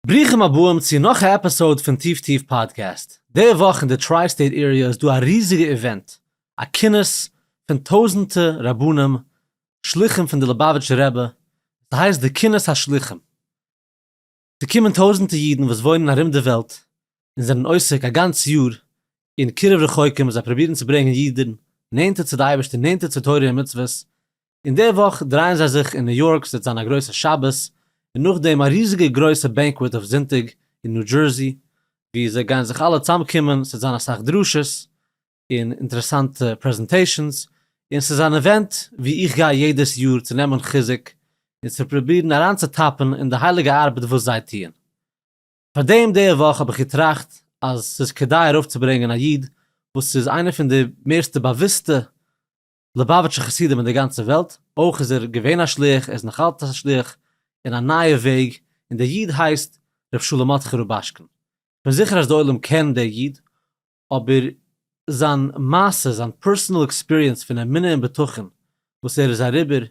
ברוכים הבאים צו נאך א episode פון טיף טיף פאדקעסט. די וואך אין די tri-state area איז דא א ריזיגע event, א כינוס פון טויזענטע רבנים שלוחים פון די ליובאוויטשער רבי, ס'הייסט די כינוס השלוחים. ס'קומען טויזענטע אידן וואס וואוינען ארום די וועלט און זענען עוסק א גאנץ יאר אין קירוב רחוקים, זיי פרובירן צו ברענגען אידן נענטער צו די אייבערשטער, נענטער צו תורה און מצוות, און די וואך דרייען זיי זיך אין ניו יארק, ס'וועט זיין א גרויסע שבת, און נאכדעם א ריזיגע גרויסע banquet אויף זונטאג אין ניו דזשערסי, וואו זיי גייען זיך אלע צוזאמקומען, ס'וועט זיין אסאך דרשות און אינטערעסאנטע presentations, און ס'איז אן event וואו איך גיי יעדעס יאר צו נעמען חיזוק און צו פרובירן אריינצוטאפן אין די הייליגע ארבעט וואס זיי טוען. פארדעם די וואך האב איך געטראכט אז ס'איז כדאי ארויפצוברענגען א איד וואס איז איינער פון די מערסטע באוואוסטע ליובאוויטשע חסידים אין די גאנצע וועלט, אויך איז ער געווען א שליח, ער איז נאך אלץ א שליח אין א נייע וועג, און דער איד הייסט ר' שלום מרדכי רובאשקין. כ'בין זיכער אז די עולם קען דער איד, אבער זיין מעשה, זיין personal experience פון אמונה און בטחון וואס ער איז אריבער,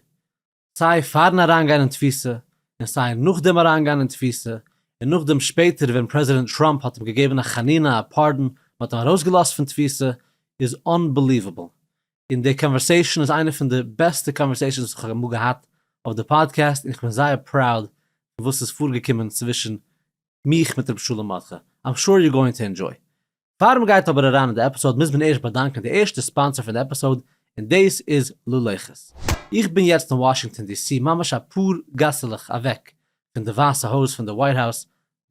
סיי פארן אריינגיין אין תפיסה, און סיי נאכדעם אריינגיין אין תפיסה, און נאכדעם שפעטער ווען פרעזידענט טראמפ האט אים געגעבן א חנינה א pardon, מען האט אים ארויסגעלאזט פון תפיסה, איז unbelievable. און די conversation איז איינע פון די בעסטע conversations וואס איך האב אמאל געהאט אויף די פאדקעסט, און איך בין זייער proud פון וואס איז פארגעקומען צווישן מיך מיט ר' שלום מרדכי. I'm sure you're going to enjoy. פאר מ'גייט אבער אריין אין די episode מוז מען ערשט באדאנקען די ערשטע sponsor פון די episode און דאס איז ללכת. איך בין יעצט אין וואשינגטאן די סי ממש אפאר גאסעלעך אוועק פון די ווייסע הויז פון די White House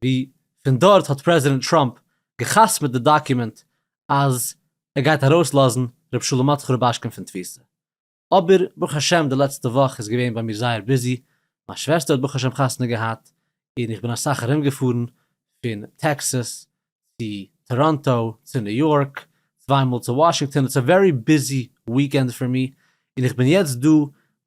ווי פון דארט האט פרעזידענט טראמפ געחתמעט די דאקומענט אז ער גייט ארויסלאזן ר' שלום מרדכי רובאשקין פון תפיסה. אבער ברוך השם די לעצטע וואך איז געווען ביי מיר זייער busy, מיין שוועסטער האט ברוך השם חתונה געהאט, און איך בין אסאך ארום געפארן פון טעקסעס צו טאראנטא צו ניו יארק, צוויי מאל צו וואשינגטאן, it's a very busy weekend for me, און איך בין יעצט דא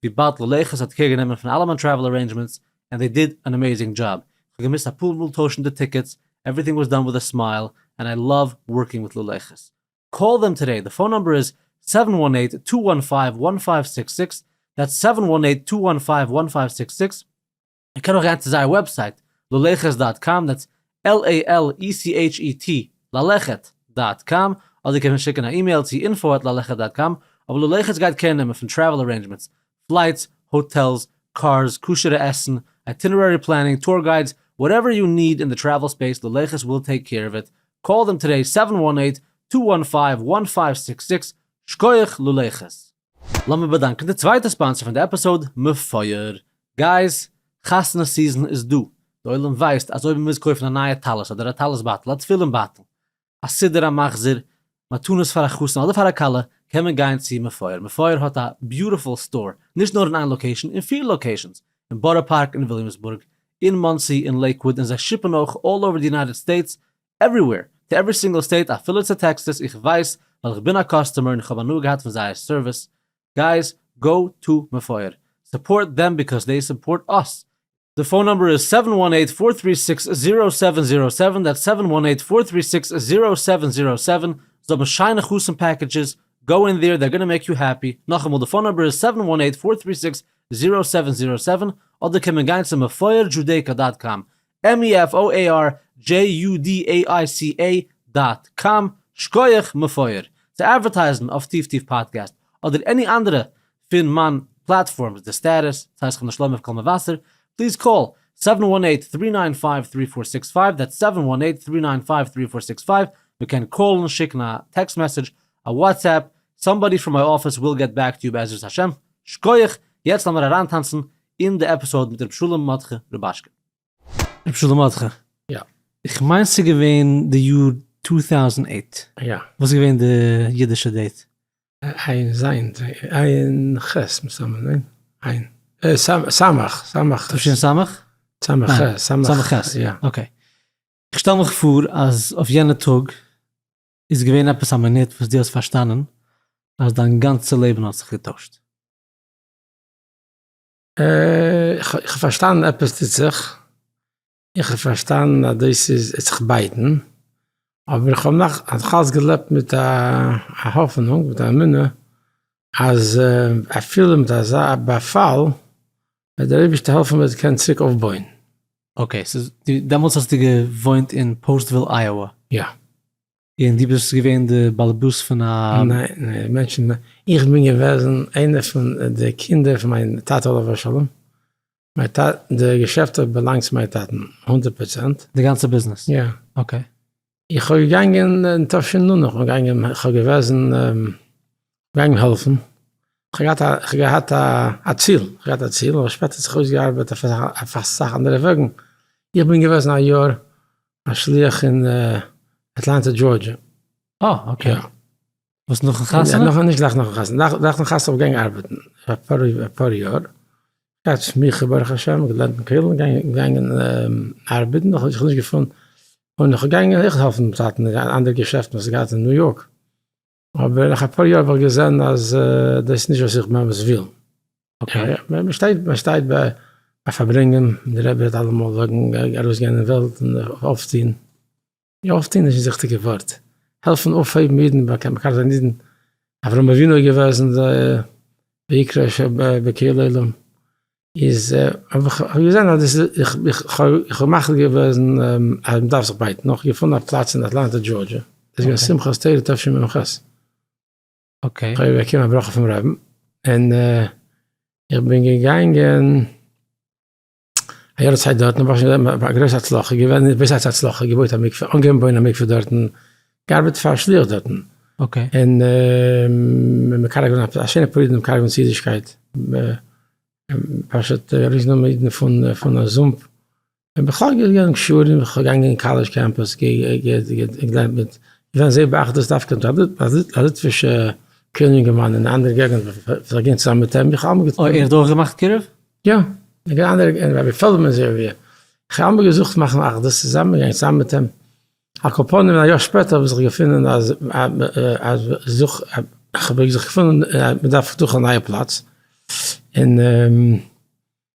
וויבאלד ללכת האט care גענומען פון אלע מיין travel arrangements, and they did an amazing job, איך האב געמוזט אפאר מאל טוישן די tickets, everything was done with a smile, and I love working with ללכת. Call them today, די phone number איז seven one eight two one five one five six six, that's seven one eight two one five one five six six, איר קענט אויך גיין צו זייער website ללכת dot com, that's L-A-L-E-C-H-E-T ללכת dot com, אדער קען מען שיקן א אימעיל צו info at ללכת dot com, אבער ללכת גייט care נעמען פון travel arrangements, flights, hotels, cars, כשר'ע עסן, itinerary planning, tour guides, whatever you need אין די travel space, ללכת will take care of it, call them today seven one eight two one five one five six six, שקויעך ללכת. לאמיר באדאנקען די צווייטע sponsor פון די episode, מפואר. Guys, חתונה season איז דא. די עולם ווייסט אז אויב מ'מוז קויפן א נייע טלית אדער א טלית בייטל, א תפילין בייטל, א סידור א מחזור, מתנות פאר א חתן אדער פאר א כלה, קען מען גיין צו מפואר. מפואר האט א beautiful store, נישט נאר אין איין location, אין פיר locations, אין בארא פארק, אין וויליאמסבורג, אין מאנסי, אין לעיקוואוד, און זיי ship ן אויך all over די United States, everywhere, to every single state, אפילו צו טעקסעס, איך ווייס ווייל איך בין א customer און איך האב הנאה געהאט פון זייער service, guys, go to מפואר, support them because they support us, די phone number איז seven one eight four three six zero seven zero seven, that's seven one eight four three six zero seven zero seven, זיי האבן שיינע חתן packages, go in there, they're gonna make you happy, נאכאמאל די phone number איז seven one eight four three six zero seven zero seven, אדער קען מען גיין צו מפואר Judaica dot com, M-E-F-O-A-R-J-U-D-A-I-C-A dot com, שקויעך מפואר, צו advertise ן אויף טיף טיף פאדקעסט, אדער any אנדערע פון מיין platforms, די סטעטוס, ס'הייסט כ'בין שלמה אויף קול מבשר, please call, seven one eight three nine five three four six five, that's seven one eight three nine five three four six five, מ'קען call ן, שיקן א text message, א WhatsApp, somebody from my office will get back to you בעזרת השם, שקויעך, יעצט לאמיר אריינטאנצן אין די episode מיט ר' שלום מרדכי רובאשקין. ר' שלום מרדכי. יא. איך מיין ס'איז געווען די יאר two thousand eight. יא. וואס איז געווען די אידישע date? עין זיין, עין חית מסתמא, ניין? עין. סמך, סמך. תשין סמך? סמך חית, סמך חית, יא. Okay. איך שטעל מיך פאר אז אויף יענע טאג איז געווען עפעס א מינוט וואס דו האסט פארשטאנען אז דיין גאנצע לעבן האט זיך געטוישט. איך האב פארשטאנען עפעס טוט זיך, איך האב פארשטאנען אז דאס איז עס זיך בייטן, אבער איך האב נאך אלץ געלעבט מיט א האפענונג, מיט א אמונה, אז אפילו מיט אזא באפאל וועט דער אייבערשטער העלפן מ'וועט קענען צוריק אויפבויען. Okay, so דעמאלטס האסטו געוואוינט אין פאוסטוויל אייאווע? יא. און דו ביסט געווען די באלעבאס פון א. ניין, ניין, מענטשן, איך בין געוועזן איינער פון די קינדער פון מיין טאטע עליו השלום, מיין טאטע, די געשעפט האט באלאנגט צו מיין טאטן 100%. די גאנצע ביזנעס? יא. Okay. איך האב געגאנגען אין תש"נ, איך בין געגאנגען, איך האב געוועזן געגאנגען העלפן, איך האב געהאט א, איך האב געהאט א ציל, איך האב געהאט א ציל, אבער שפעטער האט זיך אויסגעארבעט אויף אסאך אנדערע וועגן, איך בין געוועזן א יאר א שליח אין אטלאנטא דזשארדזשע. אה, okay. יא. וואס נאכן חתונה? נאכן, נישט גלייך נאכן חתונה, נאכן חתונה האב איך געגאנגען ארבעטן אפאר יאר, געהאט סמיכה ברוך השם, געלערנט אין כולל, געגאנגען ארבעטן, איך האב זיך נישט געפונען, און איך האב געגאנגען אויך העלפן דעם טאטן אין אנדערע געשעפטן וואס ער האט געהאט אין ניו יארק, אבער נאך אפאר יאר האב איך געזען אז דאס איז נישט וואס איך באמת וויל. מען שטייט, מען שטייט ביי פארברענגען, דער רבי רעדט אלעמאל וועגן ארויסגיין אין וועלט און אויפטון, יא אויפטון איז נישט די ריכטיגע ווארט, העלפן אויפהייבן אידן, מקרב זיין אידן, אברהם אבינו איז געוועזן די ויקרא בקהל עולם, איז האב איך געזען אז דאס איז, איך האב מחליט געוועזן אז מען דארף זיך בייטן, נאך געפונען א פלאץ אין אטלאנטא דזשארדזשע, דאס איז געווען שמחת תורה תשמ"ח. Okay. איך האב באקומען א ברכה פון רבין, און איך בין געגאנגען א יאר צייט דארטן, א גרויסע הצלחה געווען, וואס הייסט הצלחה, געבויט א מקווה, אנגעהויבן בויען א מקווה דארטן, געארבעט פאר א שליח דארטן. Okay. און מקרב געווען א שיינע פאר אידן מקרב געווען צו אידישקייט, פשוט ארויסגענומען אידן פון א זומפ, און בכלל געגאנגען שיעורים, איך האב געגאנגען אין college campus, געלערנט מיט, געווען זייער באחדות דווקא מיט א ליטווישע כולל יונגערמאן אין א אנדערע געגענט, וואס איך גיין צוזאמען מיט אים, איך האב אלעמאל אוי, ער האט אויך געמאכט קירוב? יא, אין אנדערע, אין רבי פעלדמאן'ס area, איך האב אלעמאל געזוכט מאכן אחדות צוזאמען, געגאנגען צוזאמען מיט אים, על כל פנים א יאר שפעטער האב איך זיך געפונען אז אז זוך, איך האב זיך געפונען אז מען דארף זוכן א נייע פלאץ, און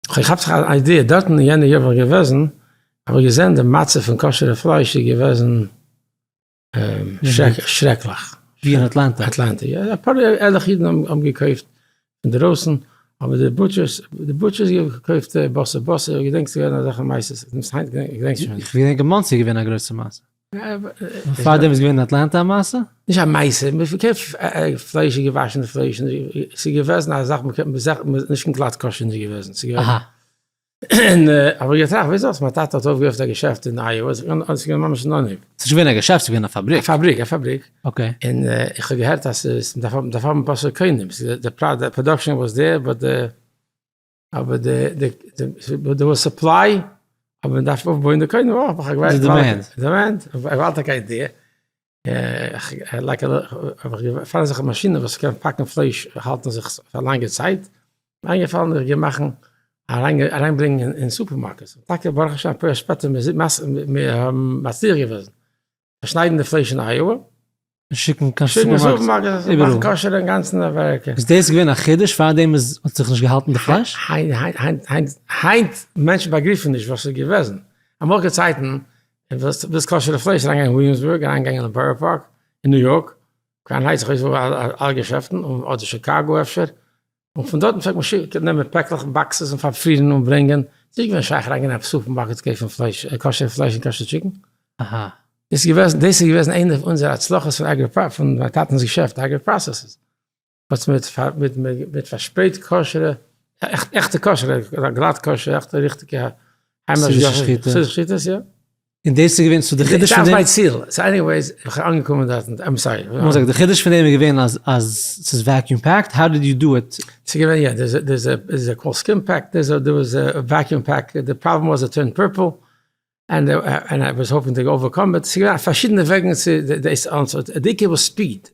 כ'האב געכאפט זיך א idea, דארטן אין יענע יאר ווען איך געוועזן, האב איך געזען די מצב פון כשר'ע פלייש איז געוועזן שרעקליך. ווי אין אטלאנטא? אטלאנטא, יא, אפאר ערליכע אידן האבן געקויפט פון דרויסן, אבער די butchers, די butchers געקויפט בשר בשר, איך געדענק ס'איז געווען אזעלכע מעשות, היינט געדענק איך שוין נישט. איך געדענק אין מאנסי איז געווען א גרויסע מעשה. פארדעם איז געווען אין אטלאנטא א מעשה? נישט א מעשה, מען פארקויפט פלייש און געוואשענע פלייש, ס'איז געוועזן א זאך, נישט קיין גלאט כשר נישט געוועזן, ס'איז געוועזן. און האב איך געטראכט, ווייסט וואס, מיין טאטע האט אויפגעעפנט א געשעפט אין אייאווע, ס'איז געווען ממש אין אנהויב. ס'איז נישט געווען א געשעפט, ס'איז געווען א פאבריק. א פאבריק, א פאבריק. Okay. און איך האב געהערט אז ס'איז, מ'דארף האבן פשוט קונים, די production was there, but די. אבער די די די וואס supply אבער מען דארף אויפבויען די קונים אויך האב איך געוואלט די demand demand איך וואלט א idea איך like האב איך געפארן זיך א מאשינע וואס קען פאקן פלייש האלטן זיך פאר לאנגע צייט איינגעפאלן איך גיי מאכן אריין אריינברענגען אין סופערמארקעטס טאקע ברוך השם אפאר יאר שפעטער מיר האבן מצליח געוועזן פארשניידן די פלייש אין אייאווע. און שיקן קיין סופערמארקעטס איבעראל. מאכן כשר אינגאנצן אמעריקע. איז דאס געווען א חידוש פארדעם איז האט זיך נישט געהאלטן די פלייש? היינט היינט היינט היינט מענטשן באגריפן נישט וואס איז געוועזן. אמאליגע צייטן ווילסט ווילסט כשר'ע פלייש אריינגיין אין וויליאמסבורג אריינגיין אין בארא פארק אין ניו יארק קראון הייטס איך ווייס וואו אלע געשעפטן אדער שיקאגא אפשר און פון דארטן פלעגט מען שיקן נעמען פעקלעך און boxes און פארפרירן און ברענגען, ס'איז נישט געווען שייך אריינגיין אין א סופערמארקעט קויפן פלייש, כשר'ע פלייש און כשר'ע chicken. אהא. דאס איז געוועזן, דאס איז געוועזן איינע פון אונזערע הצלחות פון אגרי פרא, פון מיין טאטענ'ס געשעפט אגרי פראסעסערס, וואס מ'האט פאר, מ'האט מ'האט פארשפרייט כשר'ע, עכטע כשר'ע, גלאט כשר'ע, עכטע ריכטיגע היימישע שחיטה. חסידישע שחיטות, יא. און דאס איז געווען, so די חידוש פון דעם. דאס מיין ציל, so anyways, איך בין אנגעקומען דארטן, I'm sorry. לאמיר זאגן, די חידוש פון דעם איז געווען אז אז ס'איז vacuum packed, how did you do it? ס'איז געווען יא, there's a there's a called skin pack, there's a there was a vacuum pack, the problem was it turned purple, and and I was hoping to overcome it, ס'איז געווען פארשידענע וועגן צו דאס אנצו, די עיקר וואס speed,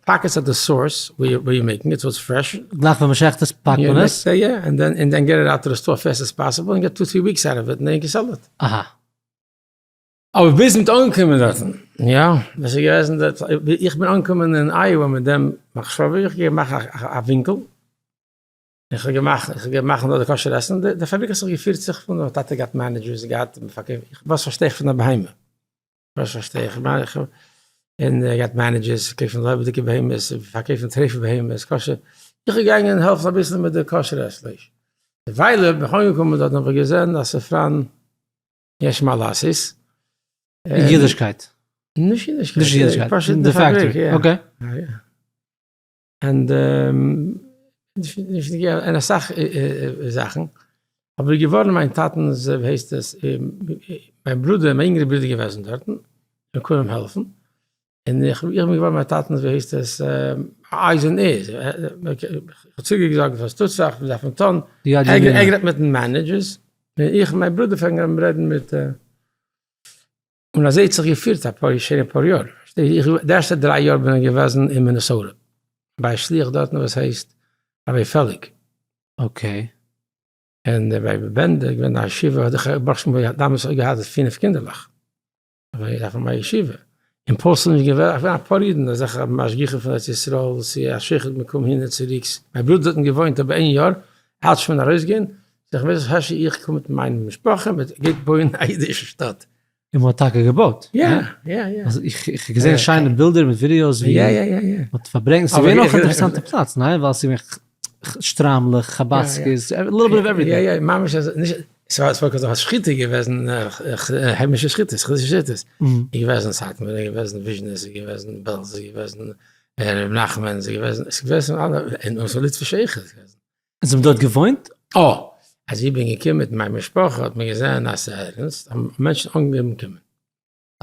pack עס at the source where you making it, so it's fresh. גלייך ווען מ'שעכט עס פאקט מען עס? יא, and then and then get it out to the store fast as possible and get two three weeks out of it and then you can sell it. אהא. אבער ביז מ'האט אנגעקומען דארטן, יא, וואס איז געוועזן דארט, איך בין אנגעקומען אין אייאווע מיט דעם מחשבה, איך גיי מאכן א ווינקל, איך האב געמאכט, איך גיי מאכן דארט די כשר עסן, די פאבריק האט זיך געפירט זיך פון, מיין טאטע געהאט managers, געהאט מפקחים, וואס פארשטיי איך פון א בהמה? וואס פארשטיי איך? איך און ער געהאט managers, קויפן לעבעדיגע בהמות, פארקויפן טרייפע בהמות, כשר, איך בין געגאנגען העלפן אביסל מיט די כשר'ע פלייש, דערוויילע בין איך אנגעקומען דארט און האב איך געזען אז ס'פראן. יש מה לעשות. אין אידישקייט? נישט אידישקייט. נישט אידישקייט, פשוט אין די factory, okay. און און אסאך זאכן, אבער געווארן מיין טאטענס ווי הייסט עס, מיין ברודער, מיין אינגערע ברודער געוועזן דארטן, און קען אים העלפן, און איך בין געווארן מיין טאטענס ווי הייסט עס, eyes and ears, איך האב צוגעזאגט וואס טוט זיך, וואס דארף מען טון, ער גערעדט מיטן managers, און איך און מיין ברודער פלעגן רעדן מיט. און אזוי האט זיך געפירט אפאר שיינע פאר יאר, די ערשטע דריי יאר בין איך געוועזן אין מינעסאוטע, ביי א שליח דארטן וואס הייסט רבי פעליג. okay. און רבי בענדער איז געווען א ישיבה, האט איך ברוך השם דאמאלס אויך געהאט פינף קינדערלעך, אבער איך דארף האבן א ישיבה, אין פאסטן איז געווען געווען אפאר אידן אזעלכע משגיחים פון ארץ ישראל, צו א שוחט מקום הין און צוריק, מיין ברודער האט דארטן געוואוינט אבער איין יאר, האלט שוין ארויסגיין, זיך ווייס איך העשי איך קום מיט מיין משפחה מיט גייט בויען א אידישע שטאט. און מ'האט טאקע געבויט. יא יא יא. אז איך איך האב געזען שיינע בילדער מיט videos ווי יא יא יא יא. מ'האט פארברענגט, ס'איז געווען אויך א אינטערעסאנטע פלאץ, ניין? ווייל ס'איז געווען שטריימלעך, חבדסקעס, א little bit of everything. יא יא ממש אז נישט, ס'וואר ס'וואר כזה שחיטה געוועזן, היימישע שחיטות, חסידישע שחיטות. איז געוועזן סאטמאר, איז געוועזן וויזשניץ, איז געוועזן בעלז, איז געוועזן ר' נחמן, איז געוועזן, ס'איז געוועזן אלע, און ס'איז ליטווישע אויך געוועזן. און זיי האבן דארט געוואוינט? אה! אז איך בין געקומען מיט מיין משפחה האט מען געזען אז ס'איז ערנסט, האבן מענטשן אנגעהויבן קומען.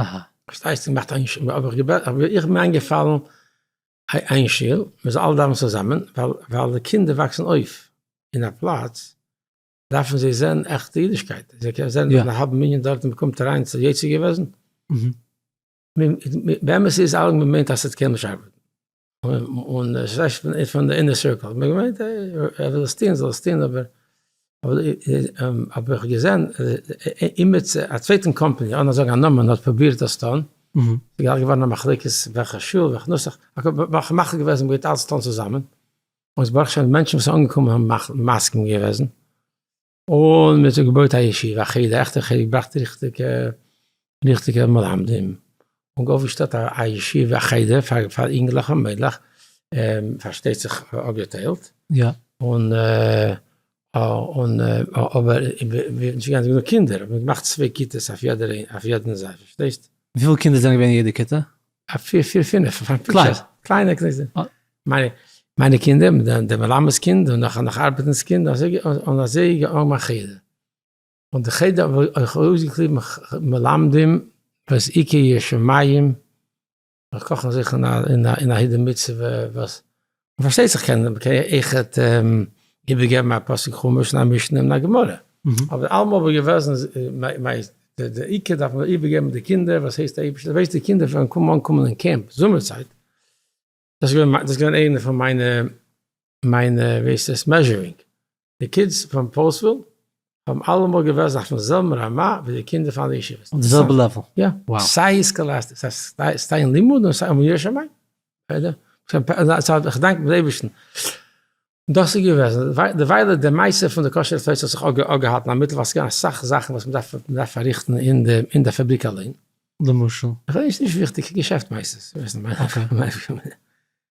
אהא. פארשטייסט, געמאכט איין שול, האב איך געבעטן, איך בין איינגעפאלן איין שול, מען זאל אלע דאווענען צוזאמען, ווייל ווייל די קינדער וואקסן אויף אין א פלאץ, דארפן זיי זען עכטע אידישקייט, זיי קענען זען א האלבן מנין דארט און מען קומט אריין, ס'איז יוצא געוועזן. באמת איז אלעמען געמיינט אז ס'וועט קיינמאל נישט ארבעטן. און עס איז פון די inner circle, האט מען געמיינט ער וויל עס טוהן זאל עס טוהן, אבער האב איך געזען אימיצער א צווייטן קאמפאני, אן זאגן א נאמען, האט פרובירט דאס טון, ס'איז גלייך געווארן א מחלוקת וועלכע שול וועלכע נוסח, מחליט געוועזן מ'גייט אלעס טון צוזאמען, און ברוך השם מענטשן וואס זענען אנגעקומען האבן מסכים געוועזן. און מען האט געבויט א ישיבה, א חדר, עכטע חדר, געבראכט ריכטיגע ריכטיגע מלמדים, און אויפגעשטעלט א ישיבה, א חדר פאר פאר אינגלעך און מיידלעך, פארשטייט זיך אפגעטיילט, יא. און און אבער נישט געווען גענוג קינדער, האט מען געמאכט צוויי כיתות אויף יעדער אויף יעדן זייט, פארשטייסט? וויפיל קינדער זענען געווען אין יעדע כיתה? א פיר פיר פינף, קליין. קליינע מיינע מיינע קינדער, דער מלמד'ס קינד, און נאך נאך ארבעטענס קינד, אזוי און אזוי געווארן מיין חדר. און די חדר האב איך אויסגעקליבן מלמדים וואס עיקר יראת שמים, וואס קאכן זיך אין א אין א הידור מצוה, וואס פארשטייט זיך קען קען אויכעט איבערגעבן א פסוק חומש און א משנה און א גמרא, אבער אלעמאל האב איך געוועזן מיין די עיקר דארף מען איבערגעבן די קינדער וואס הייסט אייבערשטער, ווייסט די קינדער ווען קומען אנקומען אין קעמפ זומער צייט, דאס איז געווען דאס איז געווען איינע פון מיינע מיינע ווי הייסט עס measuring, די kids פון פאוסטוויל האבן אלעמאל געוועזן אויפן זעלבן רמה ווי די קינדער פון אנדערע ישיבות. אויף די זעלבע level? יא, סיי scholastic, סיי אין לימוד און סיי אין יראת שמים. איך דאנק דעם אייבערשטן. דאס איז געוועזן, דערוויילע די מעשה פון די כשר'ע פלייש האט זיך אפגעהאלטן א מיטל ווייל ס'איז געווען אסאך זאכן וואס מ'דארף מ'דארף פארריכטן אין די אין די פאבריק אליין. למשל? כ'ווייס נישט וויכטיג, געשעפט מעשות.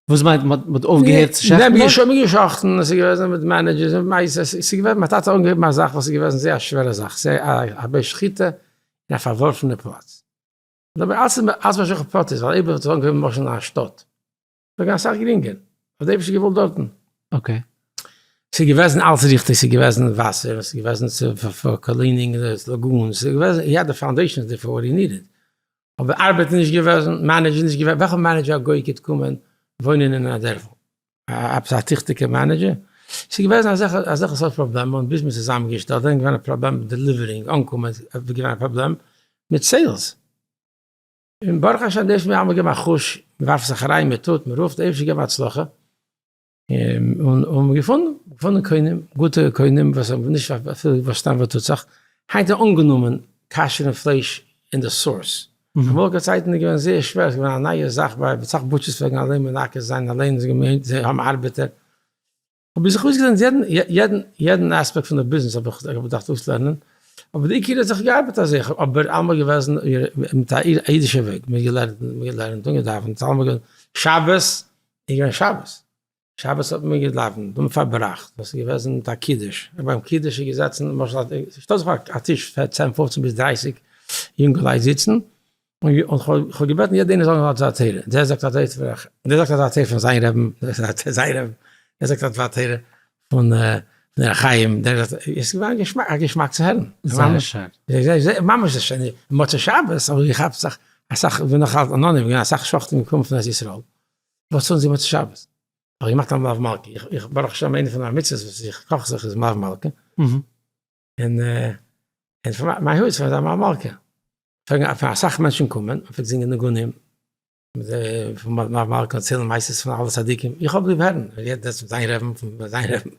וואס מיינט מ'האט אויפגעהערט צו שעכטן? מ'האט געשאכטן, עס איז געוועזן מיט managers און מעשות, עס איז געווען, מיין טאטע האט אנגעהויבן א זאך וואס איז געוועזן זייער א שווערע זאך, זייער א הרבה שחיטה אין א פארווארפענע פלאץ. אבער אלס אלס משגיח פרטית, ווייל אויב האט ער אנגעהויבן למשל אין א שטאט, וואלט געווען אסאך גרינגער, האט דער אייבערשטער געוואלט דארטן. okay. ס'איז געוועזן אלס ריכטיג, ס'איז געוועזן וואסער, ס'איז געוועזן פאר cleaning lagoons, ס'איז געוועזן, he had the foundations there for what he needed. אבער ארבעט איז נישט געוועזן, manager איז נישט געווען, וועלכע manager א גוי גייט קומען וואוינען אין א דערפל? עפעס א טיכטיגע manager? ס'איז געוועזן אזעלכע אזעלכע סארט פראבלעמען, און ביז מ'איז צוזאמענגעשטעלט, דאן איז געווען א פראבלעם מיט delivering, אנקומען, איז געווען א פראבלעם מיט sales. און ברוך השם דאס מיר אלעמאל געבן א חוש, מען ווארפט זיך אריין, מען טוט, מען רופט, דער אייבערשטער געבן הצלחה, און און געפונען, געפונען קונים, גוטע קונים וואס האבן נישט אפילו פארשטאנען וואס טוט זיך, היינט איז אנגענומען כשר'ן פלייש אין די source, אמאליגע צייטן איז געווען זייער שווער, עס איז געווען א נייע זאך ביי אסאך butchers פלעגן אליין מנקר זיין אליין, זיי האבן ארבעטער, האב איך זיך אויסגעלערנט יעדן יעדן יעדן אספעקט פון די ביזנעס האב איך געדארפט אויסלערנען, אבער די עיקר האט זיך געארבעט אזוי, איך האב אבער אלעמאל געוועזן מיט א אידישע וועג, מיר געלערנט מיר געלערנט און געדאווענט, אלעמאל געווען שבת איז געווען שבת. שבת האט מען געדאווענט און פארבראכט, דאס איז געוועזן מיט א קידוש, ביים קידוש איז געזעצן למשל שטעל זיך פאר א טיש פאר צען פופצן ביז דרייסיג יונגעלייט זיצן, און איך האב געבעטן יעדער איינער זאל זאגן א דבר תורה, דער זאגט א דבר תורה, דער זאגט א דבר תורה פון זיין רעבן, דער זאגט א זיין רעבן, דער זאגט א דבר תורה פון ר' חיים, דער זאגט, עס איז געווען א געשמאק צו הערן, זייער שיין. ממש שיין, מוצאי שבת האב איך געכאפט אסאך, אסאך, איך בין נאך אלץ אנאנים געווען, אסאך שוחטים געקומען פון ארץ ישראל, וואס טון זיי מוצאי שבת? האב איך געמאכט א מלוה מלכה, איך ברוך השם איינע פון די מצוות וואס איך קאך זיך איז מלוה מלכה, און און פון מיין הויז פון א מלוה מלכה, פלעגן אסאך מענטשן קומען, מען פלעגט זינגען ניגונים, פון מלוה מלכה דערציילן מעשות פון אלע צדיקים, איך האב ליב הערן, יעדער פון זיין רעבן, פון זיין רעבן,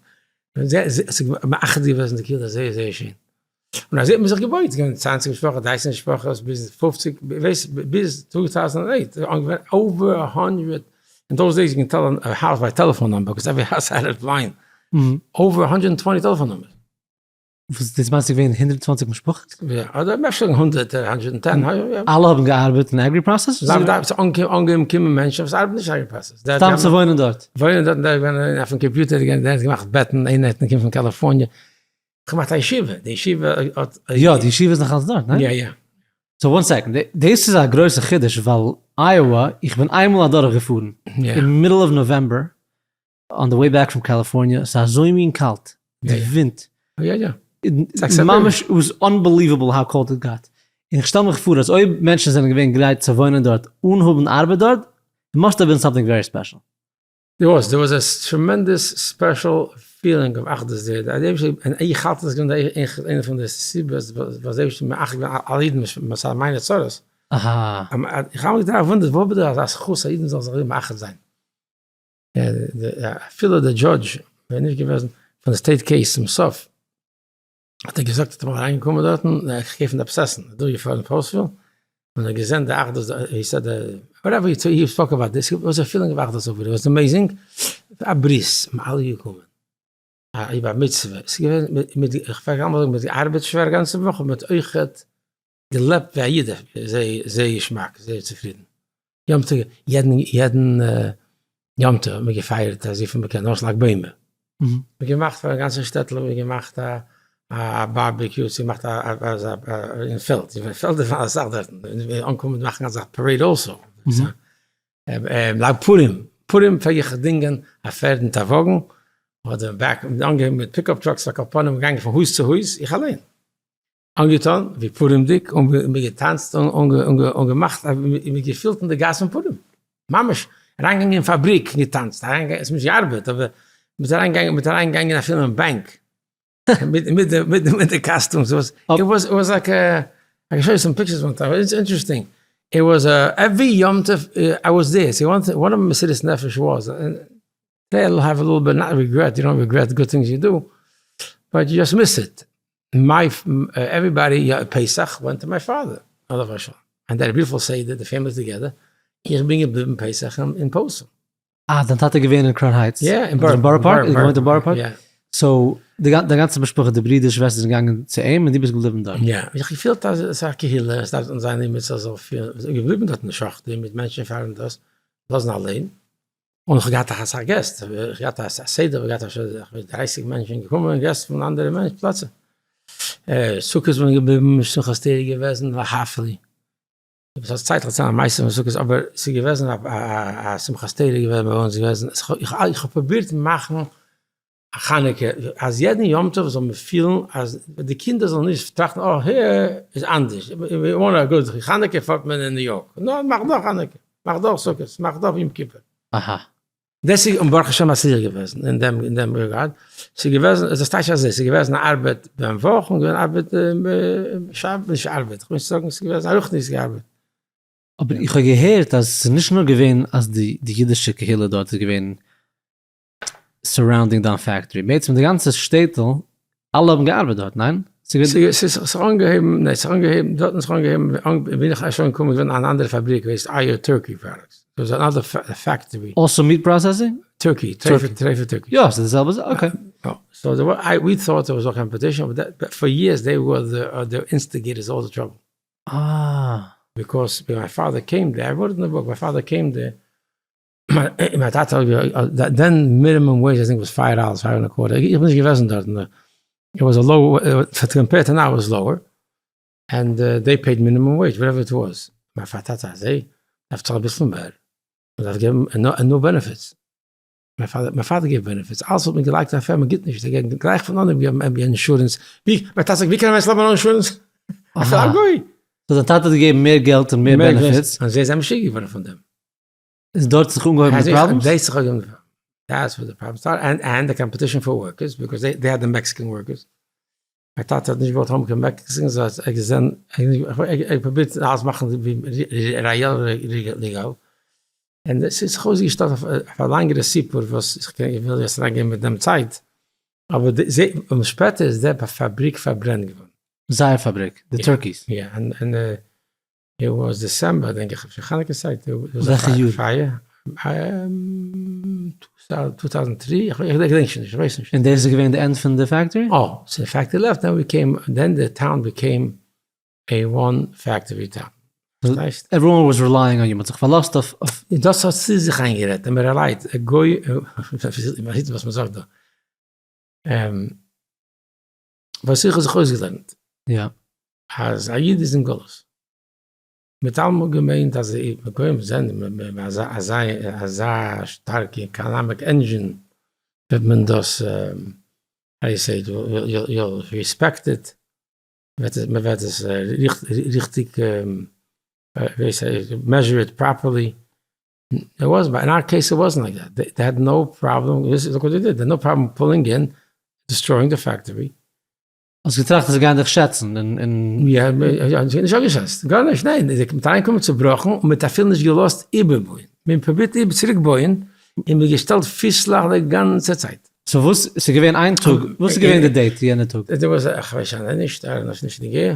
ס'איז מאחד געוועזן די קהילה זייער זייער שיין. און אזוי האט מען זיך געבויט, ס'איז געווען צוואנציג משפחות, דרייסיג משפחות, ביז פופציג, ווייס ביז טו טאוזענד עיט, איז געווען over א הונדרעט, אין those days you can tell a house by telephone number, because every house had a line, over א הונדרעט און twenty telephone numbers. וואס דאס מיינסטו געווען הונדרעט צוואנציג משפחות? יא, אדער אפשר הונדרעט, הונדרעט און ten. אלע האבן געארבעט אין agri process? ס'איז אנגעהויבן קומען מענטשן וואס ארבעטן נישט אין agri process. סתם צו וואוינען דארט? וואוינען דארט, און אויפן קאמפיוטער, דער האט געמאכט בעטן, איינער האט געקומען פון קאליפארניע. כ'האב געמאכט א ישיבה, די ישיבה האט. יא, די ישיבה איז נאך אלץ דארט, ניין? יא יא. so one second, דאס איז א גרויסע חידוש ווייל אייאווע, איך בין איינמאל אדורך געפארן, אין middle of November, on the way back from קאליפארניע, ס'איז אזוי מין קאלט, די ווינט, יא יא. ממש it was unbelievable how cold it got, און איך שטעל מיך פאר אז אויב מענטשן זענען געווען גרייט צו וואוינען דארט אן האבן ארבעט דארט, must have been something very special. There was, there was a tremendous special feeling of אחדות דער, דער אייבערשטער, און איך האלט אז געווען איינע פון די סיבות וואס דער אייבערשטער האט מאחד געווען אלע אידן מצד מיינע צרות. איך האב מיך געוואונדערט וואו האב איך דא אזא זכות אז אידן זאלן זיך אזוי מאחד זיין. אפילו דער judge ווען נישט געוועזן פון די state case צום סוף, האט ער געזאגט האט אמאל אריינגעקומען דארטן איך גיי פון עפעס עסן איז דורך געפארן פאוסטוויל און האט געזען די אחדות he said whatever he spoke about this was a feeling of אחדות over was amazing א ברית האבן אלע געקומען א בר מצוה ס'איז געווען מיט איך פלעג אלעמאל זאגן מ'האט געארבעט שווער גאנצע וואך און מ'האט אויכעט געלעבט ווי א איד זייער זייער געשמאק זייער צופרידן יום טוב יעדן יעדן יום טוב האט מען געפייערט אזוי ווי מ'קען נאר לג בעומר מ'האט געמאכט פארן גאנצן שטעטל האט מען געמאכט א א barbecue צו געמאכט א אזא אין פעלד אין פעלד איז אסאך דארטן אנקומען מאכן אזא parade also לג פורים פורים פלעג איך דינגען א פערד מיט א וואגן אדער back אנגעהויבן מיט pickup trucks על כל פנים געגאנגען פון הויז צו הויז איך אליין אנגעטון ווי פורימדיג און מיר געטאנצט און געמאכט מיר געפילט אין די גאס פון פורים, ממש אריינגעגאנגען אין פאבריק און געטאנצט, אריינגעגאנגען, עס האט נישט געארבעט אבער מ'איז אריינגעגאנגען, מ'איז אריינגעגאנגען אפילו אין באנק מיט די costumes, it was like I can show you some pictures one time, it's interesting, it was every יום טוב I was there, so one of מסירות נפש was, they have a little bit not regret, you don't regret good things you do, but you just miss it. my everybody פסח went to my father עליו השלום, and that beautiful סדר די family together, איך בין געבליבן פסח אין פאוסטוויל. אה, דיין טאטע איז געווען אין קראון הייטס? יא, אין בארא פארק. איז געוואוינט אין בארא פארק? יא. so, די גאנצע משפחה, די ברידער שוועסטער זענען געגאנגען צו אים און דו ביסט געבליבן דארט? יא, איך געפילט אז עס איז א קהילה, עס דארף זיין עמיצער זאל פירן, איך בין געבליבן דארט אין שוחטים מיט מענטשן פארן דאס לאזן אליין, און איך האב געהאט אסאך געסט, איך האב געהאט א סדר, איך האב געהאט דרייסיג מענטשן געקומען, געסט פון אנדערע מענטש פלעצער, סוכות בין איך געבליבן, שמחת תורה געוועזן, להפליא, עס האט צייט צו א מעשה פון סוכות, אבער ס'איז געוועזן א שמחת תורה געווען ביי אונז געוועזן, איך האב פרובירט מאכן א חנוכה, אז יעדן יום טוב זאל מען פילן אז די קינדער זאלן נישט טראכטן אה היר איז אנדערש, ווי וואנט א גוד חנוכה פארט מען אין ניו יארק, נא מאך דא חנוכה, מאך דא סוכות, מאך דא יום כיפור. אהא. דאס איז און ברוך השם מצליח געוועזן אין דעם אין דעם regard, ס'איז געוועזן, עס איז טייטש אזוי, ס'איז געוועזן א ארבעט ביים וואך און געווען ארבעט שבת, נישט ארבעט, כ'מיין צו זאגן ס'איז געוועזן א רוחניות'דיגע ארבעט. אבער איך האב געהערט אז ס'איז נישט נאר געווען אז די די אידישע קהילה דארט איז געווען surrounding דיין factory, בעצם די גאנצע שטעטל, אלע האבן געארבעט דארט, ניין? ס'איז זיך אנגעהויבן, ניין ס'איז אנגעהויבן, דארטן איז זיך אנגעהויבן, בין איך שוין געקומען געווען אן אנדערע פאבריק הייסט אייער turkey products, דאס איז אן אנדערע factory. Also meat processing? Turkey, טרייפע turkey. יא, ס'איז די זעלבע זאך, okay. So we thought there was no competition, but for years they were the instigators all the trouble. אה. Because ווען מיין father came there, I wrote in the book, my father came there. מיין טאטע האט then minimum wage I think was five dollars, five and a quarter, איך בין נישט געוועזן דארטן, it was a low, compared to now was lower, and they paid minimum wage whatever it was, מיין טאטע אזוי דארף צאלן אביסל מער, מען דארף געבן און no benefits, מיין פאטער געבט benefits, אלעס וואלט מען געלייגט אויף אים, מען גיבט נישט, זיי געבן גלייך פון אנהויב געבן אים אינשורענס, ווי, מיין טאטע זאגט ווי קען א מענטש לעבן אן אינשורענס? אפילו א גוי. so דיין טאטע האט געגעבן מער געלט און מער benefits. און זיי זענען משוגע געווארן פון דעם. איז דארט זיך אנגעהויבן די problems? דאס זיך אנגעהויבן די problems. That's where the problems start, and the competition for workers, because they had the Mexican workers. מיין טאטע האט נישט געוואלט האבן קיין Mexicans, ער האט געזען, ער האט פרובירט אלעס מאכן ווי ראיעל legal, און עס איז זיך אויסגעשטעלט אויף א לאנגערע סיפור וואס איך וויל יעצט אריינגיין מיט דעם צייט, אבער און שפעטער איז דער פאבריק פארברענט געווארן. זייער פאבריק, די turkeys? יא, און it was December דענק איך, אפשר חנוכה צייט, וועלכע יאר? פייער, 2003, איך געדענק שוין נישט, איך ווייס נישט. און דאס איז געווען די end פון די factory? אה, so די factory left, then became, then די town became a one factory town. פארשטייסט? Everyone was relying on you, מ'האט זיך פארלאזט אויף. דאס האט זי זיך איינגערעדט, און מען relied, א גוי, מ'זעט וואס מ'זאגט דא. וואס איך האב זיך אויסגעלערנט. יא. אז א איד איז אין גלות. מ'האט אלעמאל געמיינט אז גוים זענען אזא שטארקע economic engine וועט מען דאס, how you say it, you'll respect it, מען וועט עס ריכטיג measure it properly, it was, in our case it wasn't like that, they had no problem, look what they did, they had no problem pulling in, destroying the factory. האסט געטראכט אז זיי גייען דיך שעצן און. יא, נישט אפגעשעצט, גארנישט, ניין, זיי קומט אריינקומען צובראכן און מען האט אפילו נישט געלאזט איבערבויען, מען פרובירט איבער צוריק בויען און מען געשטעלט פיסלעך די גאנצע צייט. so וואס, ס'איז געווען איין טאג, וואס איז געווען די date יענע טאג? דער וואס, איך ווייס שוין נישט, נישט נוגע,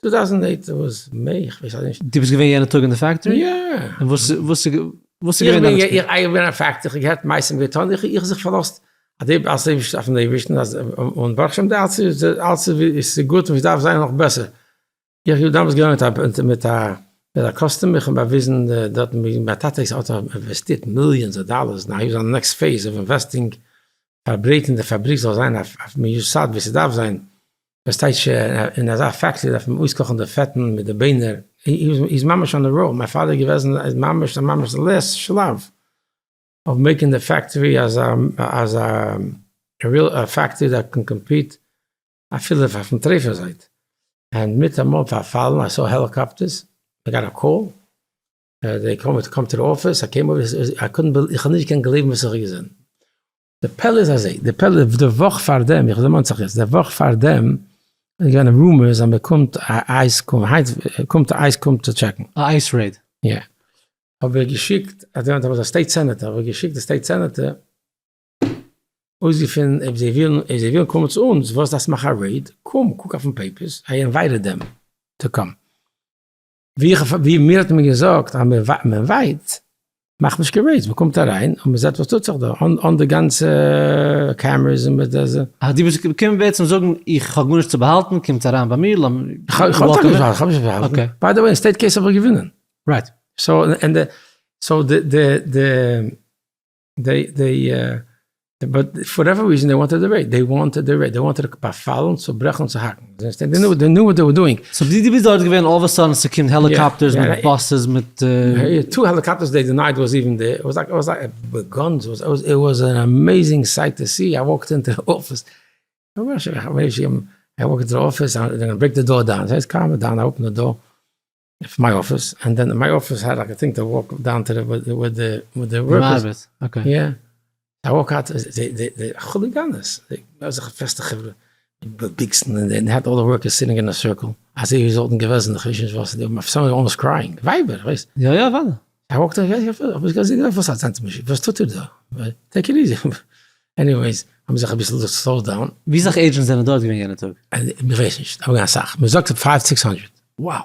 2008 was May, איך ווייס נישט. דו ביסט געווען יענע טאג אין די factory? יא. און וואס וואס וואס איז געווען דיין experience? איך בין אין factory, איך האב געהערט מעשים געטון, איך האב זיך פארלאזט אלס אויפן אייבערשטן, און ברוך השם אלץ אלץ איז גוט און עס דארף זיין נאך בעסער. איך בין דאמאלס געווען מיט א מיט א customer, איך האב באוויזן דארטן, מיין טאטע האט אינוועסטירט millions of dollars, now he was on the next phase of investing, פארברייטערן די פאבריק זאל זיין אויף מיוסד ווי ס'דארף זיין, וואס טייטש אין אזא factory דארף מען אויסקאכן די פעטן מיט די ביינער, איז ממש on the roll, מיין father איז געוועזן ממש ממש די last שלב of making the factory as a as a real factory that can compete אפילו אויפן טרייפע זייט, און מיטאמאל פארפאלן I saw helicopters, I got a call, they call me to come to the office, I came over, I couldn't believe, איך האב נישט געקענט גלייבן וואס איך האב געזען. די פלא איז אזוי, די פלא די וואך פארדעם, איך דערמאן זיך יעצט, די וואך פארדעם איז געווען rumors אז מען קומט א ICE קומט, היינט קומט א ICE קומט צו טשעקן. א ICE raid. יא. האב איך געשיקט, אז דער האט א state senator, האב איך געשיקט די state senator אויסגעפינען אויב זיי ווילן, אויב זיי ווילן קומען צו אונז, וואס דארפסטו מאכן א raid, קום קוק אויפן papers, I invited them to come. ווי איך ווי מיר האט מען געזאגט אז מען ווייט מאכט נישט קיין raids מען קומט אריין און מען זעט וואס טוט זיך דא אן אן די גאנצע cameras און מיט די. אה דו ביסט געקומען בעצם זאגן איך האב גארנישט צו באהאלטן קומטס אריין ביי מיר לאמיר. איך האב טאקע נישט באהאלטן איך האב נישט באהאלטן by the way אין state case האב איך געווינען. Right. So and the so די די די they they but for whatever reason they wanted the raid, they wanted the raid, they wanted באפאלן, צוברעכן, צו האקן, they knew, they knew what they were doing. So דו ביסט דארט געווען all of a sudden ס'קומט helicopters מיט buses מיט. Two helicopters they denied was even there, it was like, it was like with guns, it was, it was an amazing sight to see, I walked into the office, I walked into the office, they gonna break the door down, זיי calm down, I open the door, פון my office, and then my office had like a thing to walk down to the with the with the workers. Okay. יא. I walk out, די די די כוליגאנעס, אזעלכע פעסטע חברה, ביקסן, און they had all the workers sitting in a circle, אזוי ווי זיי וואלטן געוועזן, איך ווייס נישט וואס, some were almost crying, ווייבער, איך ווייס. יא יא אוודאי. I walked in, וואס האט זיין וואס טוט איר דא? Take it easy. Anyways, האבן זיך אביסל slow down. ווי סאך agents זענען דארט געווען יענע טאג? איך ווייס נישט, אבער גאנץ סאך, מען זאגט five six hundred. Wow!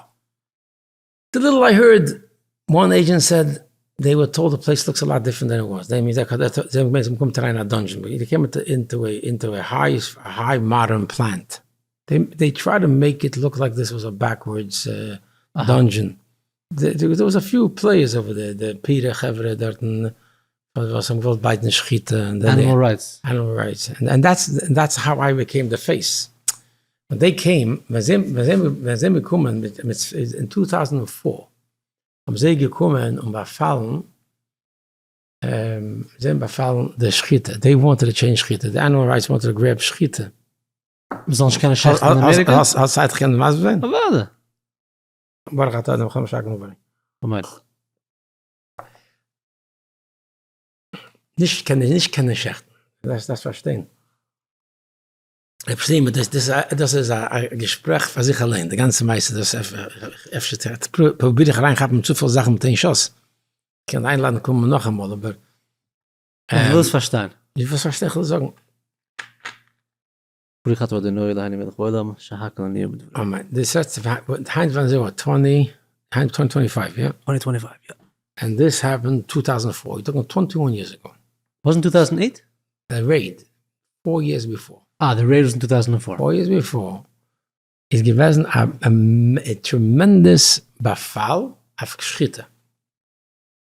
The little I heard, one agent said they were told the place looks a lot different than it was, זיי האבן געמיינט מען קומט אריין אין א dungeon, but they came into a into a high high modern plant, they try to make it look like this was a backwards dungeon, there was a few players over there, די פירער חברה דארטן. וואס האבן געוואלט בייטן שחיטה און animal rights. Animal rights, and that's how I became the face. When they came, ווען זיי ווען זיי געקומען מיט אין 2004 האבן זיי געקומען און באפאלן זיי האבן באפאלן די שחיטה, they wanted to change שחיטה, די animal rights wanted to grab שחיטה. מ'זאל נישט קענען שעכטן אין אמעריקע? האסט צייט איך קען מסביר זיין? אוודאי. ברוך אתה ה' מלך העולם שהכל נהיה אמן. נישט קענען נישט קענען שעכטן, דארפסט דארפסט פארשטיין. רב שלמה דאס דאס דאס איז א געשפרעך פאר זיך אליין, די גאנצע מעשה דאס אפשר פרוביר איך אריינכאפן צופיל זאכן מיט איין שאס, קען איינלאדן קומען נאכאמאל אבער. דו ווילסט פארשטיין. דו ווילסט פארשטיין, כ'וויל זאגן. ברוך אתה אדוני אלהינו מלך העולם שהכל נהיה בדברו. אמן. דאס הייסט היינט ווען זיי וואט twenty היינט twenty twenty five יא? Twenty twenty five יא. And this happened 2004, you're talking 21 years ago. Wasn't 2008? The raid, four years before. אה, the raid was in 2004. Four years before איז געוועזן א tremendous באפאל אויף שחיטה.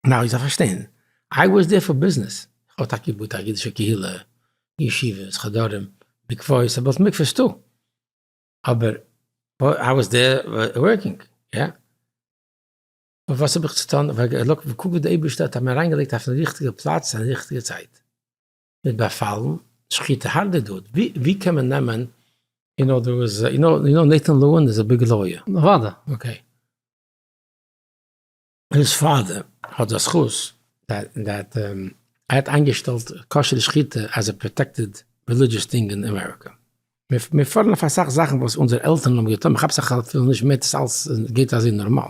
Now איך דארף פארשטיין, I was there for business, איך האב טאקע געבויט א אידישע קהילה, ישיבות, חדרים, מקוואות, I built מקווה'ס too, אבער I was there working, יא? און וואס האב איך צו טון, קוק ווי די אייבערשטער האט מיר אריינגעלייגט אויפן ריכטיגע פלאץ אין ריכטיגע צייט, מיט באפאלן, שחיטה hardly דא, ווי קען מען נעמען, you know there was, you know Nathan Lewin איז א big lawyer. אוודאי. Okay. His father האט די זכות that ער האט איינגעשטעלט כשר'ע שחיטה as a protected religious thing אין אמעריקא. מיר פארן אויף אסאך זאכן וואס אונזערע עלטערן האבן געטון, מ'כאפט זיך אפילו נישט מיט, עס אלס גייט אזוי נארמאל.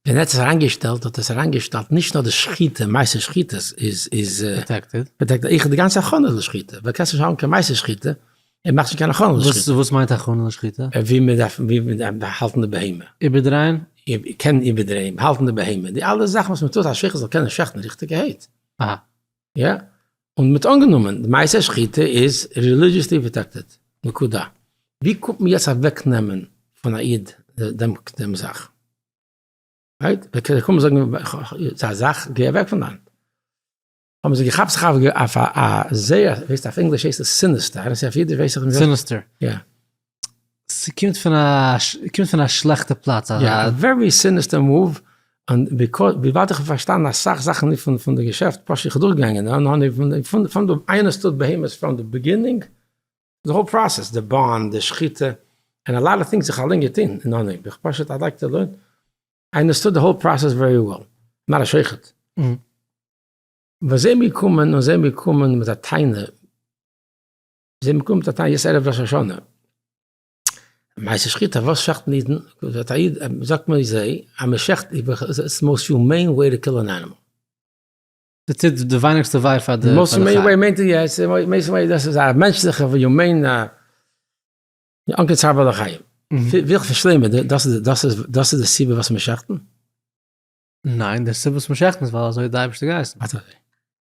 ווען ער האט עס אריינגעשטעלט האט ער עס אריינגעשטעלט נישט נאר די שחיטה, מעשה שחיטה איז protected, איך די גאנצע הכנה לשחיטה, ווייל קענסט נישט האבן קיין מעשה שחיטה, ער מאכט נישט קיין הכנה לשחיטה. וואס מיינט הכנה לשחיטה? ווי מען דארף ווי מען דארף האלטן די בהמה. איבערדרייען? קען איבערדרייען, האלטן די בהמה, די אלע זאכן וואס מען טוט אז שוחט זאל קענען שעכטן ריכטיגערהייט. אהא. יא. און מען האט אנגענומען, די מעשה שחיטה איז religiously protected. נקודה. ווי קומט מען יעצט אוועקנעמען פון א איד דעם זאך? Right? זיי קומען זאגן, ס'איז א זאך, גיי אוועק פון דאנעט. האבן זיי געכאפט זיך אויף א זייער, ווייסט אויף ענגליש הייסט עס sinister, אויף אידיש ווייס איך נישט. Sinister. יא. ס'קומט פון א, קומט פון א שלעכטע פלאץ. יא, א very sinister move, און because, וויבאלד איך האב פארשטאנען אסאך זאכן נישט פון די געשעפט, פשוט איך דורכגעגאנגען, פון די, I understood בהמות from the beginning, the whole process, די באן, די שחיטה, and a lot of things איך אליין געטון אין אנהייב, איך פשוט I like to learn, I understood the whole process very well, not א שוחט. וואס זיי מיר קומען און זיי מיר קומען מיט א טענה, זיי מיר קומען מיט א טענה יעצט ערב ראש השנה, מעשה שחיטה וואס שעכטן אידן, זאגט א איד, זאגט מען זיי אז מען שעכט, it's most humane way to kill an animal. די טוט די ווייניגסטע וויי פאר די most humane way מיינט יא, most humane דאס איז א מענטשליכע humane אן קיין צער בעלי חיים. וויל איך פארשטיין, דאס איז די סיבה וואס מען שעכטן? ניין, די סיבה וואס מען שעכט איז ווייל אזוי האט די אייבערשטער געהייסן. אזוי, דאס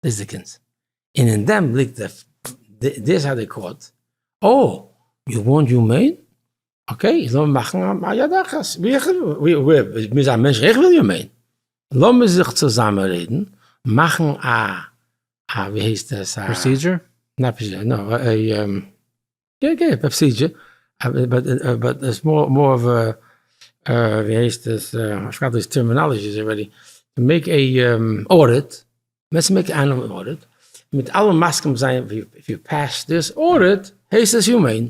איז די קונץ. און אין דעם ליגט די, דאס האט די court, oh, you want humane? Okay, לאמיר מאכן א יד אחת, ווי איך, ווי, מיר זענען מענטשן, איך וויל humane. לאמיר זיך צוזאמען רעדן, מאכן א, א, ווי הייסט עס, א. Procedure? Not procedure, no, א, יא יא, procedure, but it's more more of a, ווי הייסט עס, I forgot these terminologies already, to make a audit, let's make an audit, מיט אלע מסכים זיין if you pass this audit הייסט עס humane.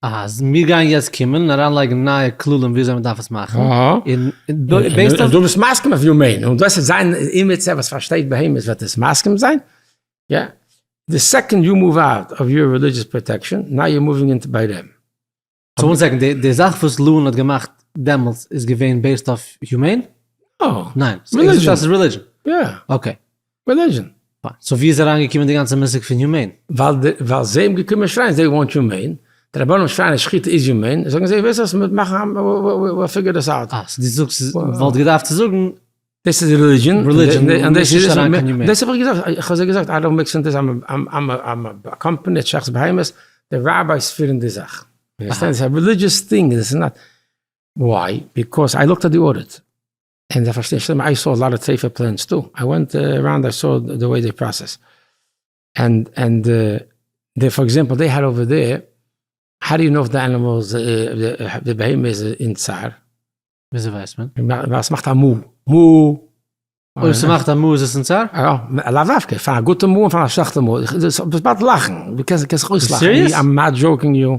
אהא, אז מיר גייען יעצט קומען און אריינלייגן נייע כללים וויאזוי מען דארף עס מאכן, און based אויף. דו ביסט מסכים אויף humane, און דאס איז זיין אימיצער וואס פארשטייט בהמות וועט עס מסכים זיין, יא, the second you move out of your religious protection, now you moving into ביי דעם. So one second, די זאך וואס Lewin האט געמאכט דעמאלטס איז געווען based אויף humane? ניין, religion. Religion. יא. Okay. Religion. פיין. So ווי איז אריינגעקומען די גאנצע מושג פון humane? ווייל זיי האבן געקומען שרייען זיי want humane, די רבנים שרייען אז שחיטה איז humane, זאגן זיי ווייסט וואס מיר מאכן א we'll figure this out. אה, so דו זאגסט וואלט געדארפט צו זאגן. דאס איז religion, religion, און דאס איז אריין קיין humane. דאס האב איך געזאגט, איך האב זיי געזאגט I don't mix in this, I'm a company that שעכט בהמות, די rabbis פירן די זאך. ס'איז א religious thing, דאס איז not, why? Because I looked at the audit. און זיי פארשטייען שלמה I saw a lot of טריפה plants too, I went around I saw the way they process, and and they for example they had over there, how do you know if the animal איז די בהמה איז אין צער? וויאזוי ווייסט מען? ווייל ס'מאכט א מו. מו. אויב ס'מאכט א מו איז עס אין צער? יא, לאו דווקא, פאר א גוטע מו און פאר א שלעכטע מו, ביסט באלד לאכן, דו קענסט זיך אויסלאכן, I'm not joking you.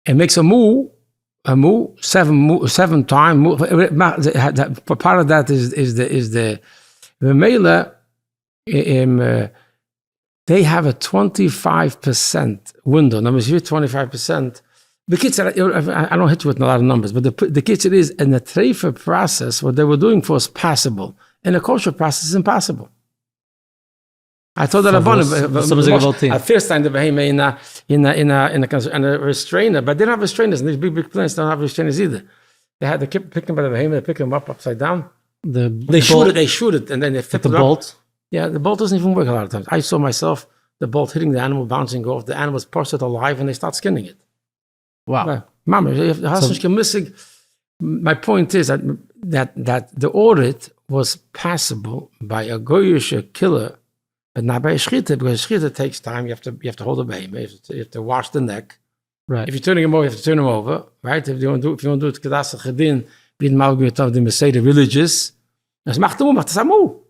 It makes a מו, א מו, seven מו, seven time מו, part of that איז איז די איז די, ממילא they have a 25 percent window, נאר מ'איז ווי 25 percent, בקיצור I don't hit you with a lot of numbers, but די קיצור איז אין די טריפה process what they were doing for is possible, אין די kosher process איז impossible. I told the רבנים, וואס האבן זיי געוואלט טון? א first time די בהמה אין א אין א אין א אין א restrainer, but they don't have restrainers, נישט big big plants don't have restrainers either, they had they keep picking ביי די בהמה, they pick them up upside down, they shoot it, they shoot it, and then they flip it up. bolt? יא, די bolt doesn't even work a lot of times, I saw myself די bolt hitting די animal bouncing off, די animal איז פשוט alive and they start skinning it. Wow. ממש, האסט נישט קיין מושג, my point איז that that די audit was possible ביי א גוי'אישע killer but not ביי א שחיטה, because שחיטה takes time, you have to hold די בהמה, you have to wash די neck, if you turning him over, you have to turn him over, right, if you want do it כדת וכדין, ווי די מלבי"ם האט אויף די מסורה religious, עס מאכט א מו, מאכט עס א מו,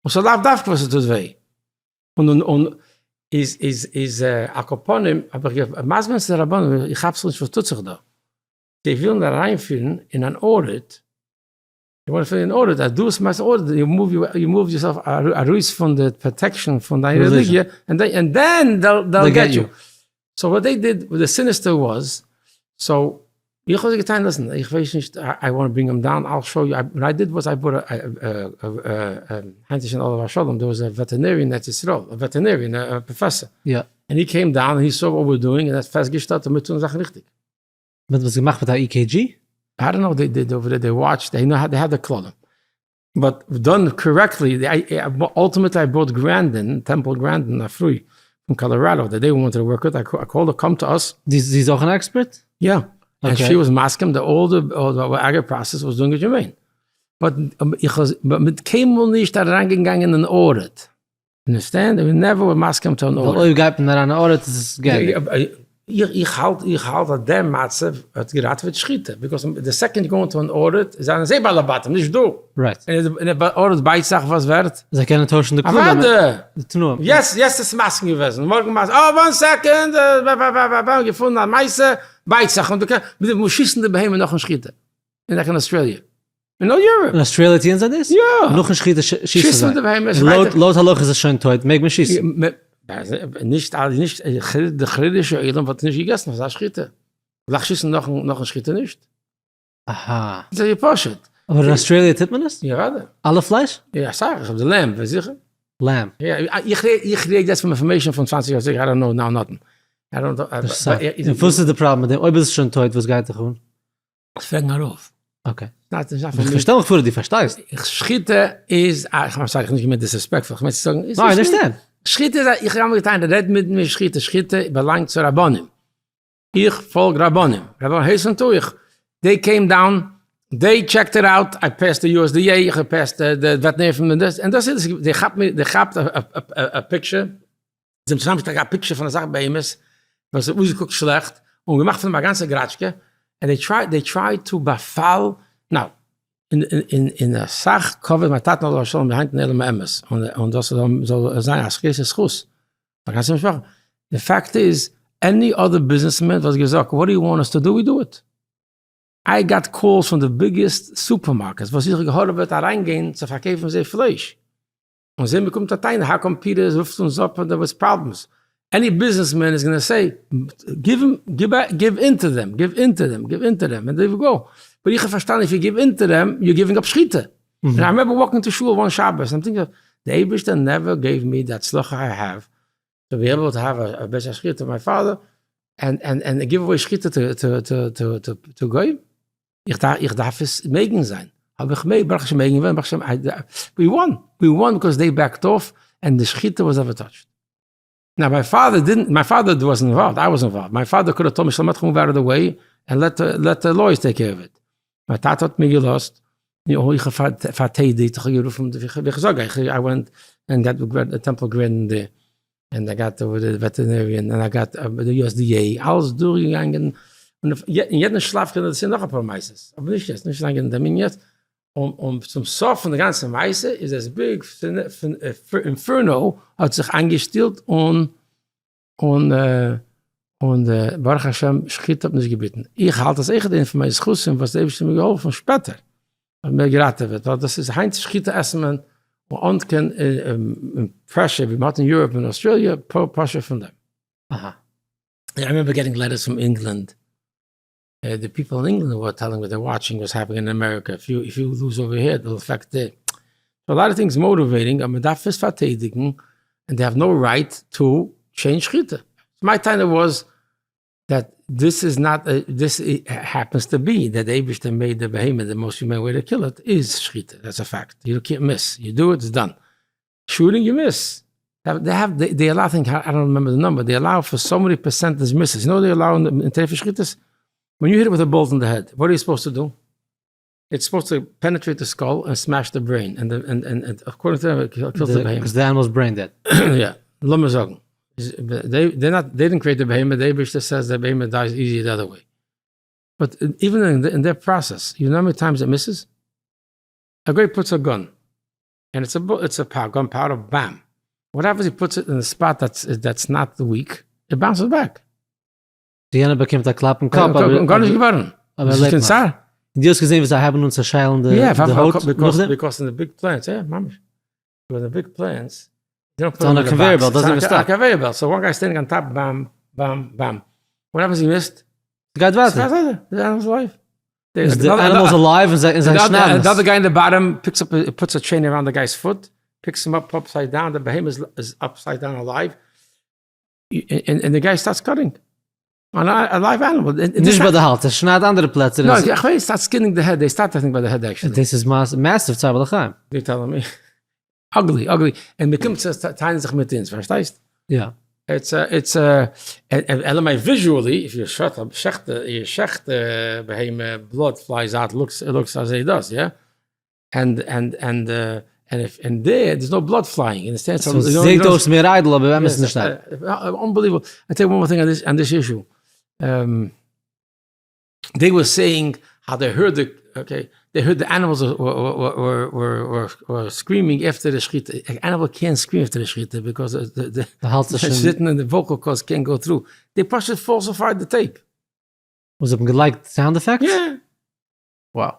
און ס'איז לאו דווקא וואס עס טוט וויי. און און איז איז איז על כל פנים האב איך מסביר צו די רבנים איך כאפ זיך נישט וואס טוט זיך דא, זיי ווילן אריינפירן אין אן audit, זיי ווילן פירן אין audit אז דו ביסט מאכסט audit you move you move yourself ארויס פון די protection פון דיין רעליגיע and then they'll get you. So what they did the sinister was, so איך האב זיי געטענה'ט listen איך ווייס נישט I want bring him down I'll show you, what I did was I brought א היינט איז שוין עליו השלום דער וואס א veterinarian אין ארץ ישראל א veterinarian א פראפעסאר, and he came down he saw what we're doing און ער האט פעסטגעשטעלט אז מיר טוען זאכן ריכטיג. מען האט עס געמאכט מיט א EKG? I don't know they did over there they watched they know they had די כללים but done correctly ultimately I brought Grandin Temple Grandin א פרוי פון קאלאראדא that they wanted to work with I called her come to us. זי איז אויך אן עקספערט? יא, and she was מסכים די all די אגער process was doing it humane. But איך האב מיט קיינמאל נישט אריינגעגאנגען אין audit. Understand? We never were מסכים to an audit. ווייל אויב גייט מען אריין אין audit איז עס גענדיגט. איך האלט איך האלט אז דער מצב האט געראטעוועט שחיטה, because די second you go into an audit זענען זיי בעלי בתים נישט דו. Right. און אויב audit בייט זיך וואס ווערט? זיי קענען טוישן די כללים. אוודאי! די תנאים. יעצט יעצט איז מסכים געוועזן, מארגן מסכים, אה one second, געפונען א מעשה, בייט זיך, און דו קענסט, מ'מוז שיסן די בהמה נאכן שחיטה. אין אויך אין אוסטראליע. אין all Europe. אין אוסטראליע טוען זיי דאס? יא. נאכן שחיטה שיסן זיי. לויט לויט הלכה איז עס שוין טויט, מעג מען שיסן? נישט אלע, נישט, די חרדישע עולם וואלט נישט געגעסן אזא שחיטה. גלייך שיסן נאכן נאכן שחיטה נישט. אהא. זייער פשוט. אבער אין אוסטראליע טוט מען עס? יא אוודאי. אלע פלייש? יא אסאך, איך האב די lamb, ווייס זיכער. Lamb. יא, איך איך רעד יעצט פון information פון 20 יאר צוריק, I don't know now nothing. און וואס איז די פראבלעם מיט דעם? אויב איז עס שוין טויט וואס גייט דיך אן? פרעגן א רב. Okay. איך שטעל מיך פאר אז דו פארשטייסט. שחיטה איז א, איך מיין sorry איך בין נישט געמיינט disrespectful, איך מיין צו זאגן. ניין, I understand. שחיטה איז א, איך האב אמאל געטענה'ט רעד מיט מיר שחיטה, שחיטה באלאנגט צו רבנים. איך פאלג רבנים, רבנים הייסן טו איך, they came down, they checked it out, I passed די USDA, איך האב גע passed די veterinary פון דאס, און דאס איז, זיי כאפט מיר, זיי כאפט א picture, זיי האבן צוזאמגעשטעלט א picture פון אסאך בהמות וואס האט אויסגעקוקט שלעכט, און געמאכט פון דעם א גאנצע גראטשקע, and they try, they try to באפאל, now, אין אסאך כבוד מיין טאטן עליו השלום היינט אין עולם האמת, און דאס זאל זיין א זכות זכות פאר גאנצע משפחה, די פאקט איז, any other businessman וואלט געזאגט what do you want us to do we do it. I got calls פון די biggest supermarkets וואס איך האב געהארעוועט אריינגיין צו פארקויפן זיי פלייש, און זיי באקומט א טענה how come פיטערס רופט אונז אפ און there was problems, any businessman is gonna say give in to them, give in to them, give in to them, and there you go, but איך האב פארשטאנען if you give in to them you giving up שחיטה, און I remember walking to shul one שבת און thinking די אייבערשטער never gave me די הצלחה I have to be able to have א בית השחיטה my father and and give away שחיטה to גוים, איך דארף עס מעגן זיין, האב איך מעג, ברוך השם מעגן געווען, ברוך השם, we won, we won because they backed off and די שחיטה was never touched. Now my father didn't, my father wasn't involved, I was involved, my father could have told me שלום עליכם move out of the way and let the lawyers take care of it. מיין טאטע האט מיר געלאזט. נו, איך האב פארטיידיגט, איך האב גערופן, ווי איך זאג אייך, I went and got the Temple Grande, and I got over the veterinarian, and I got the USDA, אלעס דורכגעגאנגען, און אין יעדן שלב קען איך דערציילן נאך אפאר מעשות, אבער נישט יעצט, נישט לאנג אין דעם ענין יעצט, און צום סוף פון די גאנצע מעשה איז עס big inferno האט זיך איינגעשטילט און און און ברוך השם שחיטה האט נישט געביטן. איך האלט אז אויך די פון מיין זכותים וואס די אייבערשטער האט מיר געהאלפן שפעטער האט מיר געראטעוועט ווייל דאס איז היינט שחיטה עסן מען אן קיין pressure ווי מען האט אין Europe און אוסטראליע פשוט פון דעם. אהא. I remember getting letters from England, the people in England were telling me they're watching what's happening in America, if you if you lose over here it will affect the, so a lot of things motivating אז מען דארף עס פארטיידיגן and they have no right to change שחיטה. My טענה was that this is not this happens to be that די אייבערשטער made די בהמה the most humane way to kill it איז שחיטה, דעטס א fact, יו קענט מיס, יו דו איט איטס done, shooting you miss, they have they allow think I don't remember the number, they allow for so many percentage misses, you know they allow אין טריפה שחיטות? When you hit with a bullet in the head, what are you supposed to do? It's supposed to penetrate the skull and smash the brain, and and according to them it kills the בהמה. Because the animal is brain dead. יא, לאמיר זאגן, they they not they didn't create the בהמה, די אייבערשטער says די בהמה dies easier the other way. But even in their process, you know how many times it misses? A guy puts a gun, and it's a it's a gun powder, bam. What happens he puts it in a spot that's that's not weak, it bounces back. די יענער באקומט א קלאפ אין קאפ אבער גארנישט געווארן. אבער ער לעבט נאך. און דו האסט געזען ווי זיי הייבן אן צו שיילן די הויט נאכדעם? Because אין די big plants, יא ממש. Because אין די big plants, It's on a conveyor belt, doesn't even stop. א conveyor belt, so one guy standing on top, bam, bam, bam. What happens he missed? ס'גייט ווייטער. ס'גייט ווייטער, די animal is alive. איז די animal איז alive און זיי שניידן עס. The other guy in the bottom picks up puts a chain around the guy's foot, picks him up upside down, די בהמה איז upside down alive, און די guy starts cutting. A live animal. נישט ביי די האלז, ער שניידט אנדערע פלעצער. No, איך ווייס, start skinning the head, they start I think by the head actually. דאס איז massive צער בעלי חיים. You telling me. Ugly, ugly. און מען קומט צו טיילן זיך מיט אונז, פארשטייסט? יא. It's a, it's a, אלא מאי visually, if you שעכט, שעכט, you שעכט בהמה, blood flies out, looks, looks as it does, יא? And, and, and, and if, and there, there's no blood flying, you understand? So זעהט אויס מער איידל, אבער באמת איז נישט איידל. Unbelievable. I tell you one more thing on this, on this issue. They were saying how they heard the, okay, they heard the animals were screaming after the שחיטה. An animal can't scream after the שחיטה because the, די האלז איז שוין. sitting in the vocal cords can't go through. They פשוט falsified the tape. וואס זיי האבן געלייגט sound effects? יא. Wow.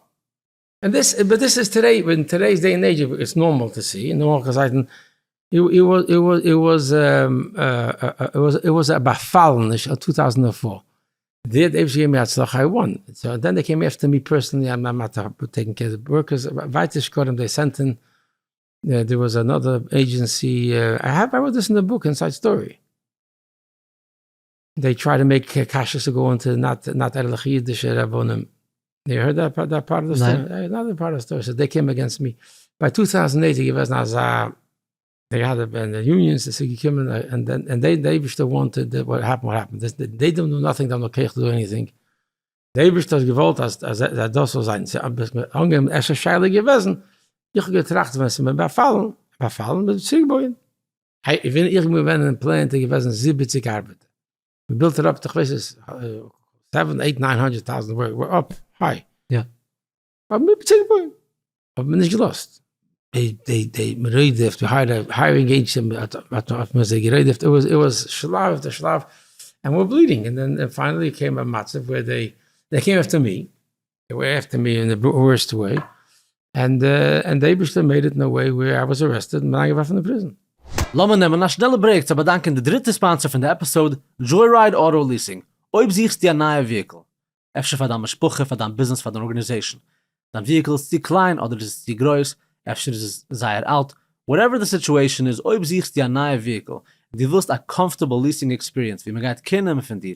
And this, but this is today, in today's day and age, it's normal to see, אין נארמאלע צייטן, it was א באפאלעניש אין 2004. די האט אייביג געגעבן מיר הצלחה, I won. So then they came after me personally, I'm not taking care of the workers, ווייטער שקרים they sent in, there was another agency, I have, I wrote this in the book, inside story. They try to make קשיות to go into not not ערליכע אידישע רבנים. You heard that part, that part of the story? Another part of the story. So they came against me. By 2008 איז געוועזן אזא, they had been the unions איז געקומען and then and they די אייבערשטער wanted that what happened what happened. They don't do nothing, they have no כח to do anything. די אייבערשטער האט געוואלט אז אז דאס זאל זיין. ס'איז אנגענומען אפשר שאלה געוועזן. איך האב געטראכט ווען ס'איז מיר באפאלן, באפאלן מיר צוריקבויען. ווען איך בין געווען אין plant איז געוועזן 70 ארבעטער. מען built it up איך ווייס עס, seven eight nine hundred thousand we're up high. יא. אבער מיר צוריקבויען. האט מען נישט געלאזט. די די די מען רודפ'ט, מען hire hiring agent האט האט מען זיי גערודפ'ט, it was it was שלב after שלב, and we're bleeding, and then finally came a מצב where they they came after me, they were after me in the worst way, and and די אייבערשטער made it in a way where I was arrested און אריינגעווארפן אין prison. לאמיר נעמען א שנעלע break צו באדאנקען די דריטע sponsor פון די episode, Joyride Auto Leasing. אויב זוכסטו א נייע vehicle, אפשר פאר דיין משפחה, פאר דיין ביזנעס, פאר דיין organization, דיין vehicle איז צו קליין אדער איז עס צו גרויס, אפשר איז עס זייער אלט, whatever די situation איז, אויב זוכסטו א נייע vehicle און דו ווילסט א comfortable leasing experience ווי מען גייט care נעמען פון דיר,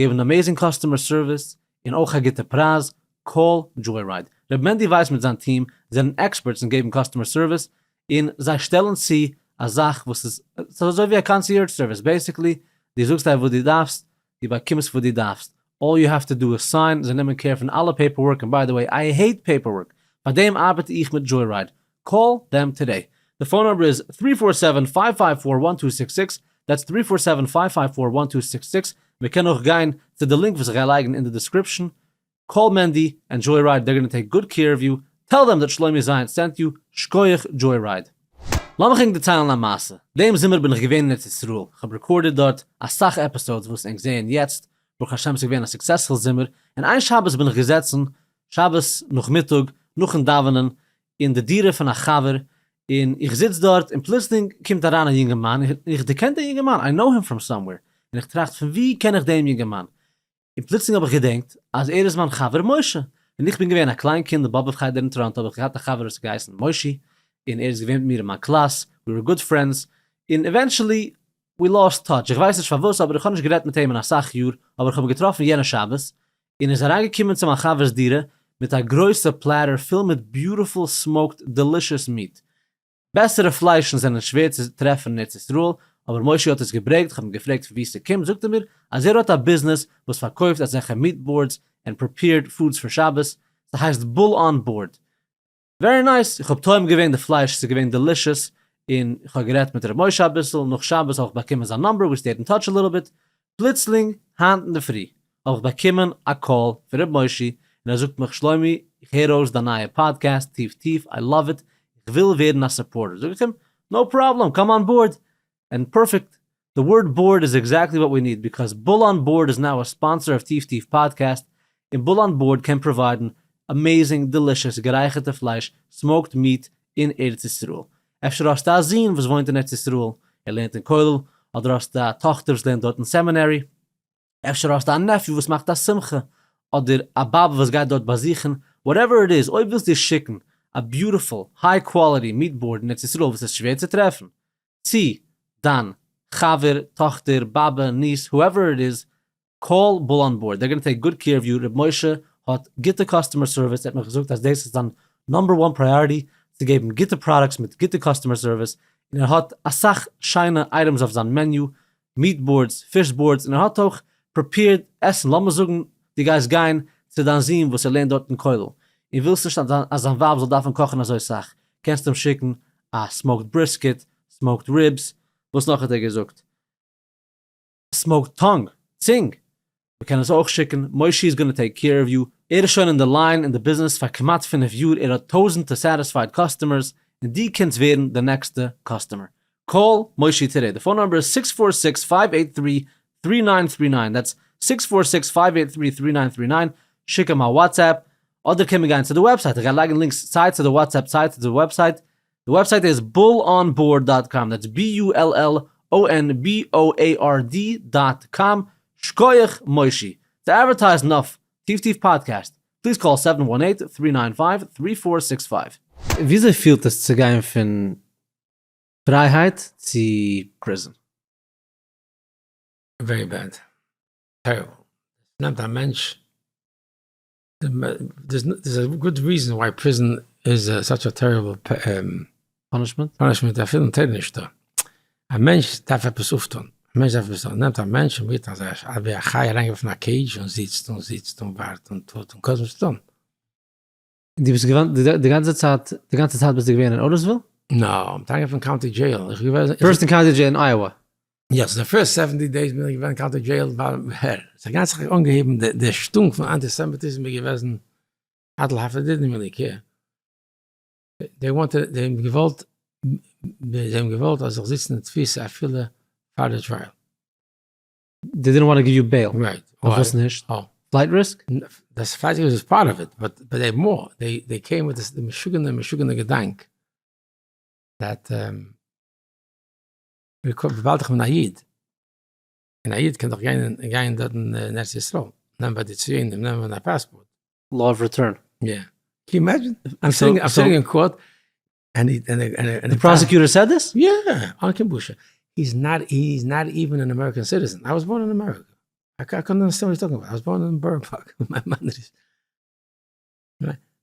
געבן amazing customer service און אויך א גוטע פרייז, call Joyride. ר' מענדי ווייס מיט זיין טיעם זענען experts אין געבן customer service און זיי שטעלן צו א זאך וואס איז ס'איז אזוי ווי א concierge service basically, דו זאגסט זיי וואס דו דארפסט, דו באקומסט וואס דו דארפסט, all you have to do is sign, זיי נעמען care פון אלע paperwork, און by the way, I hate paperwork! פאר דעם ארבעט איך מיט Joyride, call them today. די phone number איז three four seven five five four one two six six, that's three four seven five five four one two six six, מען קען אויך גיין צו די link וואס איך גיי לייגן אין די description, call מענדי and Joyride they're gonna take good care of you, tell them that שלומי זייענט sent you, שקויעך Joyride. לאמיך ענק דערציילן א מעשה, דעם זומער בין איך געווען אין ארץ ישראל, כ'האב recorded דארט אסאך episodes וואס ענק זעען יעצט, ברוך השם ס'איז געווען א successful זומער, און איין שבת בין איך געזעצן, שבת נאכמיטאג נאכן דאווענען, אין די דירה פון א חבר, און איך זיץ דארט, און פלוצלינג קומט אריין א יונגערמאן, און איך דערקען דעם יונגערמאן, I know him from somewhere, און איך טראכט פון ווי קען איך דעם יונגערמאן? און פלוצלינג האב איך געדענקט אז ער איז מיין חבר משה. ווען איך בין געווען א קליין קינד אין באבוב חדר אין טאראנטא האב איך געהאט א חבר וואס האט געהייסן מושי, און ער איז געווען מיט מיר אין מיין קלאס, we were good friends, און eventually we lost touch, איך ווייס נישט פארוואס אבער איך האב נישט גערעדט מיט אים אין אסאך יאר, אבער איך האב אים געטראפן יענע שבת, און ער איז אריינגעקומען צו מיין חבר'ס דירה מיט א גרויסע platter פול מיט beautiful smoked delicious meat, בעסערע פליישן זענען שווער צו טרעפן אין ארץ ישראל, אבער מושי האט עס געברענגט, כ'האב אים געפרעגט פון וואו ס'קומט, זאגט ער מיר אז ער האט א ביזנעס וואס פארקויפט אזעלכע meat boards און prepared foods פאר שבת, ס'הייסט Bull On Board. Very nice, איך האב טועם געווען די פלייש, ס'איז געווען delicious, און כ'האב גערעדט מיט ר' משה אביסל, נאך שבת האב איך באקומען זיין number, we stayed in touch a little bit, פלוצלינג היינט אינדערפרי האב איך באקומען א call פון ר' מושי און ער זאגט מיך שלומי איך הער אויס דיין נייע פאדקעסט טיף טיף I love it איך וויל ווערן א supporter זאג איך אים no problem come on board and perfect the word board is exactly what we need because Bull On Board is now a sponsor of טיף טיף פאדקעסט און Bull On Board קען provide ן amazing delicious גערייכערטע פלייש smoked meat אין ארץ ישראל. אפשר האסטו א זון וואס וואוינט אין ארץ ישראל, ער לערנט אין כולל, אדער האסטו א טאכטער וואס לערנט דארט אין seminary, אפשר האסטו א nephew וואס מאכט א שמחה, אדער א באבע וואס גייט דארט באזוכן, whatever it is, אויב ווילסטו שיקן א beautiful high quality meat board אין ארץ ישראל וואס איז שווער צו טרעפן, צו דיין חבר, טאכטער, באבע, niece, whoever it is, call Bull On Board, they're gonna take good care of you, ר' משה האט גוטע customer service, ער האט מיך געזאגט אז דאס איז זיין number one priority, צו געבן גוטע products מיט גוטע customer service, און ער האט אסאך שיינע items אויף זיין menu, meat boards, fish boards, און ער האט אויך prepared עסן, לאמיר זאגן דו גייסט גיין צו דיין זון וואס ער לערנט דארט אין כולל, און ווילסט נישט אז זיין ווייב זאל דארפן קאכן אזוי סאך, קענסטו אים שיקן א smoked brisket, smoked ribs, וואס נאך האט ער געזאגט? smoked tongue, צינג, מ'קען עס אויך שיקן, מושי is gonna take care of you, ער איז שוין אין די line אין די ביזנעס פאר כמעט פינף יאר, ער האט טויזענטע satisfied customers, און דו קענסט ווערן די נעקסטע customer. Call מושי today, די phone number איז six four six five eight three three nine three nine, that's six four six five eight three three nine three nine, שיק אים א WhatsApp, אדער קען מען גיין צו די website, איך גיי לייגן links סיי צו די WhatsApp סיי צו די website, די website איז bullonboard dot com, that's B U L L O N B O A R D dot com, שקויעך מושי, צו advertise ן אויף טיף טיף פאדקעסט, please call seven one eight three nine five three four six five. וויאזוי פילט עס צו גיין פון פרייהייט צו prison? Very bad. Terrible. נעמט א מענטש there's a good reason why prison is such a terrible Punishment? Punishment אפילו אין תורה נישטא. א מענטש דארף עפעס אויפטון, א מענטש דארף עפעס טון, נעמט א מענטש און ווערט אזא ווי א חיה אריינגעווארפן אין א cage און זיצט און זיצט און ווארט און טוט און קען נישט טון. דו ביסט געווען די גאנצע צייט, די גאנצע צייט ביסטו געווען אין אוטיסוויל? No, מ'האט אריינגעווארפן אין county jail, איך בין געווען. First אין county jail אין אייאווע? Yes, די first seventy days בין איך געווען אין county jail ווייל הער, ס'האט גאנץ זיך אנגעהויבן די שטונק פון אנטיסעמיטיזם איז געוועזן עד להפליא they didn't really care, they wanted, זיי האבן געוואלט, זיי האבן געוואלט אז איך זיצן אין תפיסה אפילו פאר די trial. They didn't want to give you bail. Right. פארוואס נישט? Flight risk? דאס flight risk איז part of it, but they more, they came with די משוגענע משוגענע געדאנק that וויבאלד איך בין א איד, און א איד קען דאך גיין גיין דארט אין ארץ ישראל, נעמען ביי די ציונים, נעמען א passport. Law of return. Yeah. Can you imagine? I'm sitting, I'm sitting in court, and he, and, and, the prosecutor said this? Yeah, אן קיין בושה. He's not, he's not even an American citizen. I was born in America. I, I couldn't understand what he's talking about. I was born in Borough Park. My mother is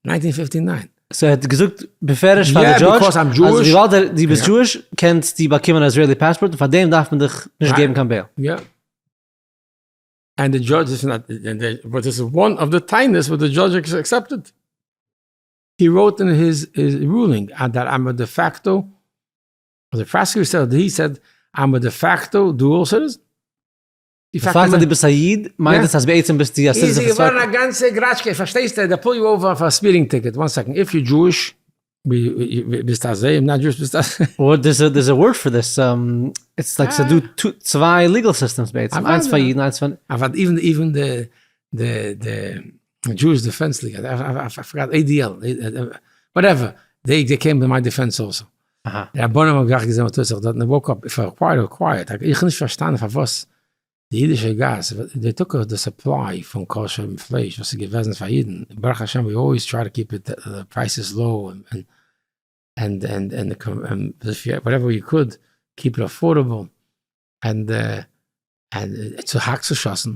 1959. So ער האט געזאגט בפירוש פאר די judge, אז וויבאלד דו ביסט Jewish קענסטו באקומען א Israeli passport און פאר דעם דארף מען דיך נישט געבן קיין bail. Yeah. And the judge is not, but this is one of the טענות וואס די judge accepted. He wrote in his ruling that I'm a de facto, the prosecutor said he said I'm a de facto dual citizen. די פאקט אז דו ביסט א איד מיינט עס אז בעצם ביסטו א citizen פון צוויי. איז געווארן א גאנצע גראטשקע, פארשטייסטו, they pull you over אויף א speeding ticket, one second, if you Jewish ביסט אזוי, if not Jewish ביסט אזוי. Well there's a word for this, it's like ס'דא צוויי legal systems בעצם, איינס פאר אידן איינס פאר. אבער even even די די די Jewish Defense League, I forgot, ADL, whatever, they they came to my defense also. די רבנים האבן גלייך געזען וואס טוט זיך דארט און woke up for quite quiet, איך האב נישט פארשטאנען פארוואס די אידישע גאס, they took די supply פון kosher פלייש וואס איז געוועזן פאר אידן, ברוך השם we always try to keep it the prices low and and and whatever you could keep it affordable, and and צוהאקט צושאסן,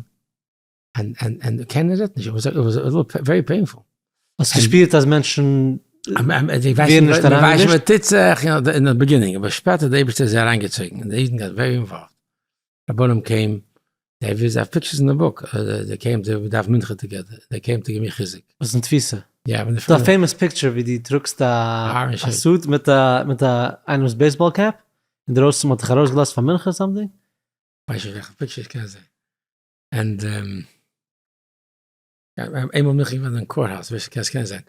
און און און קיינער רעדט נישט, it was very painful. האסט געשפירט אז מענטשן ווערן נישט אריינגעמישט? מען טוט זיך אין די beginning, אבער שפעטער די אייבערשטער איז זיי אריינגעצויגן, און די אידן got very involved, רבנים came, they have pictures אין די book, they came to דאווען מנחה together, they came to give me חיזוק. וואס אין תפיסה? יא. ס'דא א famous picture ווי דו טראגסט א suit מיט א מיט א איינעמס baseball cap, אינדרויסן מ'האט דיך ארויסגעלאזט פאר מנחה something. ווייס נישט וועלכע picture עס קען זיין. און איינמאל בין איך געווען אין court house, ווייס איך קען זיין,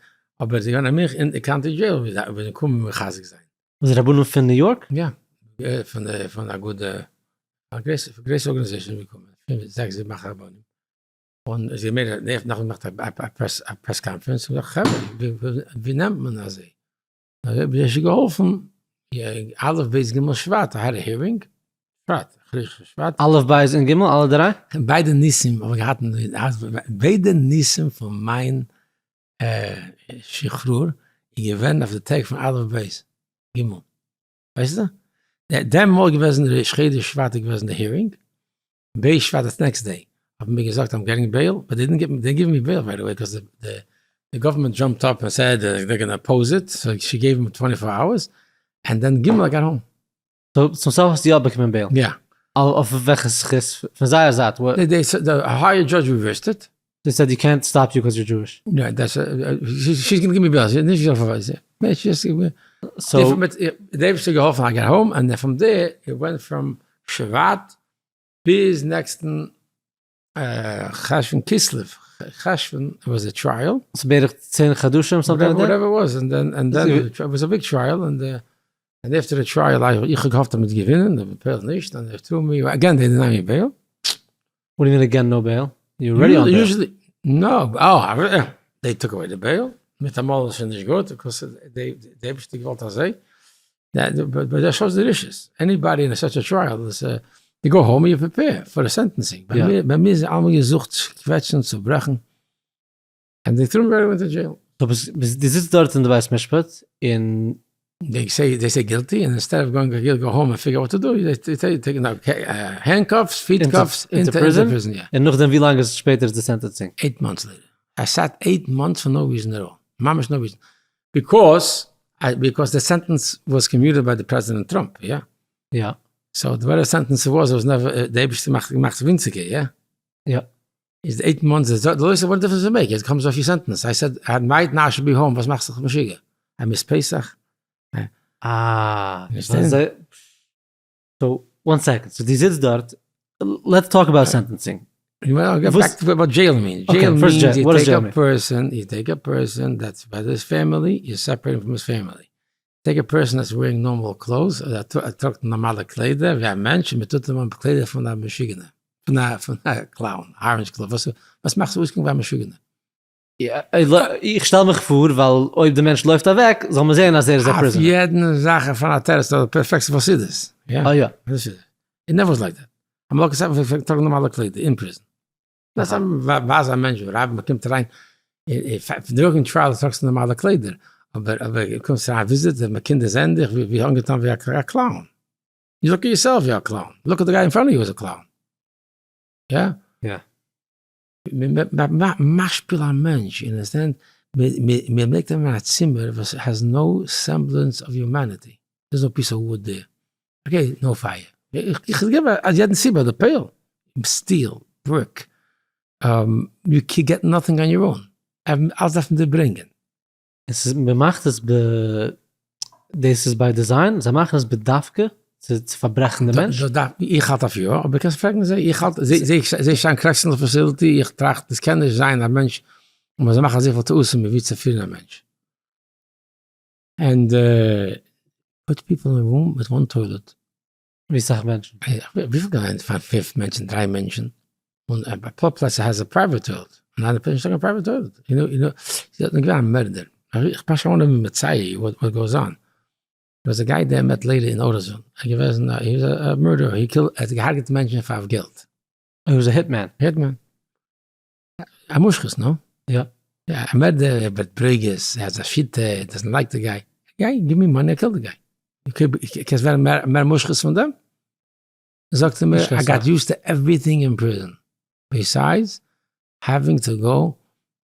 אבער זיי געווען א מח אין די county jail ווי זיי זענען קומען מחזק זיין. וואס רבנים פון ניו יארק? יא, פון די פון אגודה, א גרויסע גרויסע organization געקומען, פינף זעקס זיבן אכט רבנים, און זיי האבן מיר נאכדעם געמאכט א press conference, און געזאגט חברה ווי נעמט מען אזוי, האב איך שוין געהאלפן, א' ב' ג' שבט, I had a hearing, שבט, שבט. א' ב' און ג', אלע דריי? ביידע ניסים האב איך געהאט, ביידע ניסים פון מיין שחרור איז געווען אויף די טעג פון א' ב' ג', ווייסטו? דעמאלט געוועזן ראש חודש שבט איז געוועזן די hearing, ב' שבט די next day האט מען מיר געזאגט I'm getting bail, but they didn't give me bail right away because the government jumped up and said they gonna oppose it, so she gave them twenty four hours, and then ג' I got home. So צום סוף האסטו יא באקומען bail? יא. אויף וועלכע זכות? פון זייער זייט? די higher judge reversed it. They said you can't stop you cause you're Jewish. יא, that's she's gonna give me bail, נישט געזאגט פארוואס. So. די אייבערשטער האט געהאלפן I got home, and from there it went from שבט ביז נעקסטן חשוון כסלו, חשוון was a trial. ס'איז בערך 10 חדשים something like that? Whatever was, and then and then it was a big trial, and and after the trial איך האב געהאפט אז מ'וועט געווינען, אבער פעלט נישט, and they threw me, again they denied me bail. What do you mean again no bail? You already on bail. Usually, no, oh, they took away the bail, מיטאמאל איז שוין נישט גוט, because they די אייבערשטער געוואלט אזוי, but that shows די רשעות, anybody in such a trial is you go home you prepare for the sentencing, ביי מיר איז אלעמאל געזוכט צו קוועטשן צו ברעכן, and they threw me right into jail. So דו זיצט דארט אין די בית משפט און. They say they say guilty and instead of going to go home and figure what to do they say take handcuffs feet cuffs into prison, און נאכדעם ווי לאנג איז שפעטער איז די sentencing? Eight months later. I sat eight months for no reason at all, ממש no reason, because because the sentence was commuted by the President Trump, יא? יא. So the better sentence was was never די אייבערשטער מאכט געמאכט ווינציגער, יא? יא. איז די eight months די לויסע what difference make, it comes off your sentence, I said I might not should be home, וואס מאכסט זיך משוגע? I miss פסח. אה, so one second, so דו זיצט דארט, let's talk about sentencing. What jail means? Jail means you take a person, you take a person that's by his family, you separate from his family. Take a person that's wearing normal clothes, ער טראגט נארמאלע קליידער ווי א מענטש, און מען טוט אים אן קליידער פון א משוגענער, פון א פון א clown, orange clown, וואס וואס מאכסטו אויסקוקן ווי א משוגענער? איך שטעל מיך פאר, ווייל אויב די מענטש לויפט אוועק, זאל מען זען אז ער איז א prisoner. אויף יעדן זאך פון א תירוץ אדער פערפעקט וואס איז דאס? יא. אה יא. It never was like that. אמאל האט געזאגט טראגן נארמאלע קליידער אין prison. דאס ווייז א מענטש רב מען קומט אריין דורכן trial טראגסטו נארמאלע קליידער, אבער אבער קומסט אריין visit און קינדער זעען דיך ווי אנגעטון ווי א clown. You look at yourself you are clown, look at the guy in front of you is a clown. יא? יא. משפיל א מענטש, you understand? מען לייגט אים אין א צימער וואס has no semblance of humanity, there's no piece of wood there, okay, no fire, איך געב אז יעדן סיבה, די פייל, steel, brick, you can get nothing on your own, אלעס דארף מען דיר ברענגען. עס איז מען מאכט עס ב דאס איז by design? זיי מאכן עס בדווקא צו פארברעכן די מענטש? איך האלט אויף יא, אבער קענסט פרעגן זיי, איך האלט, זיי שטייען correctional facility, איך טראכט עס קען נישט זיין א מענטש און מען זאל מאכן אזויפיל טעותים ווי צו פירן א מענטש. And put people in room with one toilet. ווי סאך מענטשן? וויפיל גייען פאר פינף מענטשן דריי מענטשן און א פאר פלעצער has a private toilet און אנדערע פלעצער נישטא קיין private toilet you know you know זי האט געווען א מערדער איך פאש אן אים מצייר וואט goes on was a guy they met later אין אוראזאן ער געוועזן א he was a murderer he killed ער האט געהארגעט מענטשן פאר געלט. He was a hitman. Hitman. א מושחת, no? יא. יא, א מערדער, ער ווערט ברוגז, ער האט א שיטה, ער doesn't like the guy. גיי, give me money, I kill the guy. קענסט ווערן מער מושחת פון דעם? זאגט ער מיר, I got used to everything in prison, besides having to go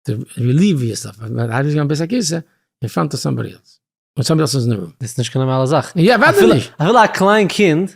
to relieve yourself, האב איך געווען בית הכסא in front of somebody else. און somebody else איז אין די room. דאס איז נישט קיין נארמאלע זאך. יא, אוודאי נישט. אפילו א קליין קינד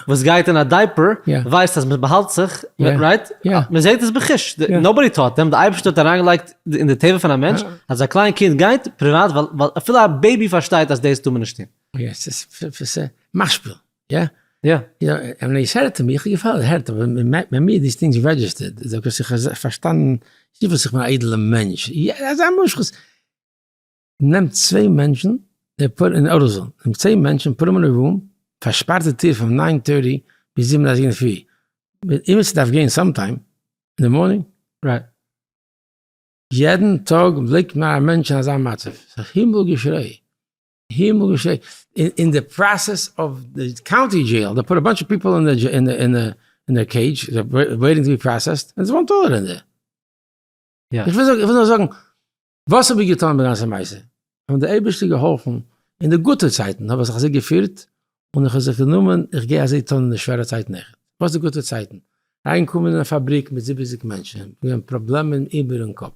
וואס גייט אין א diaper ווייסט אז מען באהאלט זיך, right? מען זעט עס בחוש. Nobody taught them, די אייבערשטער האט אריינגעלייגט אין די טבע פון א מענטש אז א קליין קינד גייט פריוואט ווייל אפילו א baby פארשטייט אז דאס טאר מען נישט טון. יא, ס'איז משפיל, יא? יא. יא, און איך הערט אים, איך האב געפאלן, הערט, אבער ביי מיר these things registered, זאג איך, איך האב פארשטאנען, נישט וואס איך בין א איידעלע מענטש, יא, אזא מושחת. נעמט צוויי מענטשן, they put אין אוראזאן, נעמט צוויי מענטשן put them אין א room, פארשפארט די טיר פון nine thirty ביז זיבן אזייגער אינדערפרי, אימיצער דארף גיין sometime אין די morning. Right. יעדן טאג לייגט מען א מענטש אין אזא מצב, ס'איז הימל געשריי, הימל געשריי, אין די process of די county jail, they put a bunch of people אין די cage, waiting to be processed, און ס'איז one toilet אין דער. איך וויל נאר זאגן, וואס האב איך געטאן מיט גאנצע מעשה? האט מיר דער אייבערשטער געהאלפן, אין די גוטע צייטן האב איך זיך אזוי געפירט, און איך האב זיך גענומען איך גיי אזוי טון אין די שווערע צייטן אויכעט. וואס די גוטע צייטן? אריינגעקומען אין א פאבריק מיט זיבעציג מענטשן, געווען פראבלעמען איבערן קאפ,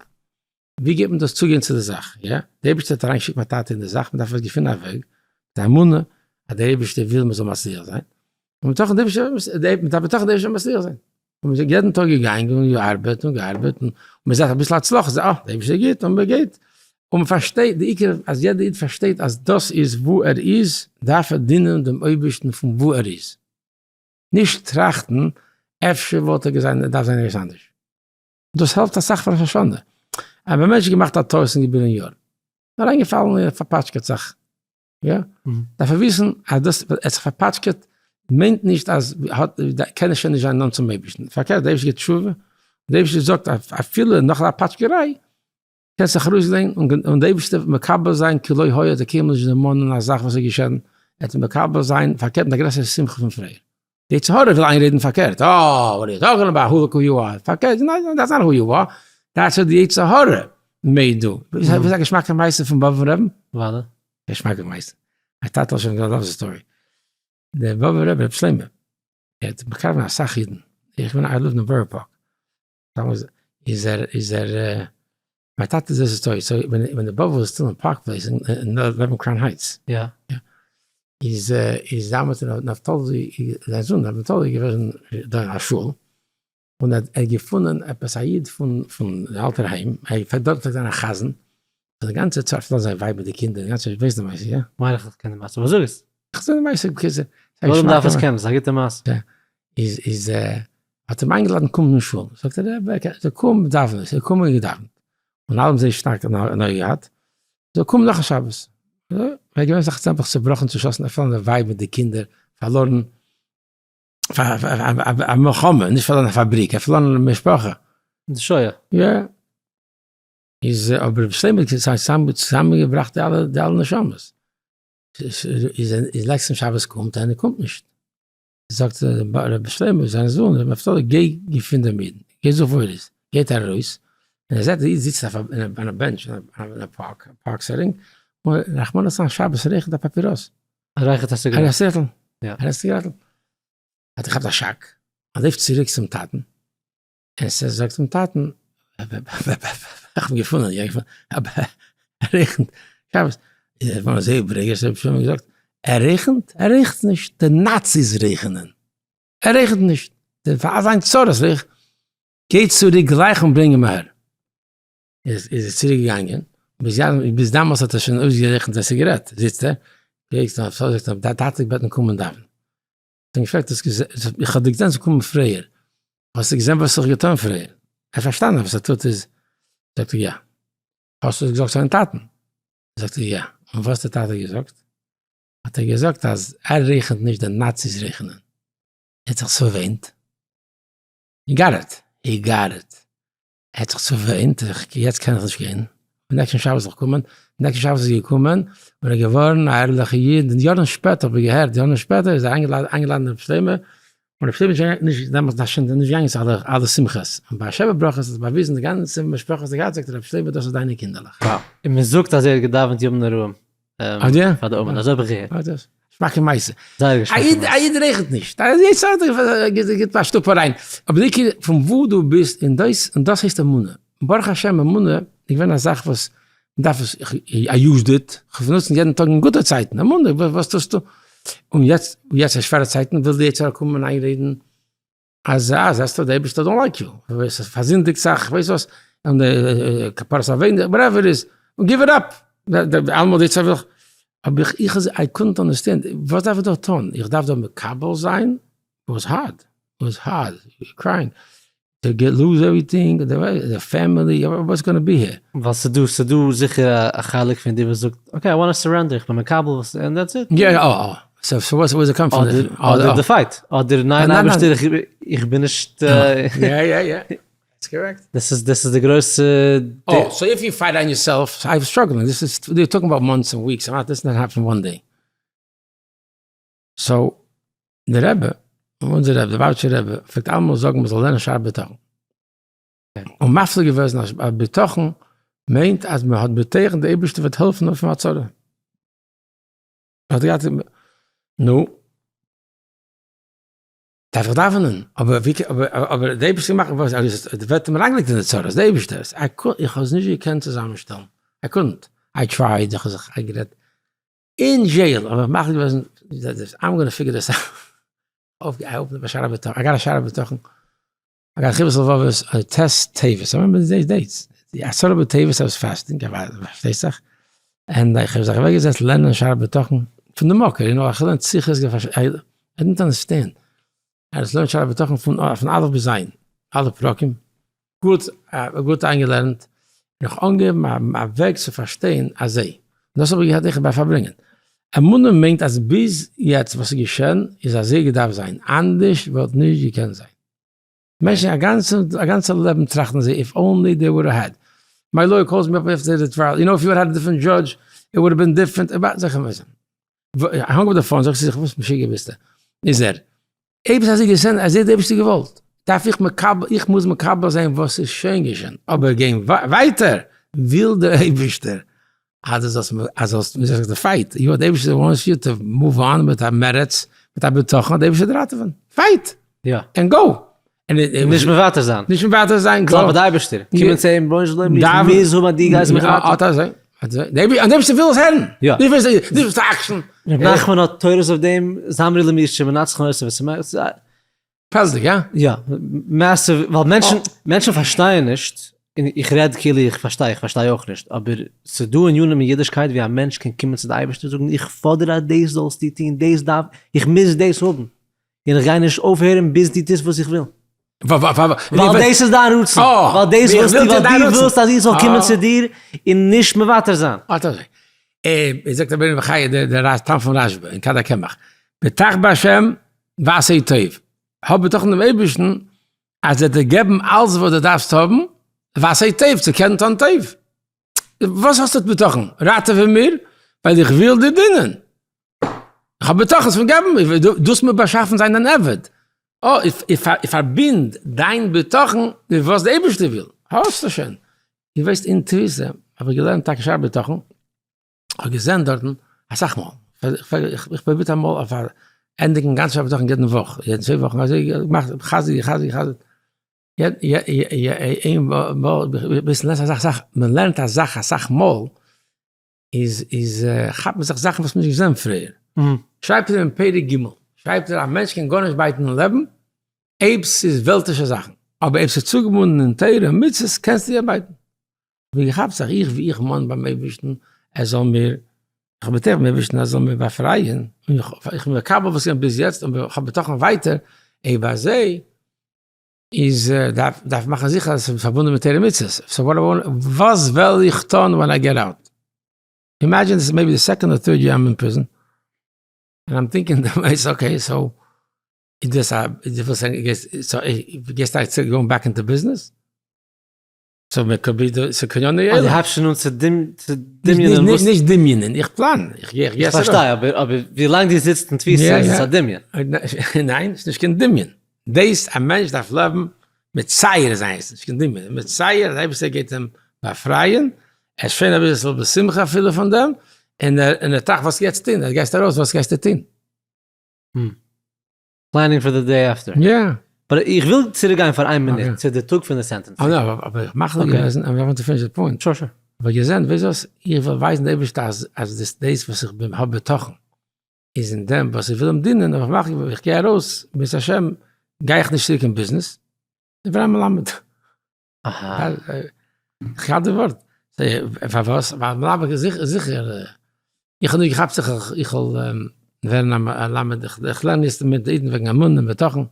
ווי גייט מען דאס צוגיין צו די זאך? יא, דער אייבערשטער האט אריינגעשיקט מיין טאטע אין די זאך, מען דארף עס געפינען א וועג, מיט אמונה אז דער אייבערשטער וויל מען זאל מצליח זיין, און מיט בטחון דער אייבערשטער מצליח זיין. און מ'איז יעדן טאג געגאנגען און געארבעט און געארבעט און מ'זעט אביסל הצלחה, זע אה, דער אייבערשטער גיט און מ'גייט, און מ'פארשטייט, די עיקר אז יעדער איד פארשטייט אז דאס איז וואו ער איז, דארף ער דינען דעם אויבערשטן פון וואו ער איז, נישט טראכטן אפשר וואלט ער געזיין, ער דארף זיין ערגעץ אנדערש. דאס העלפט אסאך פאר ראש השנה. אויב א מענטש האט געמאכט א טעות און געבוירן יאר, אריינגעפאלן און פארפאטשקעט זיך, יא, דארף ער וויסן אז דאס ער האט זיך פארפאטשקעט מיינט נישט אז האט קען ער שוין נישט זיין נאנט צום אייבערשטן, פארקערט דער אייבערשטער גיבט תשובה, דער אייבערשטער זאגט אפילו נאך א פאטשקעריי קענסט זיך ארויסדרייען און דער אייבערשטער וועט מקבל זיין כי לא היה, ער וועט קיינמאל נישט דערמאנען א זאך וואס איז געשען, ער וועט מקבל זיין פארקערט מיט א גרעסערע שמחה פון פריער. די יצר הרע וויל איינרעדן פארקערט, אה, what are you talking about, who look who you are, פארקערט, ניין, that's not who you are, that's what די יצר הרע made דא. ווילסט א געשמאקע מעשה פון באבובער רבי'ן? וואלע. געשמאקע מעשה. מיין טאטע האט שוין געלאזט די story. דער באבובער רבי, רבי שלמה, ער האט מקרב געווען אסאך אידן. איך בין I live אין בארא פארק. דאמאלס איז ער איז ער מיין טאטע איז עס טויט so ווען די באבע was still אין פארק פלעיס אין לעבן קראון הייטס יא איז איז דאמאלס נפתלי זיין זון נפתלי געווען דא אין א שול און ער האט געפונען עפעס א איד פון פון די אלטער היים ער פלעגט דארט זיין א חזן די גאנצע צייט פלעגט זיין ווייב מיט די קינדער די גאנצע ווייסט די מעשה יא? מיין איך איך קען די מעשה אבער זאג עס. איך זאג די מעשה בקיצור. ווארום דארף עס קענען, ס'איז א גוטע מעשה. איז איז האט אים איינגעלאדענט קומען אין שול, זאגט ער רבי קום דאווענען, איז ער געקומען און געדאווענט, און אלע האבן זייער שטארק הנאה געהאט, זאג קום נאך א שבת, ער איז געווען זיך צעמפלעך צובראכן צושאסן ער פארלוירן די ווייב מיט די קינדער, פארלוירן א מלחמה, נישט פארלוירן א פאבריק, ער פארלוירן א משפחה. די שואה. יא. איז אבער רבי שלמה האט צוזאמען געבראכט די אלע נשמות, איז נעקסטן שבת קומט ער און ער קומט נישט. זאגט רבי שלמה זיין זון רבי נפתלי גיי געפין דעם אידן, גיי זוך וואו ער איז, גייט ער ארויס און ער זעט די איד זיצט אויף א bench אין א פארק, park setting, און רחמנא לצלן שבת רייכערט א פאפיראס. ער רייכערט א ציגארעטל. א ציגארעטל, א ציגארעטל. האט ער געכאפט א שאק, ער לויפט צוריק צום טאטן, און זאגט צום טאטן, איך האב געפונען, יא געפונען, אבער ער רעכנט, שבת, איז ער געווארן זייער ברוגז, האט רבי שלמה געזאגט, ער רעכנט? ער רעכנט נישט, די נאציס רעכענען, ער רעכנט נישט, פאר זיין צרות רעכנט, גיי צוריק גלייך און ברענג אים אהער. איז ער צוריק געגאנגען. ביז דאמאלס האט ער שוין אויסגערעכנט ווער ס'איז גערעדט, זיצט ער, פרעגט אים, זאגט אים, דיין טאטע האט געבעטן קומען דאווענען. האט אים געפרעגט, איך האב דיר געזען זאלסט קומען פריער, האסטו געזען וואס איך האב געטון פריער? ער האט פארשטאנען וואס ער טוט איז, זאגט ער יא. האסט עס געזאגט צו דיין טאטן? זאגט ער יא. און וואס האט דער טאטע געזאגט? האט ער געזאגט אז ער רעכנט נישט די נאציס רעכענען. ער האט זיך צואוויינט. He got it. He got it. ער האט זיך צואוויינט, יעצט קען איך נישט גיין. next ן שבת זאל איך קומען. next ן שבת איז ער געקומען, און ער איז געווארן א ערליכע איד. און יארן שפעטער האב איך געהערט, יארן שפעטער איז ער איינגעלאדענט רבי שלמה, און רבי שלמה איז נישט דעמאלטס נישט געגאנגען צו אלע שמחות. און ביי שבע ברכות האט ער באוויזן די גאנצע משפחה האט ער געהאט, זאגט רבי שלמה דאס איז דיינע קינדערלעך. וואו. און מען זאגט אז ער האט געדאווענט ימים נוראים פאר די אמן, אזוי האב איך געהערט. געשמאקע מעשה. זייער געשמאקע מעשה. א איד רעכנט נישט. יעצט גיבט א שטופ אריין. אבער די עיקר פון וואו דו ביסט און דאס, און דאס הייסט אמונה. ברוך השם אמונה איז געווען א זאך וואס מ'דארף עס, I used it, כ'האב עס נוצן יעדן טאג אין גוטע צייטן, אמונה, וואס טוסטו? און יעצט, יעצט אין שווערע צייטן וויל די יצר הרע קומען איינרעדן אז אה, זעסטו, די אייבערשטער don't like you, פארזינדיגט זיך, כ'ווייס וואס, און כפרת עוון, whatever איז, און give it up, אלעמאל די יצר וויל, אבער איך, איך, I couldn't understand, וואס דארף איך דא טון? איך דארף דא מקבל זיין? It was hard, it was hard, crying, to get lose everything, די family, what's gonna be here. ווייל ס'דא, ס'דא זיכער א חלק פון דיר וואס זאגט, okay I want surrender, איך בין מקבל, and that's it. יא יא, אה, so וואס וואס קאמט פון די. אדער די fight, אדער ניין אייבערשטער איך בין נישט. יא יא יא, that's correct. דאס איז דאס איז די גרויסע. אה, so if you fight on yourself, I was struggling, this is, they talking about months and weeks, this not happen one day. So, דער רבי, אונזער רבי, דער ליובאוויטשער רבי, פלעגט אלעמאל זאגן מען זאל לערנען שער בטחון. און מפליא געוועזן אז בטחון מיינט אז מען האט בטחון די אייבערשטער וועט העלפן אויפן הצלה. האט געהאט, נו, דארף איך דאווענען, אבער ווי, אבער די אייבערשטער מאכט וואס, ווערט אים אריינגעלייגט אין די צרות, די אייבערשטער, איך האב עס נישט געקענט צוזאמענשטעלן, I couldn't, I tried, איך האב זיך איינגערעדט, אין jail האב איך מחליט געוועזן I'm gonna figure this out, I open up א שער הבטחון, I got א שער הבטחון, I got חובת הלבבות, ט' טבת, I remember the dates, די עשרה בטבת I was fasting, פארשטייט זיך, און איך האב זיך אוועק געזעצט לערנען שער הבטחון פון די מקור, יו נאו, איך לערן שיחות, I didn't understand, ער האט לערנט שער הבטחון פון אלף ביז זיין, אלע פרקים, גוט גוט איינגעלערנט, און איך אנגעהויבן א וועג צו פארשטיין אזוי, און דאס האב איך געהאט איך ביי פארברענגען. אמונה מיינט אז ביז יעצט וואס איז געשען איז אזוי געדארפט זיין, אנדערש וואלט נישט געקענט זיין. מענטשן א גאנצע א גאנצע לעבן טראכטן זיי if only they would had my lawyer calls me up after the trial, you know if you had a different judge it would been different, זאג איך hang up the phone, זאגט זי זיך וואס משוגע ביסטו, איז ער, אויב איז אזוי געשען, אזוי האט דער אייבערשטער געוואלט, דארף איך מקבל, איך מוז מקבל זיין וואס איז שוין געשען, אבער גיין ווייטער, וויל דער אייבערשטער אז דו זאלסט, אז זאלסט, ווי זאגט די fight, יא דער אייבערשטער wants you to move on מיט א מרץ, מיט א בטחון, דער אייבערשטער וועט ראטעווען, fight! יא. and go! נישט מוותר זיין. נישט מוותר זיין, go! קלאפ ביי די אייבערשטער, קומען צו אים, רבונו של עולם, איך מוז האבן אז דו גייסט מיך ראטעווען. אט אזוי, אט אזוי, דער אייבערשטער וויל עס הערן! יא. נישט וואס אקשן. ר' נחמן האט תורות אויף דעם, זמרי למי שמנצחין אותו ושמח. פלא'דיג, יא? יא, massive, ווייל מענטשן, מענטשן פארשטייען נישט, און איך רעד כאילו איך פארשטיי, איך פארשטיי אויך נישט, אבער ס'דא ענינים אין אידישקייט ווי א מענטש קען קומען צו די אייבערשטער און זאגן איך פאדער אז דאס זאלסטו טון, דאס דארף, איך מוז דאס האבן, און איך גיי נישט אויפהערן ביז דו טוסט וואס איך וויל. ווייל דאס איז דיין רצון, ווייל דאס ווילסטו, ווייל דו ווילסט אז איך זאל קומען צו דיר און נישט מוותר זיין. אט אזוי. זאגט רבינו בחיי דער טעם פון רשב"א אין כד הקמח, בטח בהשם ועשה טוב, האב בטחון דעם אייבערשטן אז ער וועט דיר געבן אלץ וואס דו דארפסט האבן, ועשה טוב, צו קענען טון טוב. וואס האסטו בטחון? ראטעווע מיר, ווייל איך וויל דיר דינען. איך האב בטחון פון געבן, דו האסט מיר באשאפן זיין אן עבד. אה, איך פארבינד דיין בטחון מיט וואס דער אייבערשטער וויל. האסטו שוין. דו ווייסט אין תפיסה האב איך געלערנט טאקע שער בטחון, איך האב געזען דארטן אסאך מאל, איך פרובירט אמאל אויף א ענדיגן גאנץ שער בטחון יעדן וואך, יעדן צוויי וואכן, אזוי געמאכט, חזר געחזרט געחזרט, מען לערנט א זאך אסאך מאל, איז איז כאפט מען זיך זאכן וואס מען האט נישט געזען פריער. שרייבט ער אין פרק ג', שרייבט ער א מענטש קען גארנישט בייטן אין לעבן, אויב ס'איז וועלטישע זאכן, אבער אויב ס'איז צוגעבונדן אין תורה און מצוות קענסטו יא בייטן. כ'בין געכאפט זיך איך ווי איך מאן ביים אייבערשטן ער זאל מיר, איך האב בטחון ביים אייבערשטן ער זאל מיר באפרייען, און איך בין מקבל וואס איז געווען ביז יעצט און איך האב בטחון ווייטער, אויב אזוי איז דארף דארף מאכן זיכער אז עס איז פארבונדן מיט תורה ומצוות, so וואס וועל איך טון when I get out? Imagine this is maybe the second or third year I'm in prison, and I'm thinking okay so איז דאס א איז דאס וואס גייסט צוריק going back into business? So מען קען בי די ס'קען יא יא. דו הייבסט שוין אן צו דמיונ'ען וואס. נישט דמיונ'ען, איך פלאן, איך גיי איך פארשטיי, אבער אבער ווי לאנג דו זיצט אין תפיסה איז עס א דמיון. ניין, ס'איז נישט קיין דמיון. דאס א מענטש דארף לעבן מצייר זיין, ס'איז נישט קיין דמיון, מצייר אז אייבערשטער גייט אים באפרייען, ער איז שוין אביסל בשמחה אפילו פון דעם, און ער טראכט וואס יעצט טון, אז גייסט ארויס וואס גייסטו טון? Planning for the day after. יא. But איך וויל צוריק גיין פאר איין מינוט צו די טאג פון די sentence. אה נאו, אבער איך מאך נאר געוועזן, I want to finish the point. Sure sure. אבער געזען ווייסט וואס, איך וויל ווייזן די אייבערשטער אז אז דאס דאס וואס איך בין האב בטחון איז אין דעם וואס איך וויל אים דינען, אבער איך מאך איך גיי ארויס בעז השם גיי איך נישט צוריק אין ביזנעס, איך ווער א מלמד. אהא. איך האלט די ווארט. פארוואס? ווייל מלמד איז זיכער, איך האב נישט געכאפט זיך איך וועל ווערן א מלמד, איך לערן יעצט מיט די אידן וועגן אמונה און בטחון,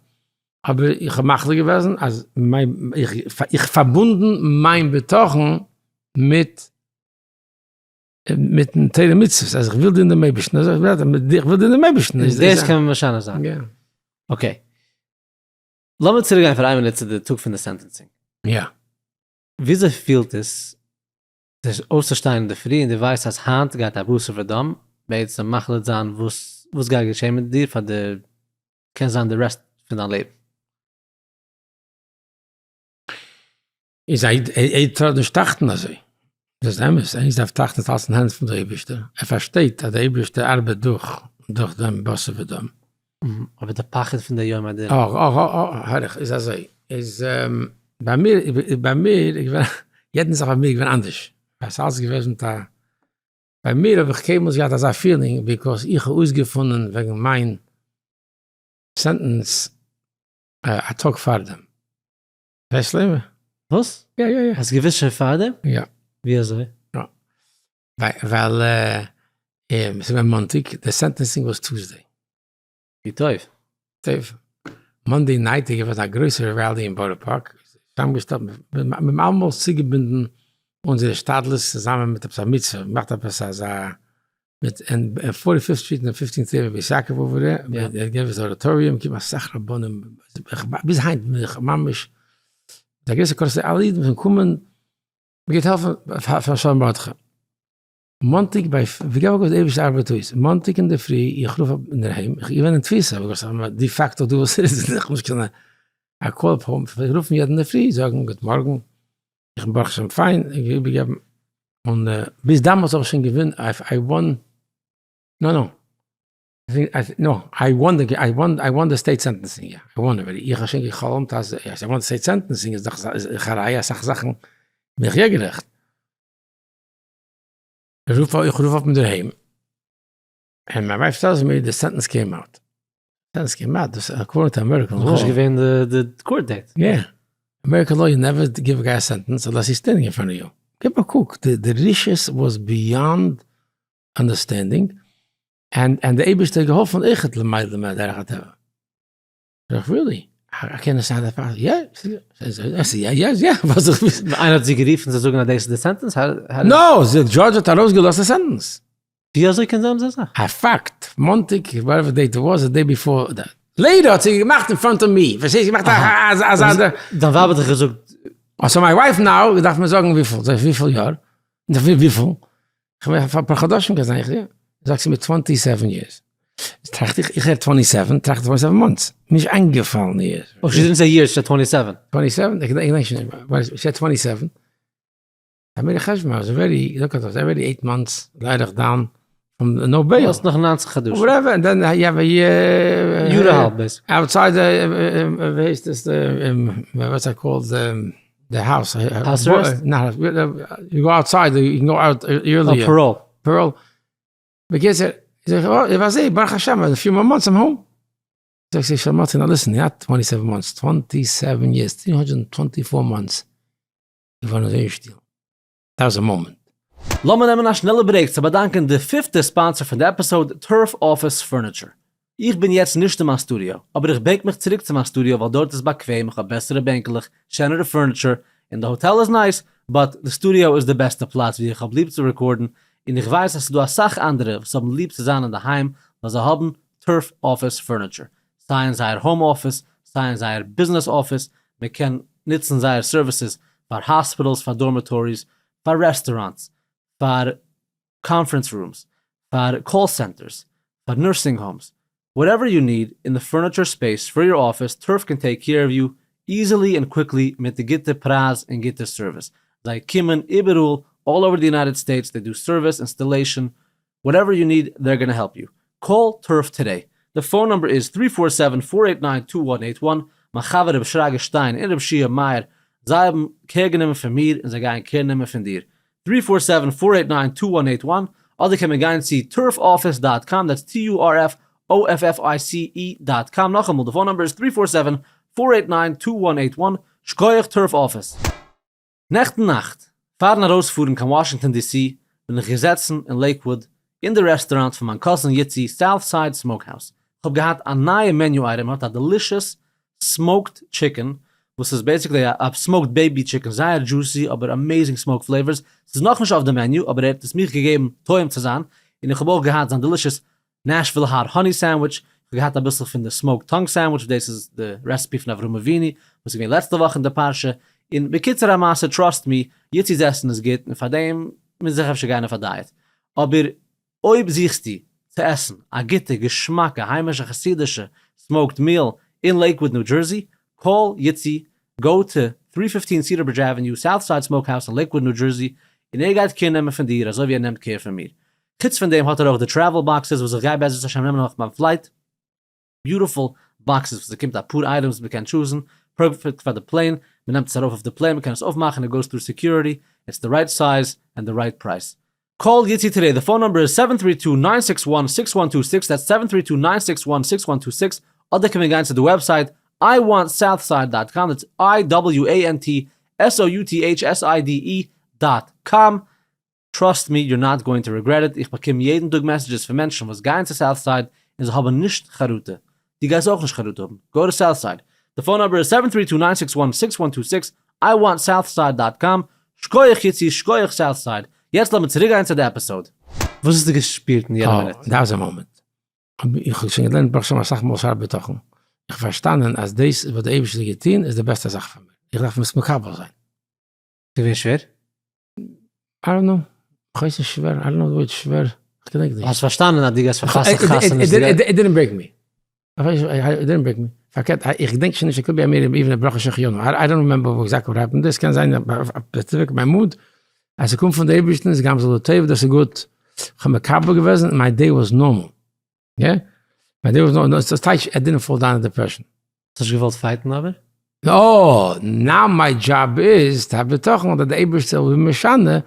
אבער איך האב מחליט געוועזן אז מיין, איך פארבונדן מיין בטחון מיט מיטן תורה ומצוות, אז איך וויל דינען דעם אייבערשטן, איך וויל דינען דעם אייבערשטן. דאס קען מען משנה זיין. Okay. לאמיר צוריק גיין פאר איין מינוט צו די טאג פון די sentencing. יא. וויאזוי פילט עס זיך אויפצושטיין אינדערפרי און דו ווייסט אז היינט גייט א בשר ודם בעצם מחליט זיין וואס וואס גייט געשען מיט דיר פאר די קען זיין די rest פון דיין לעבן? איז א איד טאר נישט טראכטן אזוי, דאס איז אמת, א איד דארף טראכטן ס'איז אלס אין הענט פון דער אייבערשטער, ער פארשטייט אז דער אייבערשטער ארבעט דורך דורך דעם בשר ודם. אבער די פחד פון די יום הדין. אה אה אה הער איך, איז אזוי, איז ביי מיר, ביי מיר איז געווען, יעדן זאך ביי מיר איז געווען אנדערש, ווייל ס'איז אלס געוועזן מיט א, ביי מיר האב איך קיינמאל נישט געהאט אזא feeling, because איך האב אויסגעפונען וועגן מיין sentence א טאג פארדעם. ווייסט לעבער? וואס? יא יא יא. האסט געוויסט שוין פארדעם? יא. ווי אזוי? יא. ווייל ס'איז געווען מאנטאג, די sentencing was Tuesday. ווי טוב. טוב. Monday night איז געווען א גרויסע rally אין בארא פארק, צוזאמגעשטעלט, מיר האבן אלעמאל צוגעבינדן אונזערע השתדלות צוזאמען מיט עפעס א מצוה, מ'מאכט עפעס אזא מיט אין forty fifth street און fifteenth avenue בית יעקב over there, דער געווען איז auditorium, קומען אסאך רבנים, ביז היינט בין איך ממש, די גרויסע קורס אלע אידן וואס קומען, מען גייט העלפן פאר שלום מרדכי. מאנטאג ביי, ווי געוואלד די אייבערשטער ארבעט אויס, מאנטאג אינדערפרי איך רוף אפ אינדערהיים, איך געווען אין תפיסה, אבער de facto דא וואס איז, איך מוז קענען א call אפ, איך רוף יעדן אינדערפרי זאגן גוט מארגן, איך בין ברוך השם פיין, איך גיי איבערגעבן, און ביז דאמאלס האב איך שוין געווינט, I won, no no, no, I won the, I won, I won the state sentencing, יא, I won already, איך האב שוין גע'חלומ'ט אז I won state sentencing איז דאך א ראיה אסאך זאכן בין איך יא גערעכט. איך רוף איך רוף אויף אינדערהיים, און מיין wife tells מיר די sentence came out. Sentence came out, דאס איז according to American law. נאכנישט געווען די court date. יא. American law you never give a guy a sentence unless he's standing in front of you. גיב א קוק, די רשעות was beyond understanding, און די אייבערשטער האט געהאלפן אויכעט למעלה מדרך הטבע. זאג איך really? I can't understand that part. יא, יא, יא, יא, וואס איך וויס. איינער האט זי גערופן צו זאגן אז דאס איז די sentence? No, די judge האט ארויסגעלאזט די sentence. ווי אזוי קען זיין אזא זאך? א פאקט, מאנטאג, whatever date it was, the day before that. Later האט זי געמאכט אין front of me, פארשטייסט? געמאכט א אזא. דיין ווייב האט דיך געזאגט. So my wife now, דארף מען זאגן וויפיל, זאג איך וויפיל יאר? וויפיל? כ'מיין פאר אפאר חדשים קען זיין איך יא, זאגט זי מיר twenty seven years, טראכט איך, איך הער twenty seven, טראכט איך twenty seven months, נישט איינגעפאלן איר. Oh, she didn't say years, she said twenty seven. Twenty seven? איך געדענק שוין נישט, she said twenty seven. I made a חשבון, I was already, look at us, already eight months לערך down from no bail. האסט נאך 19 חדשים. Whatever, and then you have a year. יאר א האלב בעסער. Outside, ווי הייסט עס, what's that called, די house. House arrest? ניין, you go outside, you can go out early. Parole. Parole. בקיצור, זאג איך, אוי, וואס איז, ברוך השם, a few more months I'm home. זאגט זי, שלום מרדכי, now listen, not twenty seven months, twenty seven years, three hundred and twenty four months. געווארן אזוי שטיל. That was a moment. לאמיר נעמען א שנעלע break צו באדאנקען די פיפטע sponsor פון די episode, Turf Office Furniture. איך בין יעצט נישט אין מיין סטודיאו, אבער איך בענק מיך צוריק צו מיין סטודיאו ווייל דארט איז באקוועם, איך האב בעסערע בענקלעך, שענערע furniture, און די האטעל איז nice, but די סטודיאו איז די בעסטע פלאץ ווי איך האב ליב צו record ן, און איך ווייס אז ס'איז דא אסאך אנדערע וואס האבן ליב צו זיין אינדערהיים ווייל זיי האבן Turf Office Furniture, סיי אין זייער home office, סיי אין זייער ביזנעס אפיס, מען קען נוצן זייער services פאר hospitals, פאר dormitories, פאר רעסטוראנטס, פאר conference rooms, פאר call centers, פאר nursing homes, whatever you need אין די furniture space for your office, Turf can take care of you easily און quickly מיט די גוטע פרייז און גוטע סערוויס. זיי קומען איבעראל all over די United States, they do service, installation, whatever you need they're gonna help you. Call Turf today. די phone number איז three four seven four eight nine two one eight one, מיין חבר רבי שרגא שטיין און רבי שיע מאיר זיי האבן care גענומען פון מיר און זיי גייען care נעמען פון דיר. three four seven four eight nine two one eight one, אדער קען מען גיין צו Turf Office dot com, that's T U R F O F F I C E dot com, נאכאמאל די phone number איז three four seven four eight nine two one eight one, שקויעך Turf Office. נעכטן נאכט, פארן ארויספארן קיין וואשינגטאן די סי, בין איך געזעצן אין לעיקוואוד, אין די רעסטוראנט פון מיין cousin יצי South Side Smokehouse, כ'האב געהאט א נייע menu item, ער האט א delicious smoked chicken, וואס איז basically א smoked baby chicken, זייער juicy אבער amazing smoke flavors, ס'איז נאכנישט אויף די menu אבער ער האט עס מיך געגעבן טועם צו זיין, און איך האב אויך געהאט זיין delicious Nashville hot honey sandwich, איך האב געהאט אביסל פון די smoked tongue sandwich, דאס איז די recipe פון אברהם אבינו וואס איז געווען לעצטע וואך אין די פרשה, און בקיצור המעשה trust me, יצי'ס עסן איז גוט און פארדעם מוז איך אפשר גיין אויף א diet, אבער אויב זוכסטו צו עסן א גוטע געשמאקע היימישע חסידישע smoked meal אין לעיקוואוד ניו דזשערסי, call יצי, go to three fifteen Cedar Bridge Avenue, South Side Smokehouse אין לעיקוואוד ניו דזשערסי, און ער גייט care נעמען פון דיר אזוי ווי ער נעמט care פון מיר. חוץ פון דעם האט ער אויך די travel boxes וואס איך גיי בעזרת השם נעמען אויף מיין flight, beautiful boxes וואס ס'קומט אפאר items מ'קען choose ן, perfect פאר די plane, מ'נעמט עס ארויף אויף די plane מ'קען עס אויפמאכן it goes through security, it's the right size and the right price. Call יצי today, די phone number איז seven three two nine six one six one two six, that's seven three two nine six one six one two six, אדער קען מען גיין צו די website I want Southside dot com, that's I W A N T S O U T H S I D E dot com, Trust me you're not going to regret it, איך באקום יעדן טאג messages פון מענטשן וואס גייען צו South Side און זיי האבן נישט חרטה, דו גייסט אויך נישט חרטה האבן, go to South Side, די phone number איז seven three two nine six one six one two six, I want South Side dot com, שקויעך יצי שקויעך South Side, יעצט לאמיר צוריק גיין צו די episode. וואס האסטו געשפירט אין יענע מינוט? That was a moment. איך האב שוין געלערנט ברוך השם אסאך מאל שער בטחון, איך האב פארשטאנען אז דאס וואס די אייבערשטער האט געטון איז די בעסטע זאך פאר מיר, איך דארף עס מקבל זיין. געווען שווער? I don't know, כ'ווייס נישט שווער, I don't know די ווארט שווער, כ'געדענק נישט. האסט פארשטאנען אז דו גייסט פארפאסן חתונות? It didn't break me. It didn't break me. פארקערט, איך געדענק שוין נישט, it could be I made even א ברכה שהחיינו, I don't remember exactly what happened, דאס קען זיין specific מיין mood, אז ס'קומט פון די אייבערשטן איז גם זו לטובה, דאס איז גוט, כ'האב מקבל געוועזן, my day was normal. יא? My day was normal, דאס טייטש I didn't fall down in depression. האסט נישט געוואלט fight ן אבער? נאו, now my job איז to have בטחון אז די אייבערשטער will be משנה,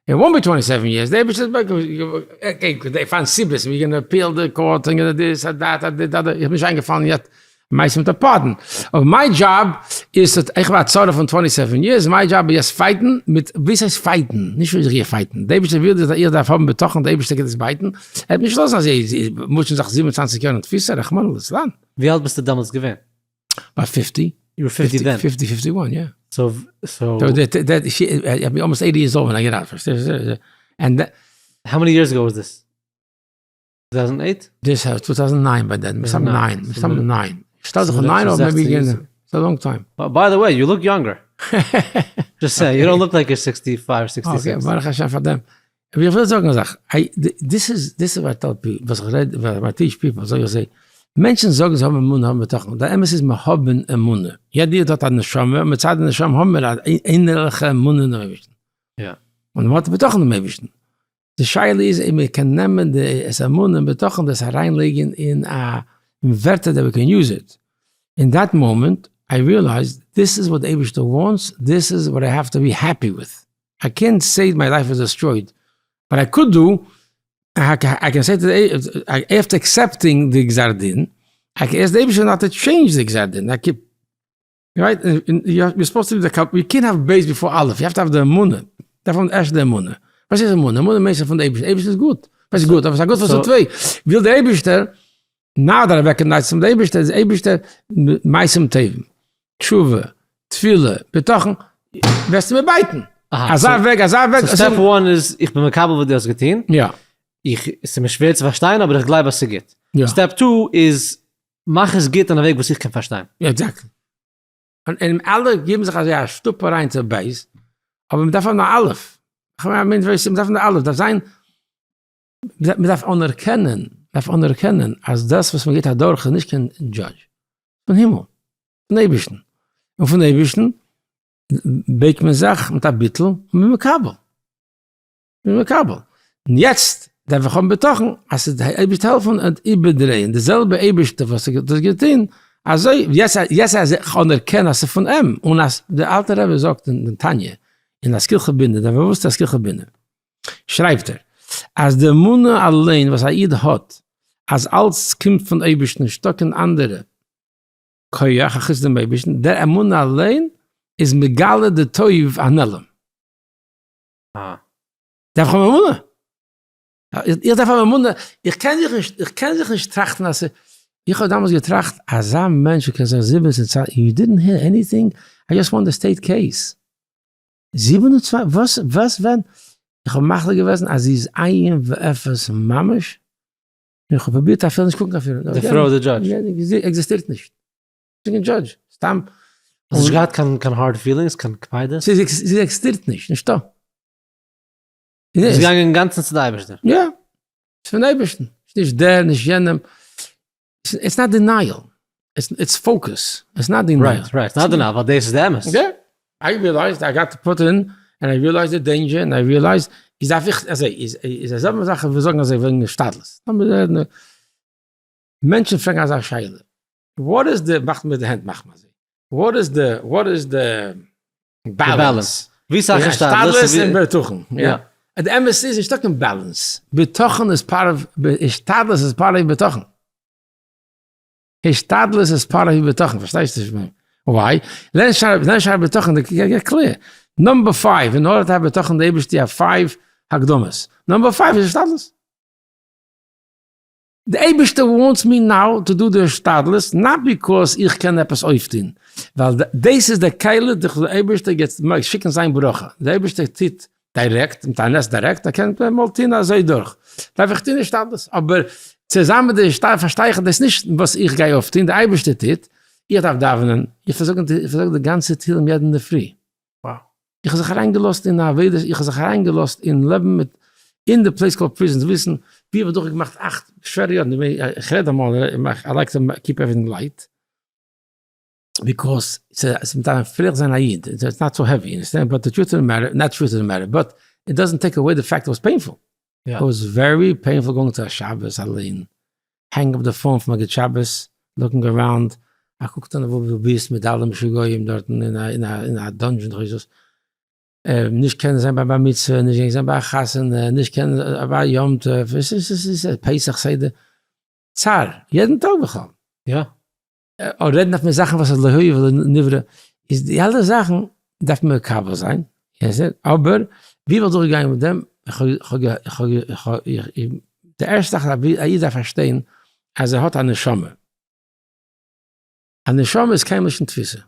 it won't be twenty seven years, די אייבערשטער okay, they find סיבות, we gonna appeal די court, און gonna this and that and that, איך בין נישט איינגעפאלן יעצט מעשה מיט א pardon, אבער מיין דזשאב איז, איך האב א צרה פון twenty seven years, מיין דזשאב איז יעצט fight ן מיט, וואס הייסט fight ן? נישט וואס איך גיי fight ן, די אייבערשטער וויל אז איך דארף האבן בטחון, די אייבערשטער גייט עס בייטן, ער וועט נישט לאזן אז זיי מוטשען זיך 27 יאר אין תפיסה, רחמנא לצלן. ווי אלט ביסטו דעמאלטס געווען? ביי fifty. You were fifty then? Fifty, fifty one, יא. So, so. איך בין almost eighty years old ווען I get out, פארשטייסט? And How many years ago was this? Two thousand eight? דאס איז two thousand nine by then, מסתם nine, מסתם nine. שטעל זיך nine אדער maybe יענע, ס'איז א long time. By the way, you look younger. Just say, you don't look like you're sixty five, sixty six. Okay, ברוך השם פאר דעם. אבער איך וויל זאגן א זאך, this is, this is what I tell people, וואס איך רעד, וואס איך teach people, זאג איך זיי, מענטשן זאגן זיי האבן אמונה, האבן בטחון, דער אמת איז מיר האבן אמונה. יעדער איד האט א נשמה, מצד די נשמה האבן מיר א אינערליכע אמונה אינעם אייבערשטן. און מען האט בטחון אינעם אייבערשטן. די שאלה איז אויב מען קען נעמען די עס אמונה און בטחון דאס אריין לייגן אין א אין ווערטער that we can use it. In that moment I realized this is what די אייבערשטער wants, this is what I have to be happy with. איי קענט סעי מיי לייף איז destroyed, but I could do, I can say to די after accepting די גזר דין, I can ask די אייבערשטער not to change די גזר דין, I keep right, you supposed to be די קאפ, יו קענט have בית before אלף, you have to have די אמונה. דארף האבן ערשט די אמונה. וואס איז אמונה? אמונה מיינט ס'איז פון די אייבערשטער, אייבערשטער איז גוט. וואס איז גוט? אבער ס'איז א גוט וואס טוט וויי. וויל דער אייבערשטער, נאר דער recognize פון די אייבערשטער איז אייבערשטער מעשים טובים, תשובה, תפילה, בטחון, וועסטו מיר בייטן. אזא וועג, אזא וועג. so step one איז, איך בין מקבל וואס דו האסט געטון. יא. איך, ס'איז מיר שווער צו פארשטיין אבער איך גלייב אז ס'איז גוט. step two איז, מאך עס גוט אין א וועג וואס איך קען פארשטיין. exactly. און אלע גיבן זיך אזוי א שטופ אריין צו בית, אבער מ'דארף האבן א אלף. כ'מיין, מ'דארף האבן א אלף, דארף זיין, מ'דארף אנערקענען, מ'דארף אנערקענען אז דאס וואס מ'גייט אדורך איז נישט קיין judge, פון הימל, פון אייבערשטן, און פון אייבערשטן בעט מען זיך מיט א ביטול און מ'איז מקבל. מ'איז מקבל. און יעצט דארף איך האבן בטחון אז ס'וועט די אייבערשטער העלפן און איבערדרייען די זעלבע אייבערשטער וואס האט דאס געטון, אזוי יעצט יעצט אז איך אנערקען אז ס'איז פון אים, און אז דער אלטער רבי זאגט אין דעם תניא, אין להשכילך בינה, דער באוואוסטער להשכילך בינה, שרייבט ער, אז די אמונה אליין וואס א איד האט, אז אלץ קומט פון אייבערשטן נישטא קיין אנדערע כח אחוץ דעם אייבערשטן, דער אמונה אליין איז מגלה די טוב הנעלם. דארף איך האבן אמונה. איך דארף האבן אמונה, איך קען זיך נישט, איך קען זיך נישט טראכטן אז איך האב דאמאלס געטראכט אזא מענטש וואס קען זיין 27, you didn't hear anything, I just won the state case. 27, וואס, וואס, ווען? איך האב מחליט געוועזן אז זי איז אין ואפס ממש, און איך האב פרובירט אפילו נישט קוקן אויף איר. די פרוי די judge? זי עקזיסטירט נישט. זי איז קיין judge, סתם. האסט נישט געהאט קיין קיין hard feelings, קיין קפידות? זי עקזיסטירט נישט, נישטא. זי איז געגאנגען אינגאנצן צו די אייבערשטער. יא, ס'איז פון אייבערשטן, ס'איז נישט דער נישט יענעם, it's not denial, it's focus, it's not denial. right, right, not denial, ווייל דאס איז די אמת. יא, I realized I got to put in, and I realized the danger, and I realized, איז דארף איך, אזוי, איז די זעלבע זאך ווי זאגן אזוי וועגן השתדלות. מענטשן פרעגן אזא שאלה, what איז די, מאכט מיט די הענט מאכט מען אזוי, what איז די, what איז די balance? ווי סאך השתדלות און בטחון, יא. די אמת איז נישטא קיין balance, בטחון איז part of, השתדלות איז part of בטחון. השתדלות איז part of בטחון, פארשטייסט נישט? why? לערן שער בטחון, די get clear. number five, אין order to have בטחון די אייבערשטער you have five הקדמות. number five איז השתדלות. די אייבערשטער wants me now to do די השתדלות, not because איך קען עפעס אויפטון, ווייל דאס איז די כלי דורך די אייבערשטער געבט שיקן זיין ברכה, די אייבערשטער טוט direct, מיט א נס direct, ער קען אמאל טון אזוי דורך, דארף איך טון השתדלות, אבער צוזאמען מיט די השתדלות פארשטיי איך אז דאס איז נישט וואס איך גיי אויפטון, די אייבערשטער טוט, איך דארף דאווענען, איך פארזאג די גאנצע תהילים יעדן אינדערפרי. איך האב זיך אריינגעלאזט אין א עבודה, איך האב זיך אריינגעלאזט אין לעבן מיט, אין די place called prison, וויסן ווי איך האב דורכגעמאכט אכט שווערע יארן, איך רעד אמאל, I like to keep everything light, because ס'איז מ'דארף פריך זיין א איד, it's not so heavy, but the truth of the matter, not truth of the matter, but it doesn't take away the fact it was painful, it was very painful going to א שבת אליין, hang up the phone פון א גוט שבת, looking around, א קוק טון וואו דו ביסט מיט אלע משוגעים דארטן אין א dungeon איך ווייס וואס, נישט קענען זיין ביי בר מצוה, נישט קענען זיין ביי א חתונה, נישט קענען ביי א יום טוב, עס איז פסח סדר, צער, יעדן טאג בכלל. יא. און רעדן דארף מען זאכן וואס איז לא היה ולא נברא, איז די אלע זאכן דארף מען מקבל זיין, אבער ווי וואלט דורך געגאנגען מיט דעם, איך האב איך האב איך האב די ערשטע זאך א איד דארף פארשטיין אז ער האט א נשמה, א נשמה איז קיינמאל נישט אין תפיסה.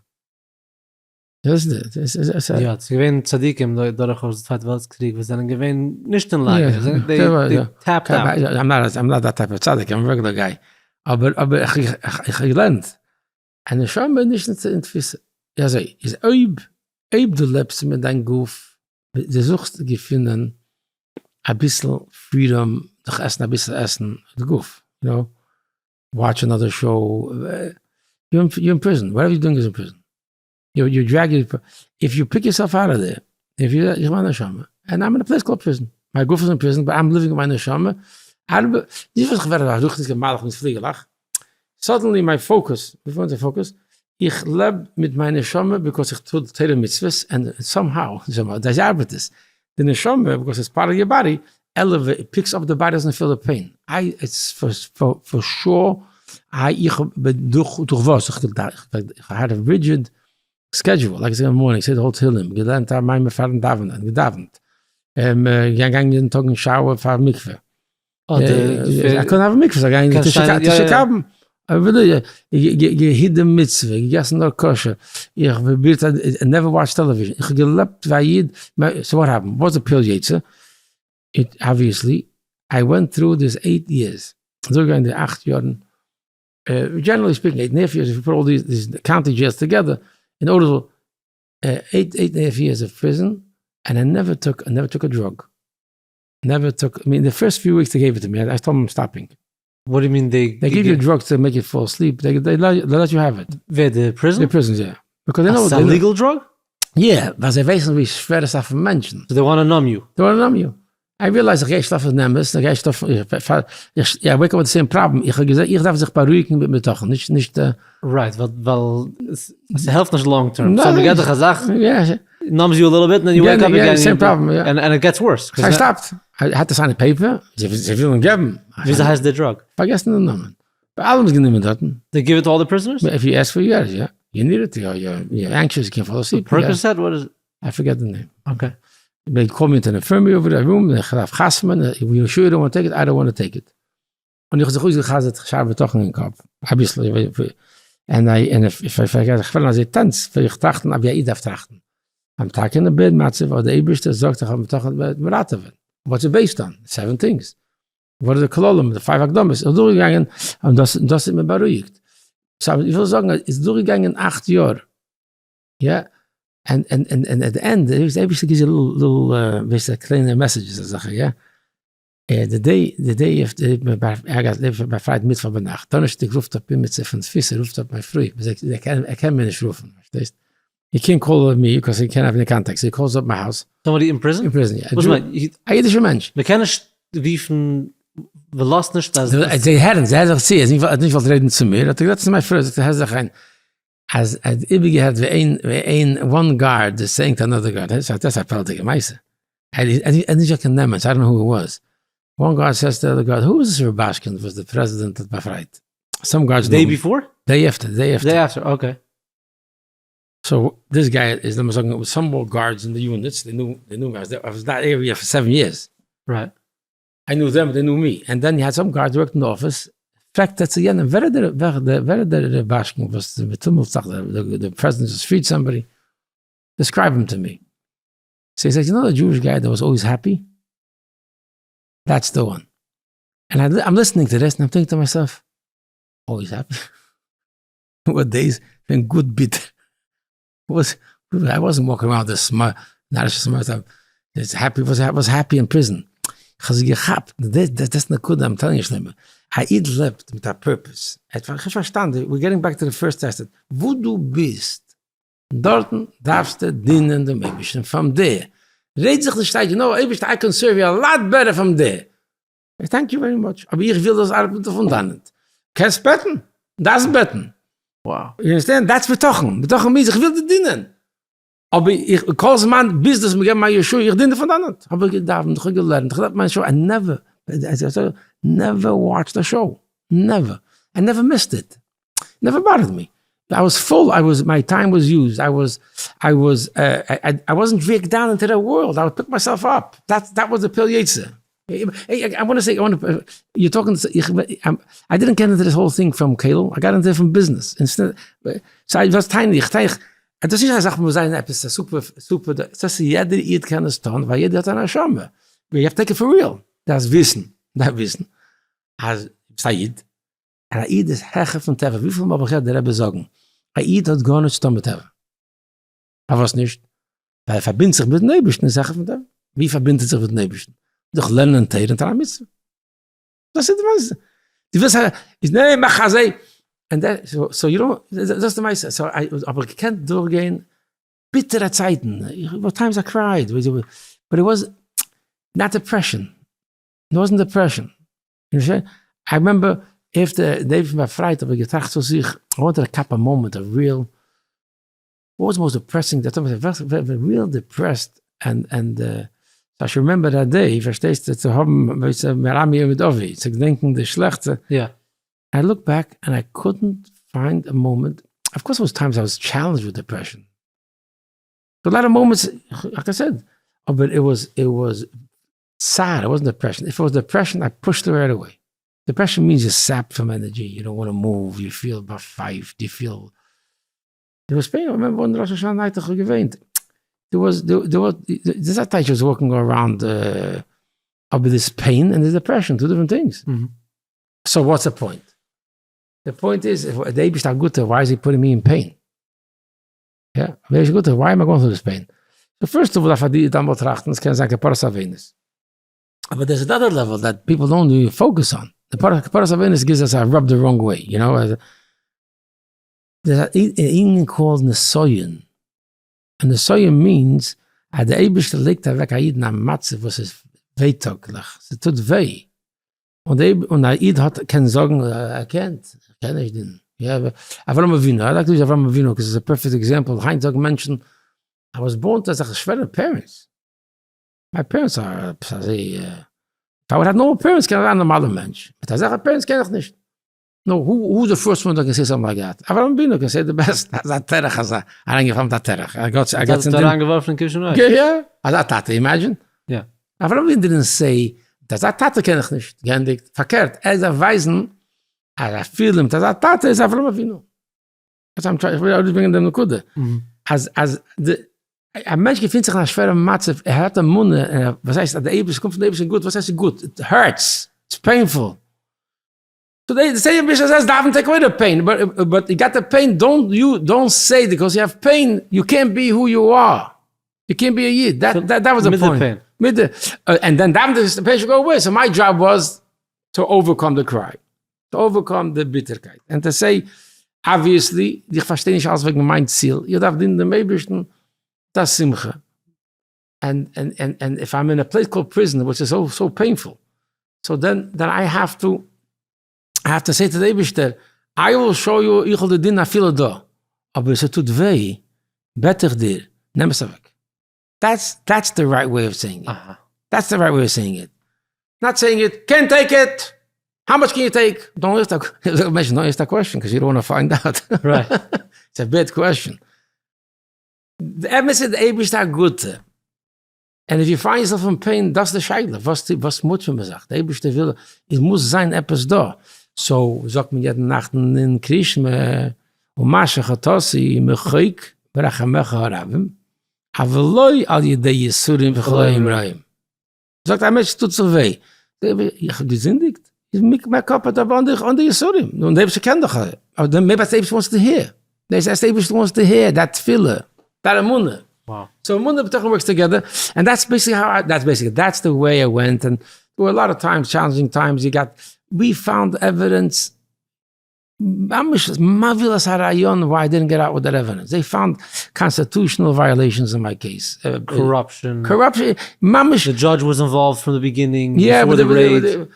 יא, ס'איז געווען צדיקים דורכאויס די צווייטע וועלטס קריג וואס זענען געווען נישט אין לאגער, they tapped out. I'm not that type of צדיק, I'm regular guy. אבער אבער איך האב געלערנט, א נשמה איז נישט אין תפיסה. אזוי איז אויב אויב דו לעבסט מיט דיין גוף, דו זוכסט געפינען אביסל freedom דורך עסן אביסל עסן די גוף, you know, watch another show, you in prison, whatever you doing is in prison. you drag your, if you pick yourself out of there, if you, איך מיין נשמה, and I'm in a place called prison, מיין גוף איז אין prison, but I'm living מיט מיין נשמה, ארבע, נישט וואס איך ווער א רוחניות'דיגער מלאך מיט פליגעלעך, suddenly my focus, ווי פארט די focus? איך לעב מיט מיין נשמה because איך טו תורה ומצוות, and somehow, אזוי ארבעט עס, די נשמה, because it's part of your body, elevate, picks up the body doesn't feel the pain, I, it's for sure, איי איך בין דורך דורך וואס? איך איך had a rigid schedule, like אין morning, say the whole תהילים, געלערנט א מאמר פארן דאווענען, געדאווענט. געגאנגען יעדן טאג אין shower פאר מקווה. ער קען האבן מקווה, זאל גיין תשעה קבין. געהיט די מצוה, געגעסן נאר כשר, איך פרובירט never watch television, איך האב געלעבט ווי א איד, so what happened, וואס די פועל יוצא? It obviously I went through this eight years, דורכגעגאנגען די אכט יארן, generally speaking eight and half years, if you put all these county jails together, אין ארדער eight eight and half years of prison, and I never took, I never took a drug, never took, I mean די first few weeks they gave it to me, I told them stopping. What do mean they they give you drugs to make you fall asleep, they they let you have it. ווער די prison? די prisons יא. Because they know ס'איז א legal drug? יא, ווייל זיי ווייסן ווי שווער עס איז אויפן מענטשן. So they wanna numb you. They wanna numb you. I realize איך גיי שלאפן אמת, איך גיי שלאפן, איך wake up מיט די same problem, איך האב געזען איך דארף זיך בארואיגן מיט בטחון, נישט נישט. Right, ווייל ס'העלפט נישט long term, so מ'געט דיך א זאך, numbs you a little bit, and you wake up again, same problem, יא. And it gets worse. So I stopped, I had to sign a paper, זיי ווילן געבן. וויאזוי הייסט די drug? פארגעסן די נאמען. ביי אלעם איז גענומען דארטן. They give it to all the prisoners? If you ask for you get it, יא. You need it, you're anxious, you can't fall asleep. Percocet? What is? I forget the name. Okay. They call me into an infirmary over the room, איך דארף חתמ'ען, you sure you don't want take it? I don't want take it. און איך האב זיך אויסגע'חזר'ט שארף בטחון אין קאפ, אביסל, און איך וועל אזוי tense, וועל איך טראכטן ווי א איד דארף טראכטן. I'm טאקע אין א bad מצב, אבער דער אייבערשטער זאגט איך האב בטחון וועט מיר ראטעווען. What's it based on? Seven things. וואס איז די כללים, די five הקדמות, איז דורכגעגאנגען, און דאס דאס האט מיר בארואיגט. So איך וויל זאגן, איז דורכגעגאנגען אכט יאר, יא, און און און און at the end, די אייבערשטער גיבט זיי little ווייסט קליינע messages אזעלכע, יא. די day, די day after ער באפרייט מיטוואך ביינאכט, דאנערשטאג רופט אפ אימיצער פון תפיסה רופט אפ מיין פרוי, ער קען מיר נישט רופן, פארשטייסט? He can't call me because he can't have any contact, so he calls up my house. Somebody in prison? אין prison, יא. וואס מיינט? א אידישער מענטש. מען קען נישט רופן, מען לאזט נישט אז. זיי הערן, זיי הערן זיך צו, ער האט נישט געוואלט רעדן צו מיר, האט ער געזאגט צו מיין פרוי, זאגט ער הער זיך איין, אז ער האט איבערגעהערט ווי איין ווי איין one guard is saying to another guard, דאס איז א פלא'דיגע מעשה, ער האט נישט געהאט קיין נעמען, so I don't know who it was, one guard says to other guard, who is this רובאשקין וואס די פרעזידענט האט באפרייט? Some guards Day before? Day after, day after. Day after, okay. So this guy איז לאמיר זאגן some more guards אין די units, they knew they knew me, I was that area for seven years. Right. I knew them, they knew me, and then he had some guard worked אין די אפיס, פרעגט ער צו יענעם, ווער איז דער, ווער איז דער רובאשקין וואס מ'טומלט זיך, די president just freed somebody, describe him to me. So he says, you know the Jewish guy that was always happy? That's the one. And I'm listening to this and I'm thinking to myself, always happy? What days? געווען גוט ביטער. וואס? I wasn't walking around this smile, נארישע smile, this happy, was was happy אין prison. איך האב זיך געכאפט, דאס איז נקודה, I'm telling you שלמה, א איד לעבט מיט א purpose, ער האט נישט פארשטאנען, we getting back to the first test, וואו דו ביסט, דארטן דארפסטו דינען דעם אייבערשטן from there, רעד זיך נישט איין, you know אייבערשטער I can serve you a lot better from there, thank you very much, אבער איך וויל דאס ארבעטן פון דאנעט. קענסט בעטן, דארפסט בעטן. Wow. You understand? That's בטחון. בטחון means איך וויל דיר דינען. אבער איך, כל זמן ביז דאס מיר געבן א ישועה, איך דין דיר פון דאנעט. האב איך געדאווענט, איך האב געלערנט, איך האב געלערנט מיין show, I never, never watched a show. Never. I never missed it. Never bothered me. I was full, I was, my time was used, I was, I was, I wasn't dragged down into the world, I pick myself up, that that was the פועל יוצא. I want to say, I want to, you're talking, I didn't get into this whole thing from כולל, I got into it from business. So I was tiny, איך טייך, דאס איז נישט א זאך וואס זיין עפעס א super, super, דאס איז יעדער איד קען עס טון, ווייל יעדער האט א נשמה. You have to take it for real. דארפסט וויסן, דארפסט וויסן אז ביסט א איד, און א איד איז העכער פון טבע, וויפיל מאל האב איך געהערט די רבי זאגן, א איד האט גארנישט צו טון מיט טבע. פארוואס נישט? ווייל ער פארבינדט זיך מיטן אייבערשטן איז העכער פון טבע. ווי פארבינדט ער זיך מיטן אייבערשטן? דורך לערנען תורה און טון א מצוה. דאס איז די מעשה. דו ווילסט א, איז נע מאך אזוי, and that, so you don't, דאס איז די מעשה. So האב איך געקענט דורכגיין ביטערע צייטן, times I cried, but it was not depression, it wasn't depression. I remember after די פון באפרייט האב איך געטראכט צו זיך, I want to cap a moment of real, what was most depressing, דער טאג real depressed and and I should remember that day, פארשטייסטו, צו האבן ווייסט מרמי מיט אבי, צו געדענקן די שלעכטע, יא. I look back and I couldn't find a moment, of course there was times I was challenged with depression, but a lot of moments, like I said. אבער it was, it was צער, it wasn't depression, if it was depression I pushed right away, depression means you sap from energy, you don't want move, you feel באפייפט, you feel, there was pain, remember ווען ראש השנה night איך האב געוויינט, there was, there was, דאס איז א טייטש וואס walking around, אבער דאס pain און דאס depression, two different things. So what's the point? די point איז, די אייבערשטער א גוטער, why is he putting me in pain? יא, ווער איז גוטער? Why am I going through this pain? So first of all דארף א איד אמאל טראכטן, עס קען זיין כפרת עוונות. אבער דער איז another level that people don't really focus on. די כפרת עוונות gives us a rub the wrong way, you know. דער איז א ענין called נסיון. און נסיון means אז דער אייבערשטער לייגט אוועק א איד אין א מצב וואס איז ווייטאגליך, ס'טוט וויי. און א איד האט קען זאגן ער קענט, איך קען נישט דינען. יא, אברהם אבינו, I like to use אברהם אבינו because it's a perfect example, היינט זאגן מענטשן, I was born to אזעלכע שווערע parents, my parents are עפעס אזוי, if I would have normal parents קען איך זיין א נארמאלער מענטש, מיט אזעלכע parents קען איך נישט. נו, who the first one that can say something like that? אברהם אבינו can say the best, אזא תרח אזא, אריינגעפאלן מיט א תרח, ער גאט האט אריינגעווארפן אין קישן אויך. יא, אזא טאטע, imagine. יא. אברהם אבינו didn't say, מיט אזא טאטע קען איך נישט, געענדיגט. פארקערט, ער דארף ווייזן אז אפילו מיט אזא טאטע איז אברהם אבינו. איך וויל ארויסברענגען דעם נקודה, אז אז די א מענטש געפינט זיך אין א שווערע מצב, ער האט אמונה, וואס הייסט אז די אייבערשטער קומט פון די אייבערשטער גוט, וואס הייסט גוט? It hurts, it's painful. So they say אביסל אז עס דארף take away the pain, but you got the pain, don't you don't say because you have pain, you קענט בי הו יו אר, יו קענט בי א איד, that was the point. מיט די pain. And then דאווענט די pain should go away, so my job was to overcome the cry, to overcome די ביטערקייט, and to say, obviously, איך פארשטיי נישט אלעס וועגן מיין ציל, איך דארף דינען דעם אייבערשטן מיט א שמחה, and if I'm in a place called prison which is so painful, so then then I have to I have to say to די אייבערשטער, I will show you איך וועל דיר דינען אפילו דא, אבער ס'טוט וויי, בעט איך דיר, נעם עס אוועק. That's that's the right way of saying it. That's the right way of saying it. Not saying it, can't take it! How much can you take? Don't ask that, don't ask that question, because you don't want to find out. Right. It's a bad question. די אמת איז די אייבערשטער א גוטע. And if you find yourself in pain, דאס איז די שאלה, וואס וואס מוטשען מיר זיך? די אייבערשטער וויל, עס מוז זיין עפעס דא. So זאגט מען יעדן נאכט אין קריאת שמע, ומה שחטאתי מחוק ברחמיך הרבים, אבל לא על ידי יסורים וחלאים רעים. זאגט א מענטש טוט זיך וויי, איך האב געזינדיגט? איז make up אבער אן די יסורים, און דער אייבערשטער קען דאך, אבער דער אייבערשטער wants to hear, דער אייבערשטער wants to hear that תפילה, that אמונה. So אמונה בטחון works together, and that's basically how I, that's basically, that's the way I went, and there were a lot of times, challenging times, you got, we found evidence, ממש מבהיל את הרעיון why I didn't get out with that evidence, they found constitutional violations in my case. Corruption. Corruption, ממש. The judge was involved from the beginning, before the raid.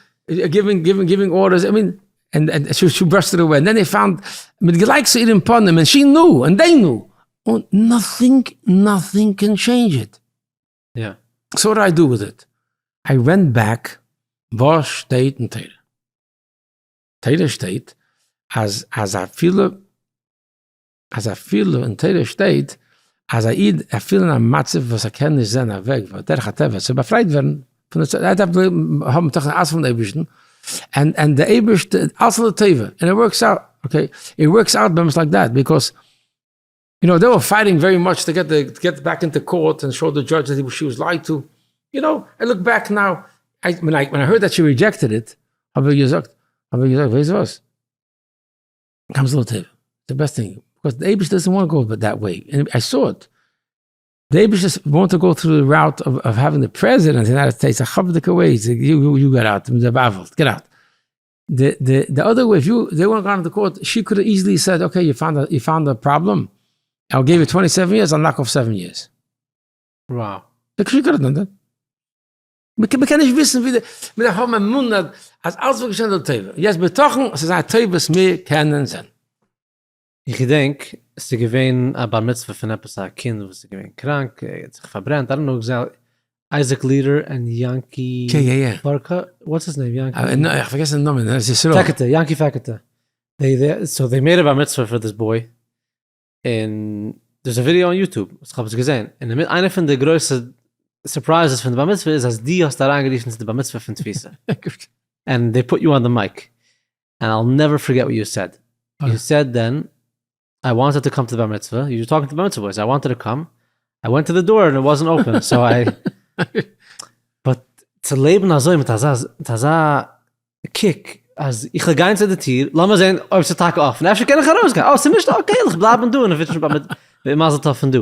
Giving, giving, giving orders, I mean, and, and she, she brushed it away, and then they found, מיט געלייגט צו איר אין פנים, and she knew, and they knew, און nothing, nothing can change it. Yeah. So what do I do with it? I went back, וואס שטייט אין תורה? תורה שטייט אז אז אפילו אז אפילו אין תורה שטייט אז א איד אפילו אין א מצב וואס ער קען נישט זען א וועג בדרך הטבע צו באפרייט ווערן פון די ער דארף האבן בטחון אלס פון אייבערשטן and and די אייבערשטער אלס לטובה and it works out okay it works out באמת like that because you know they were fighting very much to get the get back into court and show the judge that she was lied to you know I look back now I when I when I heard that she rejected it האב איך געזאגט האב איך געזאגט ווייסט וואס comes לטובה the best thing because די אייבערשטער doesn't want to go that way and I saw it די אייבערשטער want to go through the route of of having the president of the United States א כאפעדיגע way you you get out מיט די באוועלט get out the the the other way if you they want gone to court she could easily said okay you found you found a problem I'll give you 27 years I'll knock off 7 years. Wow. She could have done that. מ'קען נישט וויסן ווי די, מ'דארף האבן אמונה אז אלעס וועט געשען לטובה. יעצט בטחון, עס איז א טובה וואס מיר קענען זען. איך געדענק ס'איז געווען א בר מצוה פון עפעס א קינד וואס איז געווען קראנק, ער האט זיך פארברענט, I don't know exactly, אייזיק לידער און יענקי פארקא, what's his name, יענקי? איך פארגעס זיין נאמען, ער איז ישראל. פעקעטע, יענקי פעקעטע. So they made a bar מצוה for this boy, און דער'ס א video on YouTube וואס איך האב עס געזען, און איינע פון די גרויסע. surprises פון די בר מצוה איז אז דו האסט אריינגערופן צו די בר מצוה פון תפיסה. And they put you on the mic. And I'll never forget what you said. You said then, I wanted to come to the bar mitzvah, you talking to bar mitzvah boys, I wanted to come, I went to the door and it wasn't open, so I, but צו לעבן אזוי מיט אזא מיט אזא קוק אז איך וועל גיין צו די טיר, לאמיר זען אויב ס'איז טאקע אפן, אפשר קען איך ארויסגיין, אה ס'איז נישט okay איך בלייב דא און איך וויטש מיט מזל טוב פון דא.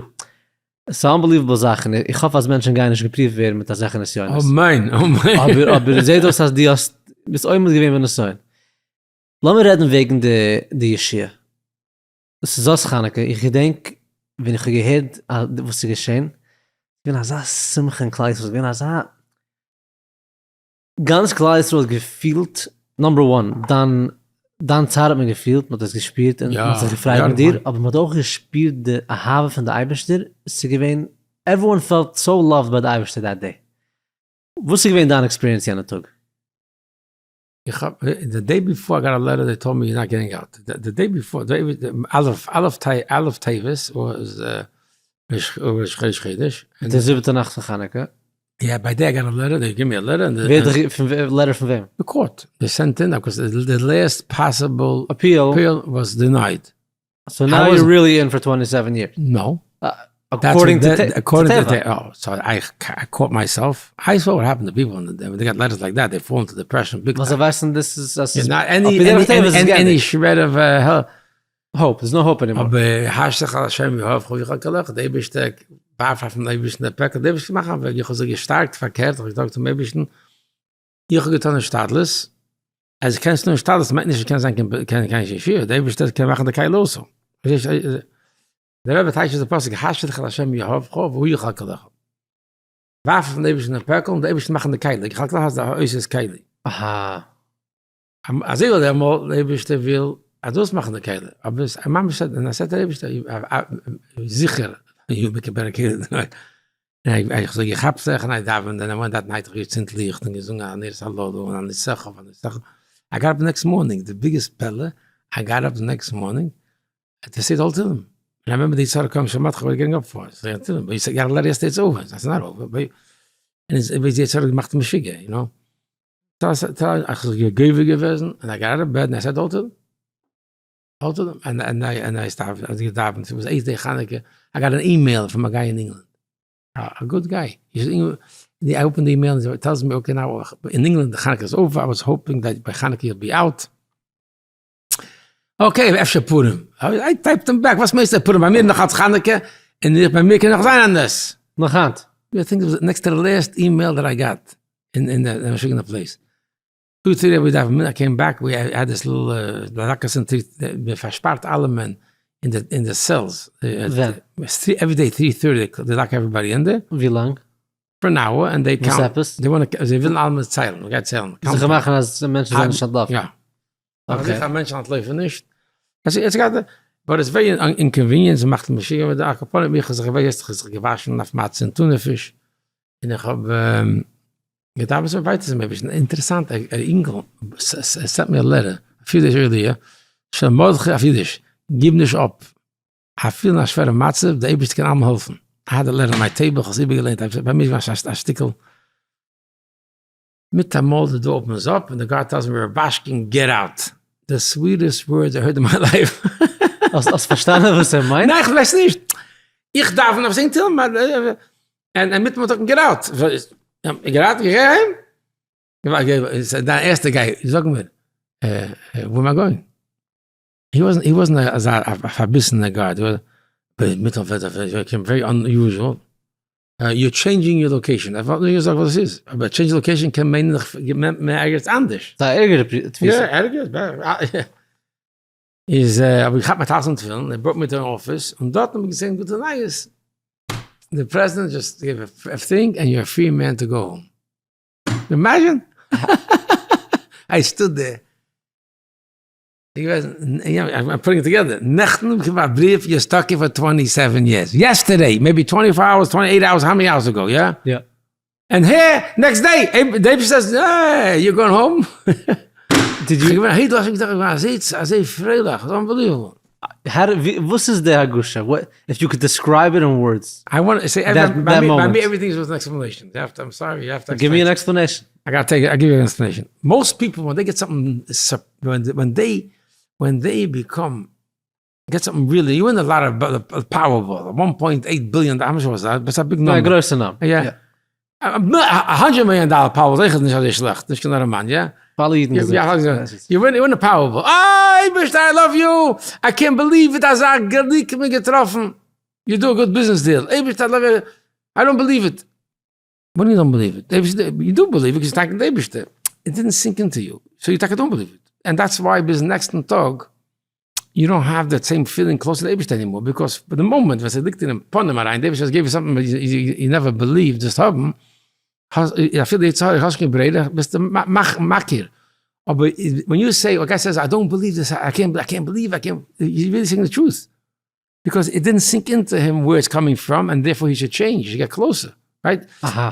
ס'איז unbelievable זאכן, איך האף אז מענטשן גייען נישט געפריווט ווערן מיט אזעלכע נסיונות. אמן אמן. אבער אבער זעט אויס אז דו האסט ביסט עומד געווען בנסיון. לאמיר רעדן וועגן די די ישועה. ס'איז זאת חנוכה, איך געדענק ווען איך האב געהערט וואס איז געשען, ס'איז געווען אזא שמחה אין כלל ישראל, ס'איז געווען אזא, גאנץ כלל ישראל האט געפילט, number one, דיין דיין צער האט מען געפילט, מען האט עס געשפירט און מען האט זיך געפרייט מיט דיר, אבער מען האט אויך געשפירט די אהבה פון די אייבערשטער, ס'איז געווען, everyone felt so loved by די אייבערשטער that day. וואס איז געווען דיין experience יענע טאג? איך האב, the day before I got a letter they told me you're not getting out, the day before, א' טבת was ראש חודש. די זיבעטע נאכט פון חנוכה. יא, by day I got a letter, they give me a letter. ווער האט דיך, letter פון וועם? די court, they sent in, because the last possible appeal was denied. So now you're really in for 27 years. No. According to טבע. So I caught myself, I saw what happened to people ווען they got letters like that, they fall into depression big time. ווייל זיי ווייסן דאס איז אז ס'איז any shred of hope, there's no hope anymore. אבער השלך על השם יהבך והוא יכלכלך, די אייבערשטער ווארף אויפן אייבערשטן די פעקל, די אייבערשטער מאכט א וועג, איך האב זיך געשטארקט פארקערט, איך האב געזאגט צום אייבערשטן, איך האב געטון השתדלות, אז קענסט טון השתדלות מיינט נישט אז קענסט זיין קיין קיין ישועה, די אייבערשטער קען מאכן די כלי אויס. דער רבי טייטשט די פסוק השלך על השם יהבך והוא יכלכלך. ווארף אויפן אייבערשטן די פעקל און די אייבערשטער מאכן די כלי, יכלכלך הייסט די עושה כלי. אהא. אזוי וויל דער אמאל די אייבערשטער וויל אז דו זאלסט מאכן די כלי, אבער עס איז ממש א נעשה דער אייבערשטער זיכער יו make a better כלי און איך זאג איך כאפ זיך און איך דאווען און אמאל that night איך געצינדט ליכט און געזונגען הנרות הללו און הניסוך והניסוך, I got up the next morning, the biggest פלא, I got up the next morning, to say all תהילים, און I remember די יצר קאם שמעתי איך געגאנגען אפ פאר, זאג תהילים, but you got a letter yesterday it's over, it's not over, but און עס איז יצר הרע געמאכט משוגע, you know. איך זיך געגובה געוועזן, און I got out of bed, און I said all תהילים. All תהילים, און און און I stop, אז איך דאווען, ס'וואס eighth day חנוכה, I got an email from a guy in England. A good guy. He's in I open the email and he tells me, okay, now in England, חנוכה is over, I was hoping that by חנוכה you'll be out. Okay, אפשר פורים. I typed him back, וואס מיינסטו פורים? ביי מיר נאך אלץ חנוכה, און איך ביי מיר קען נאך זיין א נס. נאך היינט? I think it was next to the last email that I got in in the משוגענע place. Two three we דארף I came back we had this little לאקערס און טריט מען פארשפארט אלעמען אין די אין די cells. ווען? Every day three thirty they lock everybody in there. ווי לאנג? For an hour and they count. וואס עפעס? זיי וואלן זיי ווילן אלעמען ציילן, מען גייט ציילן. זיכער מאכן אז מענטשן זענען נישט אנטלאפן. יא. אקעי. זיכער מענטשן אנטלויפן נישט. עס גייט but it's very inconvenient, ס'מאכט משוגע מיט די על כל פנים איך האב זיך געווען יעצט זיך געוואשן אויף מצה און טונא פיש, און איך האב געדאווענט צום ווייטער צום אייבערשטן, אינטערעסאנט א אינגל sent מיר א letter a few days earlier, שלום מרדכי אויף אידיש, גיב נישט אפ, אפילו אין א שווערע מצב, די אייבערשטער קען אלעמאל העלפן. I had a letter on my table, איך האב עס איבערגעליינט, ביי מיר איז געווען א שטיקל, מיטאמאל די door opens up און די guard tells me רובאשקין get out, the sweetest words I heard in my life. האסט פארשטאנען וואס ער מיינט? ניין איך ווייס נישט, איך דאווען אויף זיין תהלים, און מיטאמאל זאגט מען get out, get out, גיי אהיים, דיין ערשטע גיי, זאג מיר, where am I going? He wasn't he wasn't אזא פארביסענע guard, מיט very unusual, you're changing your location, ער האט נישט געזאגט וואס עס איז, אבער change location קען מיינען איך נעם מיר ערגעץ אנדערש. ס'איז א ערגערע תפיסה. יא ערגער, איז האב איך געכאפט מיין טלית און תפילין, ער brought me to office, און דארטן האב איך געזען גוטע נייעס, די פרעזידענט just gave a thing and you're a free man to go home. Imagine! I stood there. I'm putting it together. נעכטן באקומען א בריוו you're stuck here for twenty seven years. Yesterday, maybe twenty four hours, twenty eight hours, how many hours ago, יא? יא. And here, next day, די אייבערשטער says, hey, you're going home. Did you? איך בין אזוי פרייליך, it's unbelievable. וואס איז די הרגשה? If you could describe it in words. I want to say, ביי מיר everything is with an explanation. You have to, I'm sorry, you have to Give me an explanation. I gotta take, I give you an explanation. Most people when they get something, when they, when they become, get something really, you win a lot of Powerball, one point eight billion, how much was that? But א big number. א גרויסע number. יא. א hundred million dollar Powerball איז אויך נישט אזוי שלעכט, נישט קיין ארעמאן, יא? פאר אלע אידן געזאגט. You win a Powerball. אה, אייבערשטער I love you! איי קענט בעליוו איט, אזא גליק מיר געטראפן. You do a good business deal. אייבערשטער I love you, I don't believe it. What you don't believe it? You do believe it, 'cause טאקע די אייבערשטער. It didn't sink into you. So you טאקע don't believe it. And that's why ביזן נעקסטן טאג, you don't have that same feeling close to די אייבערשטער anymore, because for the moment ווען ס'ליגט אינעם פנים אריין, די אייבערשטער has gave you something you never believed דאס האבן, אפילו די יצר הרע האסט קיין ברירה, ביסטו מכיר. אבער when you say, a guy says I don't believe this, I can't, I can't believe, I can't, he's really saying the truth. Because it didn't sink into him where it's coming from and therefore he should change, he get closer, right? אהא.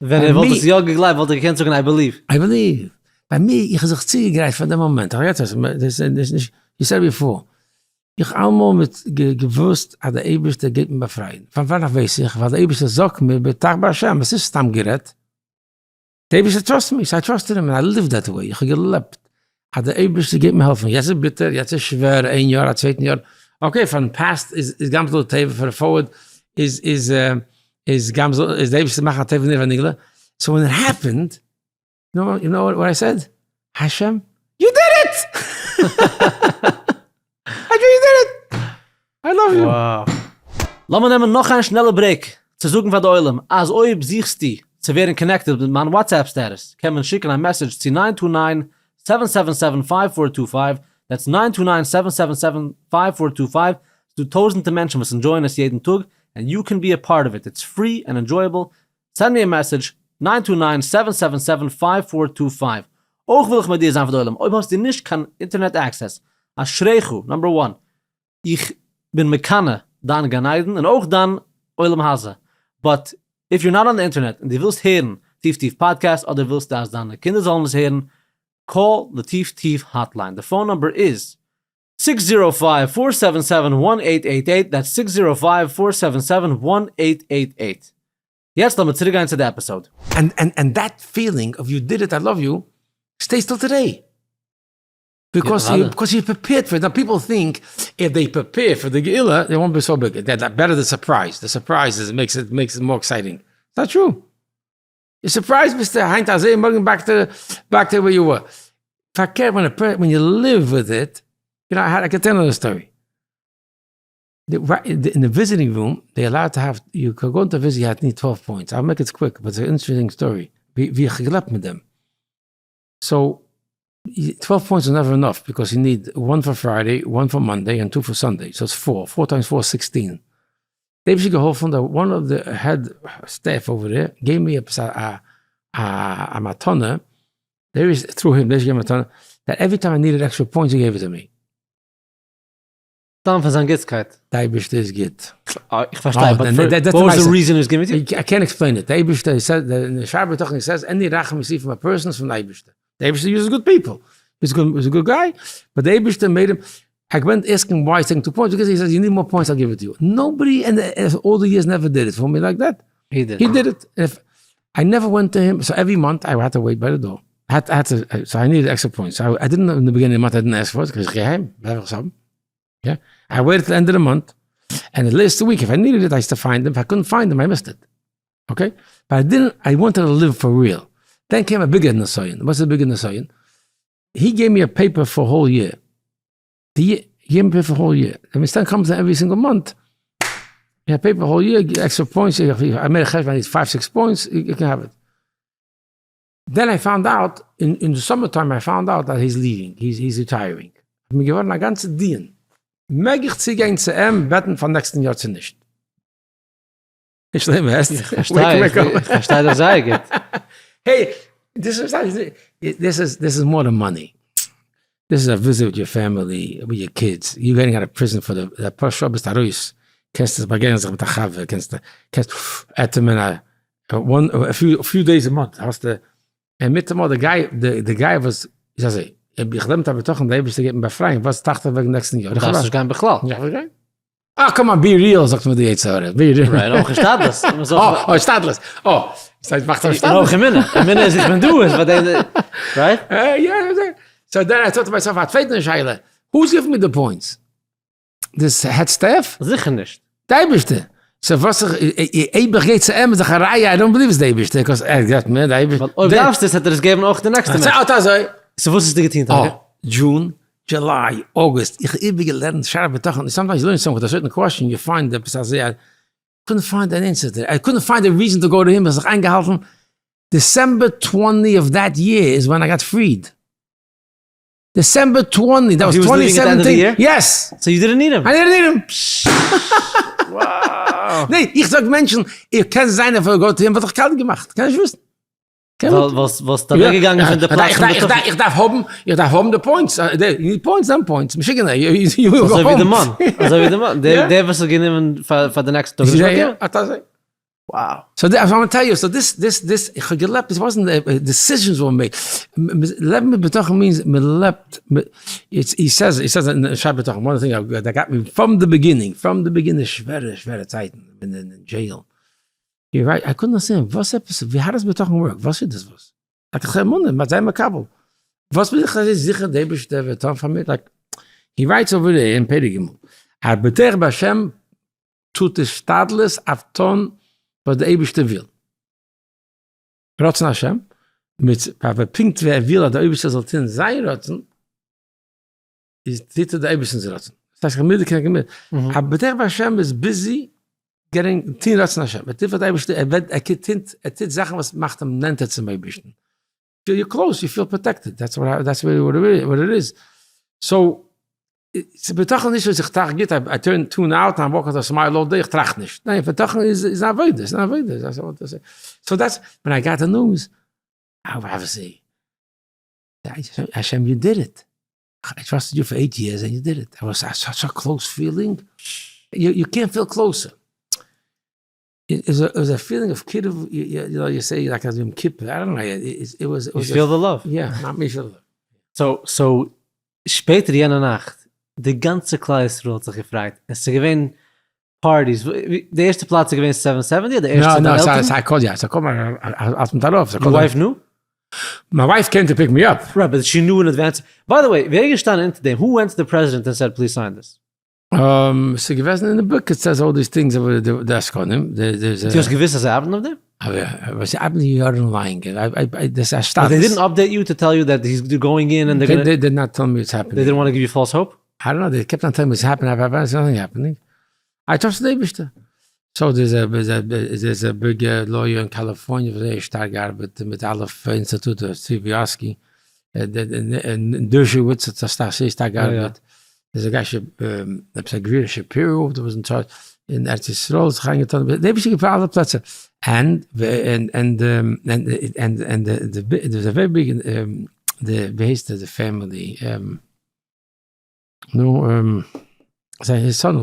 ווען ער וואלט עס יא געגלייבט וואלט ער געקענט זאגן I believe. I believe. ביי מיר, איך האב זיך צוגעגרייט פאר די מאמענט, איך האב געהערט דאס, דאס you said before, איך אלעמאל מיט געוואוסט אז דער אייבערשטער גייט מיר באפרייען, פון וואנעט ווייס איך? ווייל דער אייבערשטער זאגט מיר בטח בהשם, עס איז סתם גערעדט, דער אייבערשטער trust מיר, so I trusted him and I live that way, איך האב געלעבט אז דער אייבערשטער גייט מיר העלפן, יעצט איז ביטער, יעצט איז שווער, איין יאר, א צווייטן יאר, okay, פארן past איז גם זו לטובה, פארן forward איז איז איז גם זו, איז דער אייבערשטער מאכן א טובה נראה ונגלה, so when it happened, you know what I said? השם, you did it! השם you did it! I love you! לאמיר נעמען נאך איין שנעלע break צו זאגן פאר די עולם אז אויב זוכסטו צו ווערן connected מיט מיין WhatsApp status קען מען שיקן א message צו nine two nine seven seven seven five four two five, that's nine two nine seven seven seven five four two five, ס'דא טויזענטע מענטשן וואס enjoy ען עס יעדן טאג, and you can be a part of it, it's free and enjoyable, send me a message, nine two nine seven seven seven five four two five. אויך וויל איך מודיע זיין פאר די עולם, אויב האסטו נישט קיין אינטערנעט access, אשריך, number one, איך בין מקנא דיין גן עדן און אויך דיין עולם הזה, but if you're not on די אינטערנעט און דו ווילסט הערן טיף טיף פאדקעסט אדער ווילסטו אז דיינע קינדער זאלן עס הערן, call די טיף טיף hotline, די phone number איז six zero five four seven seven one eight eight eight, that's six zero five four seven seven one eight eight eight. יעצט לאמיר צוריק גיין צו די episode. And that feeling of you did it I love you stays till today. Because you because you prepared for it. Now people think if they prepare for the גאולה they won't be so big. That better the surprise. The surprise is makes it makes it more exciting. It's not true. די surprise ביסטו היינט אזוי מארגן back to back to where you were. פארקערט ווען א when you live with it, you know I can tell another story. אין די visiting room they allowed to have you can go into visit you had need twelve points, I make it quick but it's interesting story ווי איך האב געלעבט מיט דעם. So twelve points איז never enough because you need one for Friday, one for Monday and two for Sunday, so it's four, four times four איז sixteen. די האב איך געהאלפן די one of the head staff over there gave מיר עפעס א א מתנה, there is through him, דער איז געגעבן מתנה, that every time I needed extra points he gave it to me. סתם פון זיין גוטסקייט. די אייבערשטער איז גוט. איך פארשטיי, but what was the reason he was giving to you? I can't explain it, די אייבערשטער said, אין שער בטחון says, any רחמים you see from a person איז פון די אייבערשטער. די אייבערשטער uses good people. He's a good guy, but די אייבערשטער made him, I went asking why he's taking two points, because he says you need more points I'll give it to you. Nobody in all the years never did it for me like that. He did. He did it. If I never went to him, so every month I had to wait by the door. I had, I had to, so I needed extra points. So I, I didn't in the beginning of the month, I didn't ask for it, because geheim, Yeah. I waited till the end of the month, and the last week, if I needed it, I used to find them. If I couldn't find them, I missed it. Okay? But I didn't, I wanted to live for real. Then came a bigger Nasayan. What's the bigger Nasayan? He gave me a paper for a whole year. The year, he gave me a paper for a whole year. And instead comes every single month. You have paper whole year, extra points. I made a cheshbon, I need five, six points, you, you can have it. Then I found out, in, in the summertime, I found out that he's leaving, he's, he's retiring. איך בין געווארן א גאנצע דיון. מעג איך צוגיין צו אים בעטן פאר נעקסטן יאר צו נישט? איך פארשטיי, איך פארשטיי דאס זייער גוט. Hey, this is this is this is more than money. This is a visit with your family, with your kids. You getting out of prison for the פאר שעה ביסט ארויס, קענסט עס באגעגענען זיך מיט א חבר, קענסט קענסט אטעמען א one a few a few days a month האסטו און מיטאמאל די guy די guy וואס איז אזוי. איך לעב מיט א בטחון די אייבערשטער גייט מיר באפרייען, וואס טראכט איך וועגן נעקסטן יאר? דארפסט נישט גיין בכלל. איך וויל גיין. אה come on be real זאגט מיר די יצר הרע, be real. Right, אויך השתדלות. אה, השתדלות. אה, ס'הייסט מאכט השתדלות. און אויך אמונה, אמונה איז איך בין דא איז ביי דעם, right? יא, so then I thought to myself א צווייטע שאלה, who's giving me the points? די head staff? זיכער נישט. די אייבערשטער. So וואס איך, אויב איך גיי צו אים איז דאך א ראיה I don't believe איז די אייבערשטער, 'cause ער געבט מיר, די אייבערשטער. ווייל אויב דארפסטו עס וועט ער עס געבן אויך די נעקסטע מענטש. אט אזוי. So וואס האסטו געטון טאקע? אה, June, July, August, איך האב איבערגעלערנט שער בטחון, sometimes you learn something with a certain question, you find עפעס אזוי א, couldn't find an answer to, I couldn't find a reason to go to him, איך האב זיך איינגעהאלטן, December 20 of that year is when I got freed. December 20, that was 2017, yes! So you didn't need him? I didn't need him! ניין, איך זאג מענטשן, איך קען זיין אויף גאט אים וואלט איך קאלט געמאכט, קען נישט וויסן. וואלסט אוועק געגאנגען פון די פלאץ פון בטחון. איך דארף האבן, איך דארף האבן די points, you need points, דעם points, משוגענער, אזוי ווי די מאן, אזוי ווי די מאן, דער וואס האט גענומען פאר די נעקסטע טאג איז נישט באקומען. אט אזוי. Wow. So I want tell you, so this, this, this, איך האב געלעבט, עס wasn't decisions were made. לעבן מיט בטחון means מען לעבט, it's, he says, he says אין שער בטחון, one thing that got me from the beginning, from the beginning, שווערע, שווערע צייטן, איך בין אין jail. You're right, I couldn't understand, וואס עפעס, ווי how does בטחון work, וואס איז דאס וואס? like איך האב אמונה, מ'האט זיי מקבל. וואס בין איך אזוי זיכער די אייבערשטער וועט טון פאר מיר, like, he writes over there אין פרק ג', הבוטח בהשם טוט השתדלות אויף טון וואס די אייבערשטער וויל, רצון השם, מיט אבער פונקט ווי ער וויל אז די אויבערשטער זאל טון זיין רצון, איז טוט ער די אייבערשטענס רצון. דאס הייסט כמידה כנגד מידה. הבוטח בהשם איז busy getting טון רצון השם, ער טוט וואס די אייבערשטער, ער וועט, ער טוט, ער טוט זאכן וואס מאכט אים נענטער צום אייבערשטן. Feel you close, you feel protected, that's what it is. So, ס'איז בטחון נישט וואס איך טראכט גוט, I turn tune out and walk with a smile all day, איך טראכט נישט. ניין, בטחון איז א עבודה, ס'איז א עבודה. So that's, when I got the news, obviously, השם you did it. I trusted you for 8 years and you did it. I was such a close feeling. You can't feel closer. It was a feeling of קירוב, you know, you say like אז יום כיפור, I don't know, it was... You feel the love. יא, not me feel the love. So, so, שפעטער יענע נאכט, די גאנצע כלל ישראל האט זיך געפרייט, עס איז געווען parties, די ערשטע פלאץ איז געווען seven seventy אדער ערשט צו דיינע עלטערן? No, no, יא, ס'קומט אלס מיט ארויף. Your wife knew? My wife came to pick me up. Right, but she knew in advance. By the way, ווער איז געשטאנען אונטער דעם? Who went to the president and said please sign this? ס'איז געוועזן אין די book, it says all these things אבער די עסקנים, דו האסט געוואוסט אז זיי ארבעטן אויף דעם? אבער זיי ארבעטן יארן לאנג, דאס איז א שטאט. But they didn't update you to tell you that he's going in and they're gonna. They did not tell me it's happening. They didn't want to give you false hope? I don't know, they kept on telling me it's happening, אבער it's nothing happening. I trust די אייבערשטער. So there's a big lawyer אין קאליפארניע וואס זייער שטארק געארבעט מיט אלע אינסטיטוטן, סטיוו יאסקי, און דערשאוויץ האט זייער שטארק געארבעט, there's a guy עפעס א גביר שפירא וואס איז אין charge אין ארץ ישראל האט זיך איינגעטאן, די אייבערשטער געבט פאר אלע פלעצער, and and and and there's a very big די ווי הייסט די family נו זיין son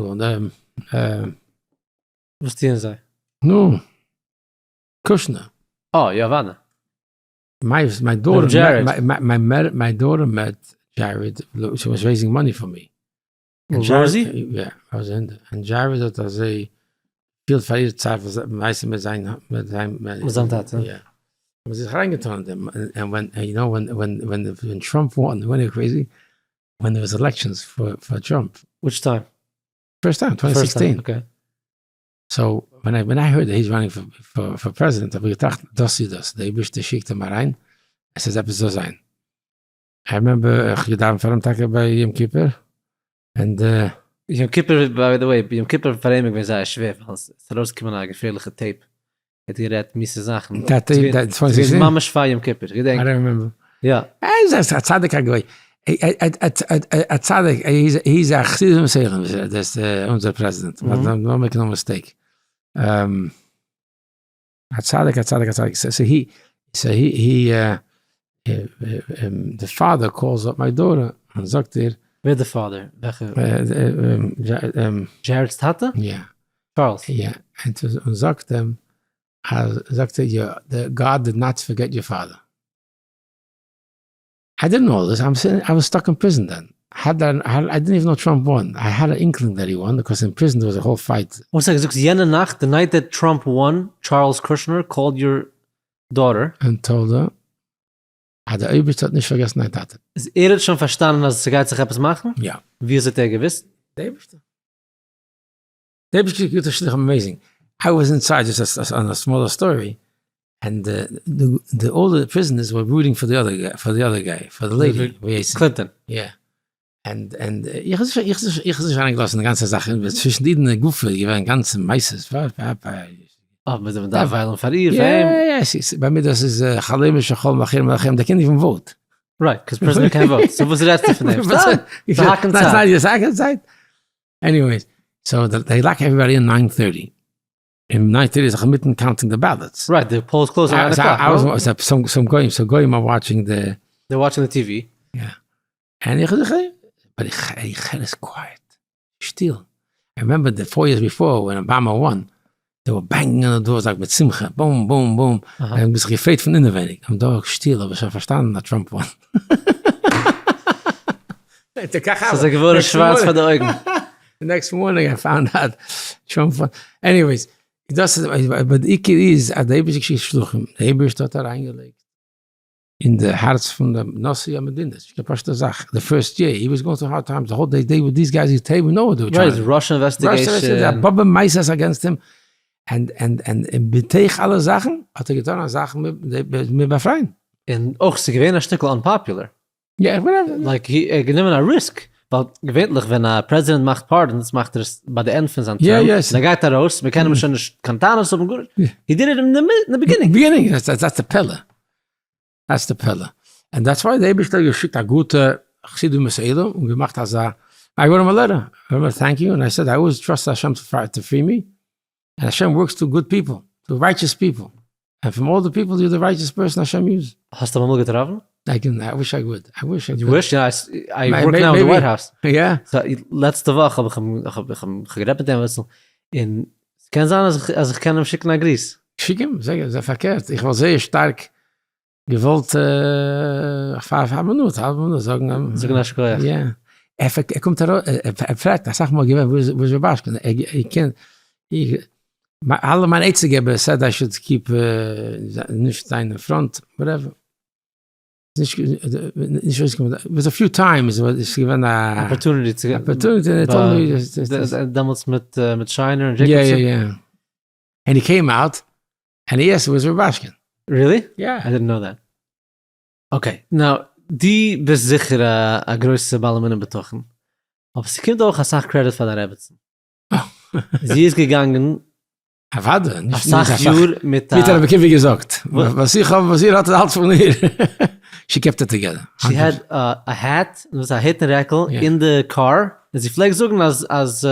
וואס טוען זיי? נו קושנער. אה יא וואנע. My my daughter my my daughter met Jared, she was raising money for me. Rosie? יא, ראזי, און Jared האט אזוי געפילט פאר איר צער וואס ווייסט מיט זיין מיט זיין מיט זיין טאטע. יא. האבן זיך אריינגעטאן אין דעם, און ווען, you know ווען ווען ווען ווען Trump won, ווען איז crazy, when there was elections for for Trump. Which time? First time, twenty sixteen. Okay. So ווען I ווען I heard he's running for for president האב איך געטראכט דאס איז דאס, די אייבערשטער שיקט אים אריין, עס איז עפעס זאל זיין. I remember איך געדאווענט פאר אים טאקע ביי יום כיפור, און די. יום כיפור by the way, יום כיפור פאר אים איז געווען זייער שווער ווייל עס איז ארויסגעקומען א געפערליכע tape, ער האט גערעדט מיסע זאכן, ס'איז געווען ממש פאר יום כיפור, כ'געדענק. I don't remember. יא. ער איז א צדיק א גוי, א צדיק, ער איז א חסיד אומות העולם, דאס אונזער פרעזידענט, don't make no mistake. א צדיק א צדיק א צדיק, so he, so he, the father calls up my daughter און זאגט איר. ווער די father? וועלכע? Jared's טאטע? יא. Charles. יא, און זאגט אים אז, זאגט ער יא, God did not forget your father. I didn't know this, I'm sitting, I was stuck in prison then, had I didn't even know Trump won, I had an inkling that he won, because in prison there was a whole fight. וואס האסט געזאגט יענע נאכט, the night that Trump won, Charles Kushner called your daughter. And told her אז דער אויבערשטער האט נישט פארגעסן דיין טאטע. איז ער האט שוין פארשטאנען אז ס'גייט זיך עפעס מאכן? יא. ווי אזוי האט ער געוואוסט? דער אייבערשטער. דער אייבערשטער גיט א שליח amazing. I was inside just on a smaller story and the all the prisoners were rooting for the other guy, for the other guy, for the lady, ווי הייסט זי? Clinton. יא. and and איך האב זיך איך האב זיך אריינגעלאזט אין די גאנצע זאך, צווישן די אידן אין גופא איז געווען גאנצע מעשות, אה, מען דארף וויילן פאר איר, פאר אים. יא יא, ביי מיר דאס איז חלום שחלמו אחרים עליכם, they can't even vote. Right, 'cause prisoner can't vote, so וואס רעדסטו פון דעם? סתם צו האקן צייט. צו האקן צייט. Anyways, so they lock everybody in nine thirty. און nine thirty איז זיך אינמיטן counting די ballots. Right, די polls close nine o'clock, no? Some גוים, some גוים are watching the. They watching די TV. יא. און איך זיך, but איך הער עס quiet, שטיל. I remember the four years before when Obama won, they were banging on the doors like מיט שמחה, boom boom boom, און האבן זיך געפרייט פון אינעווייניג, און דא שטיל האב איך שוין פארשטאנען אז Trump won. ס'איז זיי געווארן שווארץ פאר די אויגן. The next morning I found out Trump won. Anyways, דאס איז, אבער די עיקר איז אז די אייבערשטער שיקט שלוחים, די אייבערשטער האט אריינגעלייגט אין די הארץ פון די נשיא המדינה, ס'נישט קיין פשוטע זאך, די first year, he was going through hard times, the whole day, they were these guys, they know what they were trying. Right, Russia investigation. באבע מעשה'ס against him, and and and בתוך אלע זאכן האט ער געטון א זאך מיר באפרייען. און אויך ס'איז געווען א שטיקל unpopular. יא, איך בין. Like ער האט גענומען א risk, ווייל געווענליך ווען א פרעזידענט מאכט pardons מאכט ער עס ביי די end פון זיין term, און ער גייט ארויס, מ'קען אים שוין נישט קיין טענות האבן גארנישט, he did it אין די beginning. Beginning, that's די פלא. That's די פלא. And that's why די אייבערשטער האט געשיקט א גוטע חסיד אומות העולם און געמאכט אזא, I wrote him a letter, I wrote him thank you, and I said I always trust Hashem to free me, and Hashem works through good people, through righteous people, and from all the people you're the righteous person Hashem use. האסט אים אמאל געטראפן? I can, I wish I would, I wish I could. You wish? יא, I work now אין די White House. יא. לעצטע וואך האב איך אים, איך האב גערעדט מיט אים אביסל, און ס'קען זיין אז איך קען אים שיקן א גריס. שיק אים, זאג פארקערט, איך וואלט זייער שטארק געוואלט פאר א מינוט, האלבע מינוט זאגן אים. זאגן א שכוח. יא. ער קומט ארויס, ער פרעגט אסאך מאל געווען וואו איז רובאשקין, ער קען, אלע מיינע עצה געבער said I should keep נישט זיין אין front, whatever. נישט אויסגעקומען, was a few times איז געווען א opportunity צו opportunity, דעמאלטס מיט שיינער און דזשעיקאבסאן. יא יא יא. And he came out and he asked where's Rubashkin. Really? יא. I didn't know that. Okay, now, דו ביסט זיכער א גרויסע בעל אמונה בטחון, אבער ס'קומט אויך אסאך credit פאר דיין רעבעצן. זי איז געגאנגען אוודאי, אסאך יאר מיט א. ווי האט רבי עקיבא געזאגט, וואס איך האב, וואס איר האט איז אלץ פון איר. She kept it together. She had a hat, וואס א היט און רעקל, אין די קאר, און זי פלעגט זאגן אז אז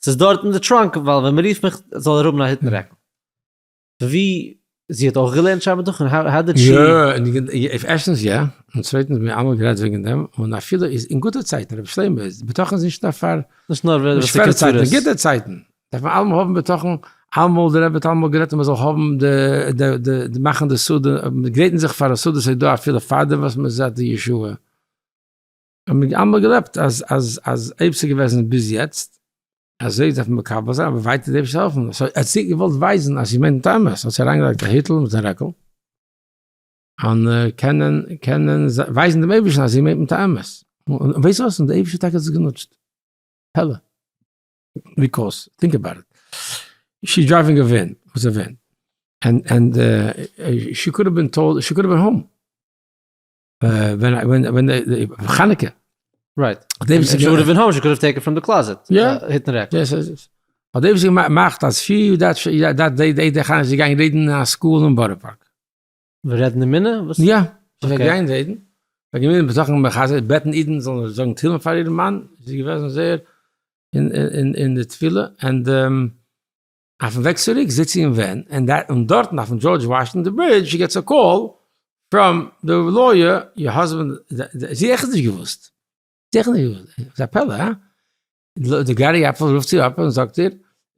ס'איז דארט אין די trunk, ווייל ווען מ'רופט מיך זאל ער האבן א היט און רעקל. ווי, זי האט אויך געלערנט שער בטחון? How did she? יא, ערשטנס יא, און צווייטנס מיר אלעמאל גערעדט וועגן דעם, און אפילו איז אין גוטע צייטן, רבי שלמה, בטחון איז נישט נאר פאר נישט נאר ווען שווערע צייטן, אין גוטע צייטן דארף מען אלעמאל האבן בטחון, אלעמאל דער רבי האט אלעמאל גערעדט אז מען זאל האבן די די די מאכן די סעודה, גרייטן זיך פאר א סעודת הודאה אפילו פארדעם וואס מען זעט די ישועה, האבן מיר אלעמאל געלעבט אז אז אז אויב ס'איז געוועזן ביז יעצט, אזוי דארף מען מקבל זיין, אבער ווייטער די אייבערשטער העלפן, so האט זי געוואלט ווייזן אז זי מיינט אמת, האט זי אריינגעלייגט א היטל מיט א רעקל, און קענען קענען ווייזן דעם אייבערשטן אז זי מיינט מיט א אמת, און ווייסט וואס, און די אייבערשטער טאקע האט עס גענוצט, פלא, because think about it, she driving a van, וואס א van, and and she could have been told, she could have been home. ווען ווען ווען די חנוכה. Right. She would have been home, she could have taken from the closet. יא. היטן רעקל. האט דער אייבערשטער געמאכט אז she that that day די חנוכה זי גייען רעדן אין א school אין בארא פארק. רעדן אין מינע? וואס? יא. זי גייען רעדן. זיי געווען בטחון מחזק בעטן אידן זאלן זאגן תהילים פאר איר מאן. זי איז געוועזן זייער אין די תפילה and אויפן וועג צוריק זיצט זי אין van און דארטן אויפן George Washington Bridge she gets a call from the lawyer your husband זי האט עכט נישט געוואוסט זי האט עכט נישט געוואוסט ס'איז א פלא הא? די גארי עפל רופט זי אפ און זאגט איר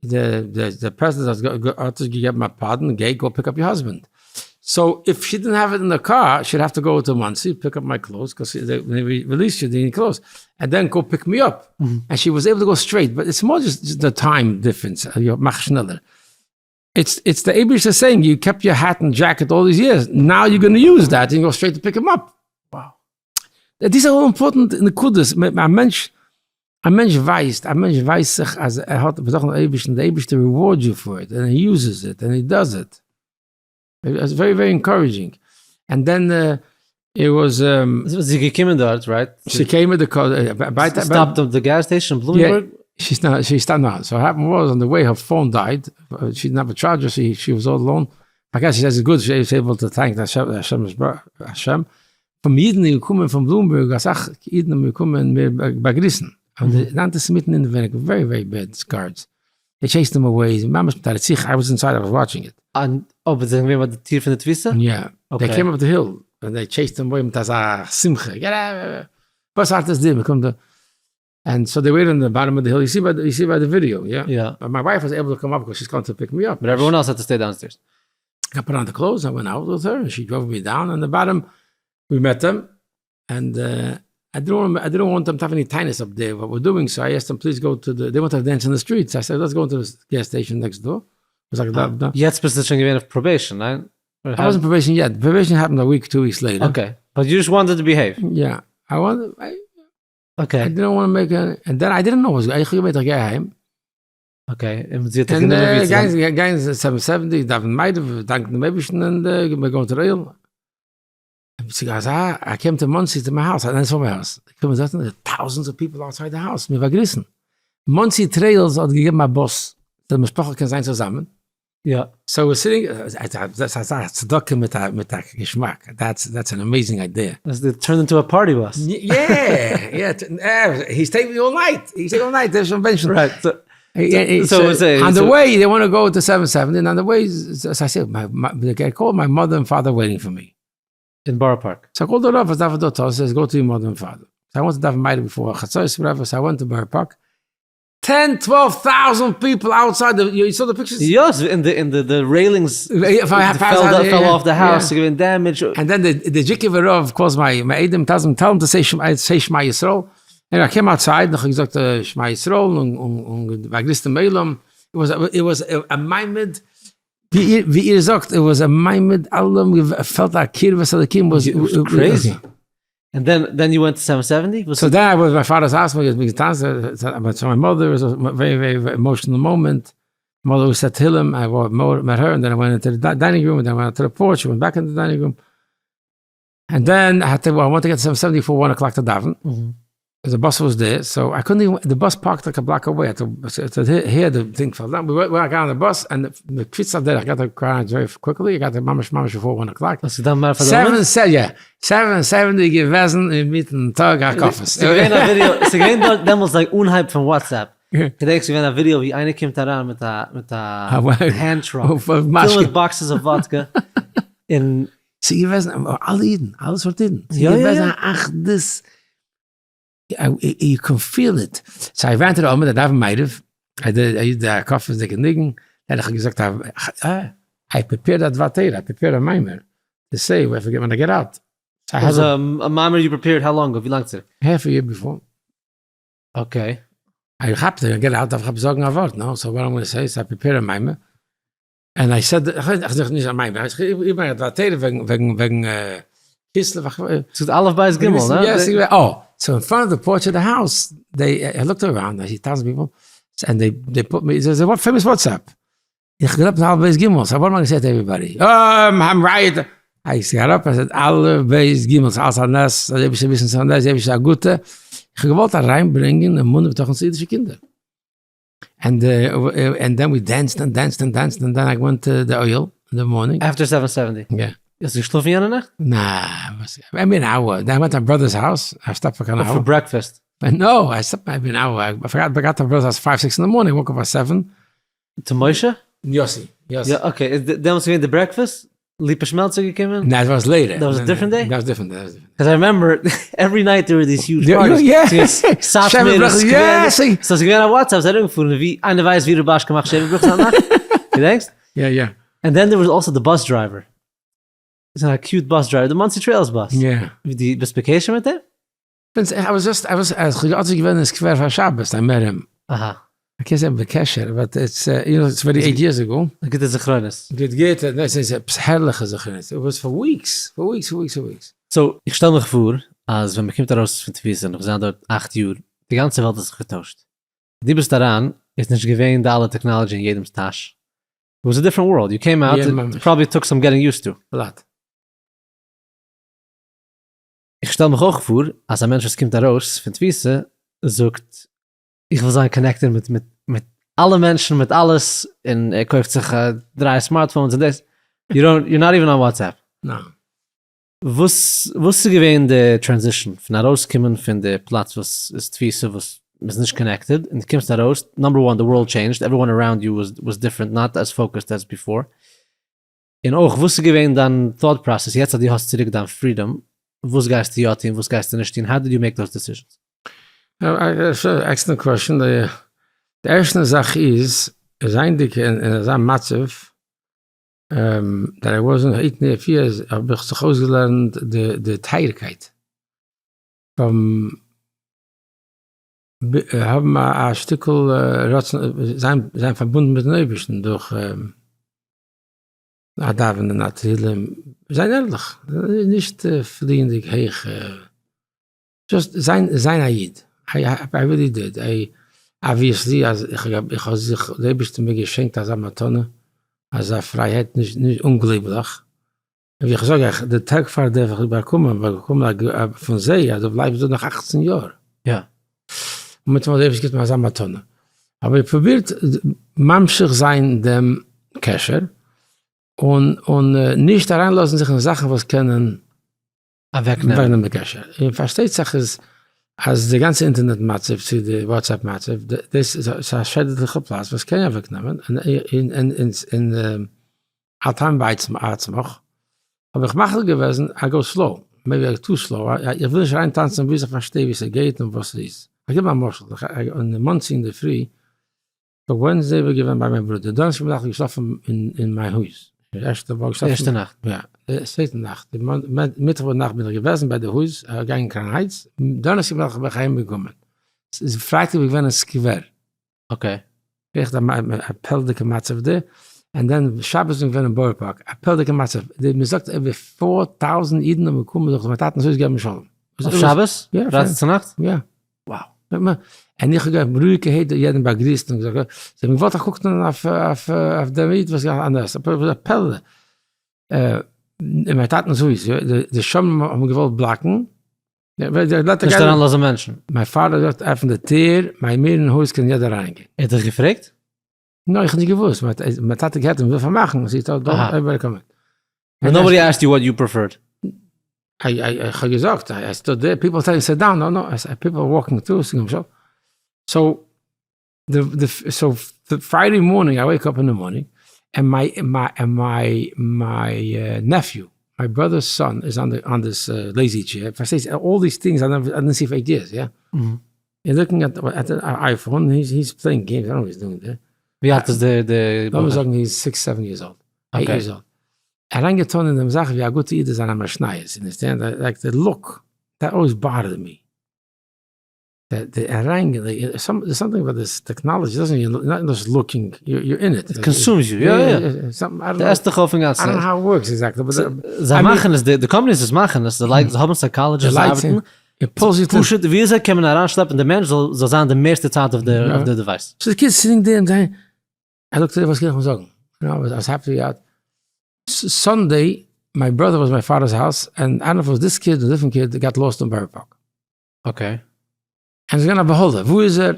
די פרעזידענט האט אונז געגעבן א pardon גיי go pick up your husband. So if she didn't have it in the car, she'd have to go to Monsey, pick up my clothes, because when they released you, they need clothes, and then go pick me up. And she was able to go straight, but it's more just the time difference. מאך שנעלער. It's, it's the אייבערשטער saying, you kept your hat and jacket all these years, now you're gonna use that and go straight to pick him up. Wow. These are all important נקודות, א מענטש, א מענטש ווייסט, א מענטש ווייסט זיך אז ער האט בטחון אין אייבערשטן, דער אייבערשטער reward you for it, and he uses it, and he does it. It's very very encouraging. And then it was איז זי געקומען דארט, right? She came מיט די קאר, ביי די. Stopped at the gas station אין בלומינגבורג? She's not, she stopped not. So what happened was on the way her phone died, she didn't have a charger, she, she was all alone. I guess she says it's good, she was able to thank Hashem, Hashem, Hashem. פון אידן איז געקומען פון בלומבערג, אסאך אידן האבן געקומען מיר באגריסן. און די אנטיסעמיטן אינעווייניג, very very bad guards. They chased them away, ממש מיט א רציחה, I was inside, I was watching it. און אבער זיי זענען געווען ביי די טיר פון די תפיסה? יא. They came up the hill, and they chased them away מיט אזא שמחה. וואס ארט עס דיר, מ'קומט דא. And so they waited on the bottom of the hill. You see by the, you see by the video, yeah? Yeah. But my wife was able to come up because she's come to pick me up. But everyone else had to stay downstairs. I put on the clothes. I went out with her, and she drove me down. On the bottom, we met them, and I didn't want, I didn't want them to have any tightness up there, what we're doing. So I asked them, please go to the, they want to dance in the streets. I said, let's go to the gas station next door. Was like, da, da. יעצט ביסטו שוין געווען אויף probation, ניין? I wasn't probation yet. Probation happened a week, 2 weeks later. Okay. But you just wanted to behave. Yeah. I wanted, I, Okay. I didn't want to make a, and then I didn't know was, איך האב געמיינט איך גיי אהיים. Okay, און זי האט דיך און גענומען ווי צו גיין זיין. גיין 770, דאווענען מעריב, דאנקען דעם אייבערשטן און מיר גייען צו אוהל. אזא, I came to Monsey to my house, I saw my house. קומען דארטן, thousands of people outside the house, מיר באגריסן. Monsey Trails האט געגעבן א באס, די משפחה קען זיין צוזאמען. יא. So we're sitting, דאס איז א צדקה מיט א מיט א געשמאק, that's that's an amazing idea. דאס איז turned into a party bus. יא, יא, he stayed with all night, he stayed all night, דער שוין בענטשן. Right, so on the way, they want to go to 770, and on the way, so I said, my, my, I called my mother and father waiting for me. אין בארא פארק. So I called her up, was דארף דארט, says, go to your mother and father. So I want to daven מעריב before חצות, whatever, so I went to Borough Park. 10, 12,000 people outside the, you saw the pictures? Yes, in the, in the, the railings fell, fell off the house, yeah. געווען damage. And then the, the Dzhikever Rav calls my, my איידעם, tells him, tell him to say, say שמע ישראל. And I came outside, נאך געזאגט שמע ישראל, און, און, און באגריסט דעם עולם. It was, it was a, a מעמד, ווי איר, ווי איר זאגט, it was a מעמד, אלע האבן געפעלט א קרבת אלוקים, was, It was crazy. And then, then you went to 770? Was So then I was at my father's house, מיר געטאנצט, so my mother was a very, very, very emotional moment. Mother was said תהילים, I met her, and then I went into the dining room, and then I went out to the porch, I went back into the dining room. And then I had to, well, I wanted to get to 770 for 1 o'clock to daven. The bus was there, so I couldn't even, the bus parked like a block away. I had to, to hear the thing fell down. We, went, we got on the bus, and the, the קפיצת הדרך, I got to Crown very quickly. I got to ממש ממש before 1 o'clock. האסט געדאווענט מעריב פאר די 7, yeah, 770 געוועזן אינמיטן טאג הקפות. ס'געווען א ווידעא, ס'געווען דארט דעמאלטס like אנהייב פון WhatsApp. געדענקסט געווען א ווידעא ווי איינער קומט אריין מיט א מיט א hand truck פיל מיט boxes of vodka און ס'איז געוועזן אלע אידן, אלע סארט אידן. ס'איז געוועזן א אחדות. You can feel it. So I went to the עמוד, I daven מעריב, I did די הקפות'דיגע ניגון, then איך האב געזאגט, I prepared א דבר תורה, I prepared a מאמר, to say when I get out. So I had a מאמר you prepared how long ago? ווי לאנג צוריק? Half a year before. Okay. איך כאפ זיך, get out, דארף איך זאגן א ווארט, no? So what I'm gonna say is I prepare a מאמר, and I said, איך זאג נישט א מאמר, איך מיין א דבר תורה וועגן, וועגן, וועגן כסלו, ס'איז אלף בית גימל, נע? Yes, oh, so in front of the porch of the house, they, I looked around, I see thousand people, and they, they put me, there's a famous WhatsApp. איך גלייב אלף בית גימל, so what am I gonna say to everybody? Um, I'm right. I got up, I said, אלף בית גימל, ס'איז אלס א נס, אז אייבישטער וויסן ס'איז א נס, אייבישטער איז א גוטע. איך האב געוואלט אריינברענגען אמונה בטחון צו אידישע קינדער. And, and then we danced and danced and danced, and then I went to the אוהל in the morning. After 770? Yeah. האסט געשלאפן יענע נאכט? Nah, I mean, hour. Then I went to my brother's house. I stopped for an hour. For breakfast? No, I stopped maybe an hour. I forgot, I got to my brother's house 5, 6 in the morning, woke up at 7. צו משה? יוסי, יוסי. יא, okay. איז דעמאלטס געווען די breakfast? ליפא שמעלצער געקומען? Nah, that was later. That was a different day? That was different, that was different. Because I remember every night there were these huge parties. Yeah. סאטמאר, סקווער. So ס'איז געווען א WhatsApp, זיי ארומגעפארן ווי איינער ווייסט ווי רובאשקע מאכט שבע ברכות היינט נאכט? געדענקסט? יא, יא. And then there was also the bus driver. איז א cute bus driver, די מאנסי Trails bus. יא. ווי דו ביסט בקשר מיט אים? I was just, I was, איך האב געהאט געווען אין סקווער פאר שבת, I met him. אהא. איך קען זיין בקשר, but it's, you know, it's already eight years ago. גוטע זכרונות. גוט גוט, ניין ס'איז עפעס הערליכע זכרונות, it was for weeks, for weeks, for weeks, for weeks. So, איך שטעל מיך פאר אז ווען מ'קומט ארויס פון תפיסה נאך זיין דארט 8 יאר, די גאנצע וועלט האט זיך געטוישט. ווען דו ביסט אריין איז נישט געווען די אלע technology אין יעדעמ'ס טאש. It was a different world, you came out, it probably took some getting used to. גלאט. איך שטעל מיך אויך פאר אז א מענטש וואס קומט ארויס פון תפיסה זאגט איך וויל זיין connected מיט מיט מיט אלע מענטשן מיט אלעס און ער קויפט זיך דריי smartphones און דאס, you don't, you're not even on WhatsApp. ניין. וואס וואס איז געווען די transition פון ארויסקומען פון די פלאץ וואס איז תפיסה וואס מ'איז נישט connected און דו קומסט ארויס, number one די world changed, everyone around you was different not as focused as before, און אויך וואס איז געווען דיין thought process יעצט אז דו האסט צוריק דיין freedom, וואס גייסטו יא טון וואס גייסטו נישט טון, how did you make those decisions? Excellent question, די ערשטע זאך איז, זייענדיג אין אזא מצב, that I was in eight and half years האב איך זיך אויסגעלערנט די טייערקייט פון האבן א שטיקל רצון, זיין פארבונדן מיטן אויבערשטן דורך א דאווענען, א תהילים, זיין ערליך, נישט פליענדיג הויך, just זיין זיין א איד, I really did, I obviously אז איך האב זיך, די אייבערשטער מיר געשענקט אזא מתנה, אזא פרייהייט, נישט נישט אומגלויבליך, און ווי איך זאג אייך, די טעג פאר די וואס איך באקומען, באקומען פון זיי אז דו בלייבסט דא נאך 18 יאר. יא. און מיטאמאל די אייבערשטער גיבט מיר אזא מתנה. האב איך פרובירט ממשיך זיין דעם קשר, און און נישט אריינלאזן זיך אין זאכן וואס קענען אוועקנעמען די קשר. און פארשטייט זיך איז אז די גאנצע אינטערנעט מצב צו די WhatsApp מצב, דאס איז א שעדליכע פלאץ וואס קען אוועקנעמען, און און אל תאמין בעצמך, האב איך מחליט געוועזן I go slow, maybe too slow, איך וויל נישט אריין טאנצן ביז איך פארשטיי ווי ס'גייט און וואס ס'איז. איך גיב א משל, אין מאנסי אינדערפרי, so Wednesday בין איך געווען ביי מיין ברודער, דאנערשטאג ביינאכט געשלאפן אין מיין הויז, די ערשטע וואך געשלאפן, די ערשטע נאכט? יא, די צווייטע נאכט, די מיטוואך ביינאכט בין איך געוועזן ביי די הויז, געגאנגען קיין הייטס, דאנערשטאג ביינאכט בין איך אהיים געקומען, פרייטאג בין איך געווען אין סקווער. Okay. עכט א פלא'דיגע מצב דא, and then שבת איז מען געווען אין בארא פארק, א פלא'דיגע מצב, מען זאגט איבער 4000 אידן האבן געקומען זיך מיין טאטנ'ס הויז געבן שלום. אויף שבת? יא. פרייטאג צונאכטס? יא. Wow. און איך האב געהאט רואיגערהייט יעדעם באגריסט און געזאגט, זיי האבן געוואלט א קוק טון אויף דעם איד וואס גייט אנדערש, א פלא, אין מיין טאטנ'ס הויז, די שומרים האבן געוואלט בלאקן, נישט אריין לאזן מענטשן. מיין פאטער זאגט עפן די טיר, ביי מיר אין הויז קען יעדער אריין גיין. ער האט דיך געפרעגט? No, איך האב נישט געוואוסט, מיין טאטע האט געהערט אז מ'וויל פארמאכן, so he thought everybody come in. But nobody asked you what you preferred. איך האב געזאגט, I stood there, people tell sit down, no no, people walking through, so so Friday morning, I wake up in the morning, and my my my my nephew, my brother's son is on on this lazy chair, פארשטייסט, all these things I never I see for eight years, יא? He's looking at at iPhone, he's he's playing games, I don't know what he's doing there. ווי אלט איז די די לאמיר זאגן he's six seven years old, eight years old. אריינגעטון אין דעם זאך ווי א גוטע איד איז אן א משניות, understand? Like the look, that always bothered me. די אריינגיין, something about this technology, doesn't not just looking, you're in it. It consumes you, יא יא. די עסט דיך אויף אינגאנצן. I don't know how it works exactly, but זיי מאכן עס, די companies וואס מאכן עס, זיי לייגן, זיי האבן psychologists וואס ארבעטן. פשוט ווי אזוי קען מען אריינשלעפן די מענטש זאל זאל זיין די מערסטע צייט אויף די device. So די kid sitting there און זיי, ער זאגט וואס קען איך אים זאגן? You know, I was happy out. Sunday, my brother was my father's house, and I don't know if it was this kid or different kid got lost in בארא פארק. Okay. און זיי געווען א בהלה, וואו איז ער?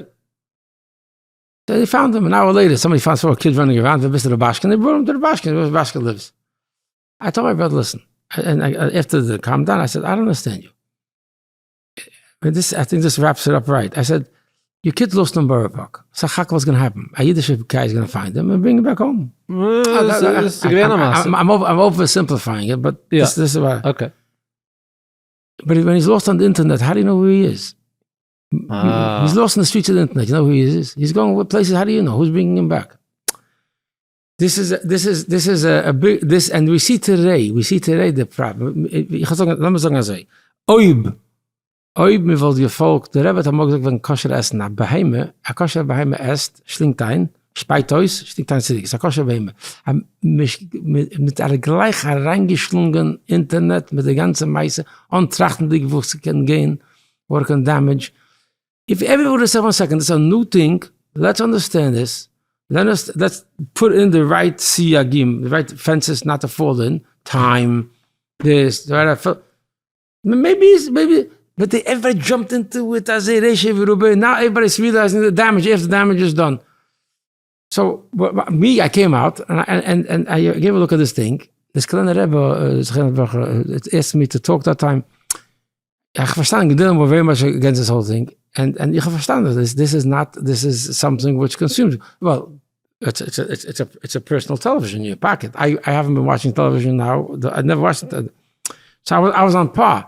They found him an hour later, somebody found saw a kid running around, ווער ביסטו רובאשקין? They brought him to רובאשקין, where רובאשקין lives. I told my brother, listen, and I, after the calm down, I said, I don't understand you. And this, I think this wraps it up right. I said, your kid lost in Borough Park. סך הכל what's gonna happen? א אידישע guy is gonna find him and bring him back home. I'm oversimplifying it, but this, this is what... Okay. But when he's lost on the internet, how do you know who he is? He's lost in the streets of the internet. You know who he is? He's going places, how do you know? Who's bringing him back? This is this is this is a big this and we see today, we see today די פראבלעם, איך וועל זאגן, לאמיר זאגן אזוי, אויב אויב מען וואלט געפאלגט, דער רבי האט אמאל געזאגט וועגן כשר עסן, א בהמה, א כשר'ע בהמה עסט, שלינגט איין, שפייט אויס, שלינגט איין צוריק, ס'איז א כשר'ע בהמה, מ'האט אלע גלייך אריינגעשלונגען אינטערנעט מיט די גאנצע מעשה, אן טראכטנדיג וואס ס'קען גיין, וואט קען damage, if everybody said one second, this is a new thing, let's understand this, let's put in the right סייגים, די right fences not to fall in, time, this, די right maybe maybe, but they everybody jumped into it אזוי רישא ורובא, now everybody is realizing the damage after the damage is done. So me I came out and I gave a look at this thing, די סקולענער רבי זכרונו לברכה asked me to talk that time, איך האב פארשטאנען גדולים were very much against this whole thing, and איך האב פארשטאנען אז this is not, this is something which consumes, well, it's a personal television אין your pocket, I haven't been watching television now, I never watched, so I was on par,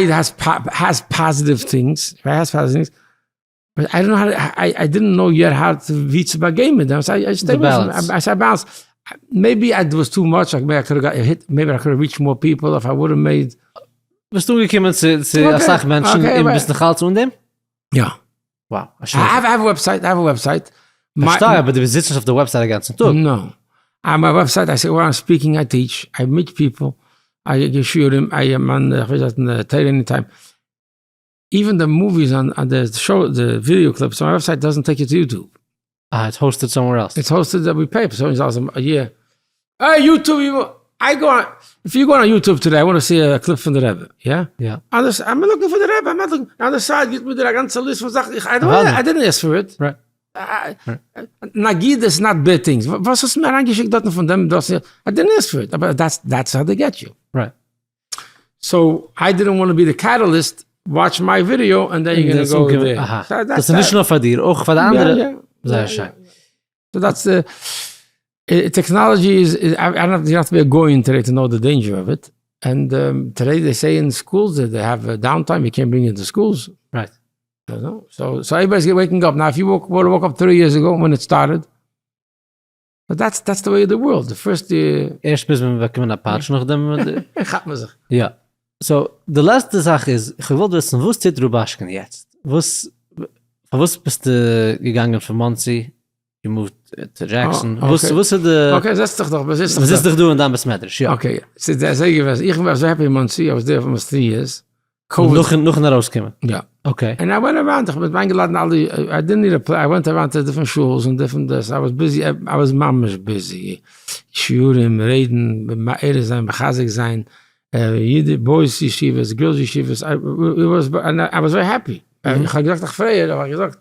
it has positive things, has positive things, but I don't know how, I didn't know yet how to ווי צו באגיין מיט דעם, so I stay I I balance, maybe it was too much, maybe I could hit, maybe I could reach more people if I would made. ביסט אנגעקומען צו אסאך מענטשן און ביסט נאכאלץ אן דעם? יא. Wow. I have a website, I have a website. פארשטיי, אבער דו זיצט נישט אויף די website א גאנצן טאג. No. I my website, I say where I'm speaking, I teach, I meet people, I give שיעורים, I am on, איך ווייס נישט, תורה anytime. Even the movies on the show, the video clips on my website doesn't take you to YouTube. אה, it's hosted somewhere else. It's hosted that we pay for seven dollars a year. Hey, YouTube, you, I go on, if you go on YouTube today, I want to see a clip פון די רבי, yeah? Yeah. On the, I'm looking for the Rebbe, I'm not looking, on the side גיבט מיר דיר א גאנצע list פון זאכן, איך, I don't, I didn't ask for it. Right. נגיד it's not bad things, וואס האסטו מיר אריינגעשיקט דארטן פון דעם, דאס, I didn't ask for it, אבער that's, that's how they get you. Right. So, I didn't want to be the catalyst, watch my video and then you're gonna go there. אהא. דאס איז נישט נאר פאר דיר, אויך פאר די אנדערע. זייער שיין. So that's the technology is, I don't, you have to be a goy today to know the danger of it. And today they say in schools that they have a downtime, you can't bring it to schools. Right. So, so everybody's waking up. Now, if you woke, would have woke up 30 years ago when it started, but that's, that's the way of the world. The first year... ערשט מוז מען באקומען א פאטש נאכדעם. כאפט מען זיך. יא. So, די לעצטע זאך איז, איך האב געוואלט וויסן, וואס טוט רובאשקין יעצט? וואס, פארוואס ביסטו געגאנגען פון מאנסי, גע move ט צו דזשעקסאן? וואס וואס איז די... Okay, זעץ דיך דאך, זיץ דיך דא אין דיין בית מדרש, יא. Okay, ס'איז אזוי געוועזן, איך בין אזוי happy אין מאנסי, I was there almost three years. נאכן נאכן ארויסקומען? יא. Okay. And I went around, איך האב איינגעלאדן אלע, I didn't need a place, I went around to different shuls און different דאס, I was busy, I was ממש busy, שיעורים, רעדן, מעורר זיין, מחזק זיין, boys ישיבות, girls ישיבות, I was very happy, איך האב געזאגט איך פרעג, האב איך געזאגט,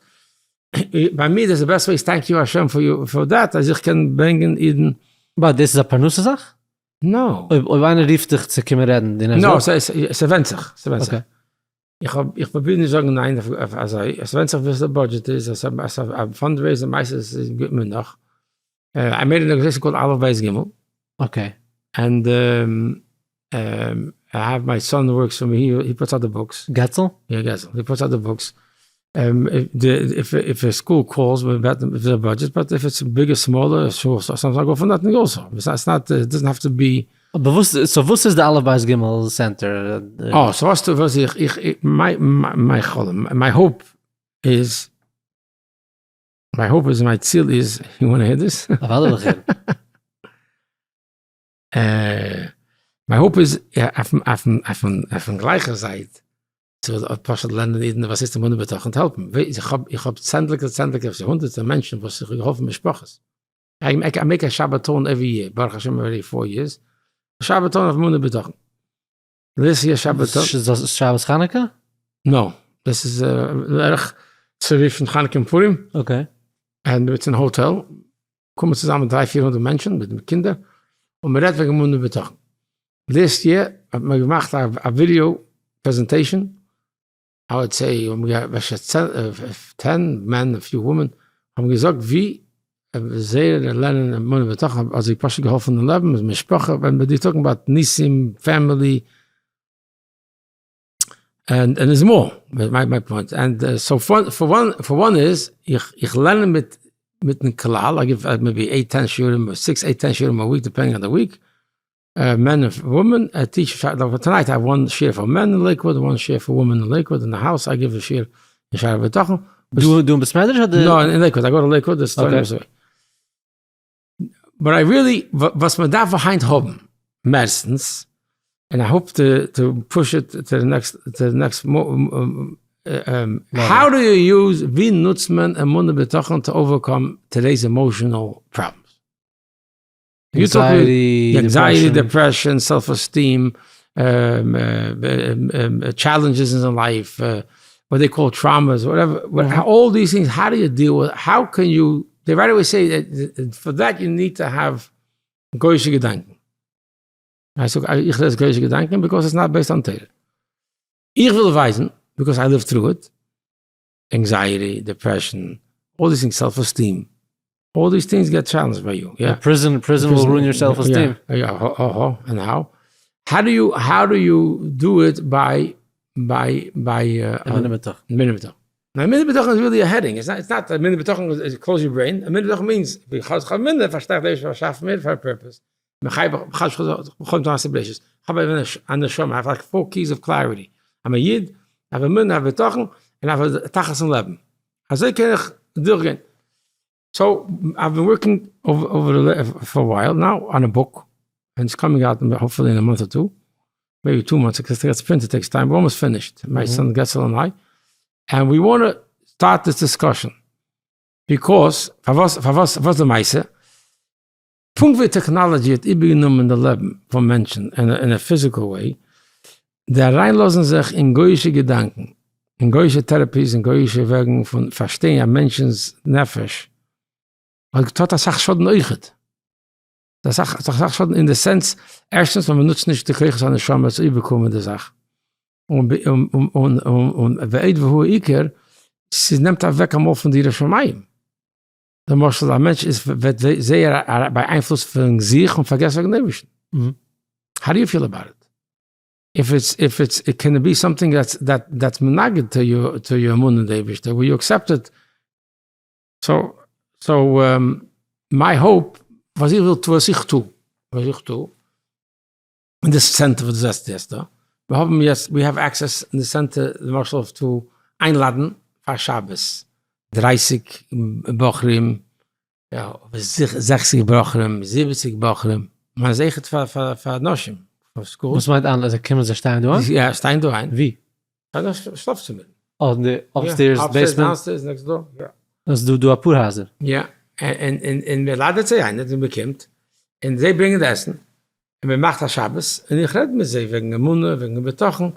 ביי מיר דאס איז די best way, thank you השם for you for that, אז איך קען ברענגען אידן. But דאס איז א פרנסה זאך? No. אויב איינער רופט דיך צו קומען רעדן, דו נעמסט אויף? No, ס'ווענדט זיך, ס'ווענדט זיך. איך האב, איך פרוביר נישט זאגן ניין אויף אזוי, עס ווענדט זיך וואס די budget איז, עס איז א fundraiser מייסטענס גיבט מען נאך. I made an organization called אלף בית גימל. Okay. And I have my son works for me, he puts out the books. געצל? יא געצל, he puts out the books. If a school calls מ'בעט if there's a budget, but if it's bigger smaller, sometimes I go for nothing also. It's not, it doesn't have to be. אבער וואס, so וואס איז די אלף בית גימל center? אה, so האסטו וואס איך, איך, מיין חלום, מיין hope איז, מיין hope איז, מיין ציל איז, you wanna hear this? אוודאי וויל איך הערן. מיין hope איז אויפן גלייכע זייט צו פשוט לערנען אידן וואס איז אמונה בטחון העלפן, איך האב צענדליגער צענדליגער אפשר הונדערטער מענטשן וואס איך האב געהאלפן משפחות, I make a שבתון every year, ברוך השם already four years, שבתון אויף אמונה בטחון, this year שבתון. שבת חנוכה? No, דאס איז בערך צווישן חנוכה און פורים. Okay. And it's אין האטעל, קומען צוזאמען דריי פיר הונדערט מענטשן מיט קינדער, און מען רעדט וועגן אמונה ובטחון. This year האט מען געמאכט א video presentation, I would say ten men, a few women, האבן געזאגט ווי זייער לערנען אמונה ובטחון האט זיי פשוט געהאלפן אין לעבן, מיט משפחה, ווען מ'איז talking about ניסים, family, and and there's more, my my point, and so for one for one is, איך איך לערן מיט. מיטן כלל, I give maybe eight ten שיעורים, six eight ten שיעורים א week depending on the week, men און women, I teach, tonight I have one שיעור פאר men אין לעיקוואד, one שיעור פאר women אין לעיקוואד, אין די house I give א שיעור אין שערי בטחון. דא אין בית מדרש אדער? No, אין לעיקוואד, I go to לעיקוואד, דאס איז but I really, וואס מען דארף היינט האבן מערסטנס, און I hope to push it to the next, to the next, how do you use, ווי נוצט מען אמונה בטחון to overcome today's emotional problems? Anxiety, depression, self esteem, challenges אין life, what they call traumas, whatever, all these things, how do you deal with, how can you, they right away say for that you need to have גוישע געדאנקען. איך זאג איך רעד גוישע געדאנקען because it's not based on תורה. איך וויל ווייזן, because I live through it, anxiety, depression, all these things, self esteem, all these things get challenged by you, יא. Prison, prison will ruin your self esteem. יא, אהא, and how? How do you, how do you do it by, by, by אמונה בטחון. אמונה בטחון. Now אמונה בטחון איז really a heading, it's not אמונה בטחון איז close your brain, אמונה בטחון means, איך האב אמונה, פארשטיי איך דאס באשאפן מיר פאר א purpose. איך האב א נשמה, I have like four keys of clarity, I'm a איד, I have אמונה, I have בטחון, און I have א תכלית אין לעבן. אזוי קען איך דורכגיין. So, I've been working over for a while now on a book, and it's coming out hopefully in a month or two, maybe two months, because it gets printed, takes time, we're almost finished, my son Getzel and I, and we want to start this discussion, because, פארוואס, פארוואס, וואס די מעשה? פונקט ווי technology האט איבערגענומען די לעבן פון מענטשן אין א physical way, די אריינלאזן זיך אין גוי'אישע געדאנקען, אין גוי'אישע therapies און גוי'אישע וועגן פון פארשטיין א מענטשנ'ס נפש, האט אסאך שאדן אויכעט. אסאך אסאך שאדן אין די sense, ערשטנס ווייל מ'נוצט נישט די כוחות הנשמה צו איבערקומען די זאך, און ועוד והוא העיקר, ס'נעמט אוועק אמאל פון די יראת שמים. למשל א מענטש איז ווערט זייער באיינפלוסט פון זיך און פארגעסט וועגן אייבערשטן. How do you feel about it? If it's if it's it can be something that's that that's מנגד to your to your אמונה אין די אייבערשטער, will you accept it? So so my hope וואס איך וויל טו וואס איך טו וואס איך טו אין די center וואס דו זעסט יעצט דא, מיר האבן יעצט we have access אין די center למשל אויף צו איינלאדן פאר שבת 30 בחורים, 60 בחורים, 70 בחורים, מען זעכערט פאר פאר נשים פאר school. וואס מיינט איינלאדן? זיי קומען זיי שטייען דא איין? יא שטייען דא איין. ווי? ביי די שלאף צימער. אה אין די upstairs basement? Downstairs next door, יא. איז דא דא אפאר הייזער? יא, און און מען לאדענט זיי איין און מען קומט, און זיי ברענגען די עסן, און מען מאכט א שבת, און איך רעד מיט זיי וועגן אמונה, וועגן בטחון,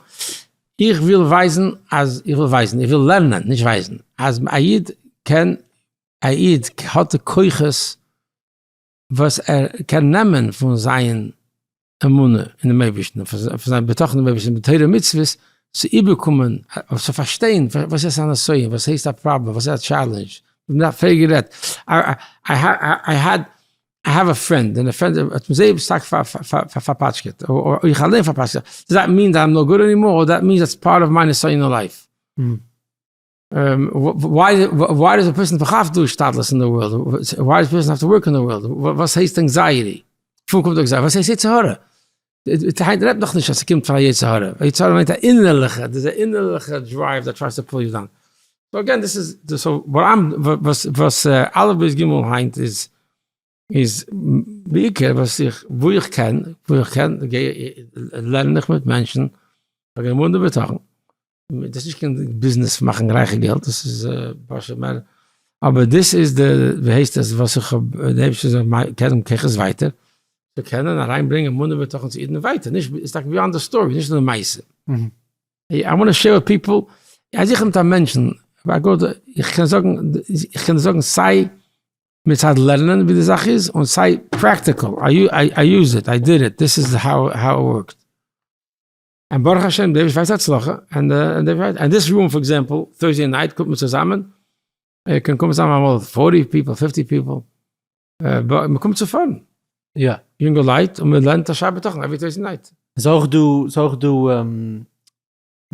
איך וויל ווייזן אז, איך וויל ווייזן, איך וויל לערנען, נישט ווייזן, אז א איד קען, א איד האט די כוחות וואס ער קען נעמען פון זיין אמונה אינעם אייבערשטן, פון זיין בטחון אינעם אייבערשטן, מיט תורה ומצוות, צו איבערקומען, צו פארשטיין וואס איז א נסיון, וואס הייסט א פראבלעם, וואס איז א challenge, מיר האבן פריער גערעדט, I had, I have a friend, און די friend האט מיר זייער שטארק פארפאטשקעט, אדער איך אליין פארפאטשקעט, does that mean that I'm no good anymore, or that means that's part of my נסיון אין life? Why does a person have to do השתדלות אין די וועלט? Why does person have to work אין די וועלט? וואס הייסט anxiety? פון קומט anxiety? וואס הייסט יצר הרע? היינט רעדט נאך נישט אז ס'קומט פון א יצר הרע. יצר הרע מיינט א אינערליכע, דאס איז א אינערליכע drive that tries to pull you down. So again דאס איז, so what I'm, וואס וואס אלף בית גימל היינט איז, איז בעיקר וואס איך, וואו איך קען, וואו איך קען, לערן איך מיט מענטשן, וועגן אמונה ובטחון. דאס איז נישט קיין ביזנעס פון מאכן רייכע געלט, דאס איז פשוט מער, אבער דאס איז די, ווי הייסט עס, וואס איך האב, די אייבערשטער זאל מיר געבן כוחות ווייטער, צו קענען אריינברענגען אמונה ובטחון צו אידן ווייטער, נישט, איז טאקע beyond the story, נישט נאר די מעשה. I want to share with people, אז איך האב מיט א מענטשן, איך קען זאגן, איך קען זאגן סיי מצד לערנען ווי די זאך איז, און סיי practical, I use it, I did it, this is how it worked. און ברוך השם די אייבערשטער ווייסט הצלחה, און און this room for example, Thursday night קומט מען צוזאמען, קען קומען צוזאמען אמאל forty people, fifty people, מען קומט צו פארן, יא, יונגעלייט, און מען לערנט א שעה בטחון every Thursday night. איז אויך דא, איז אויך דא.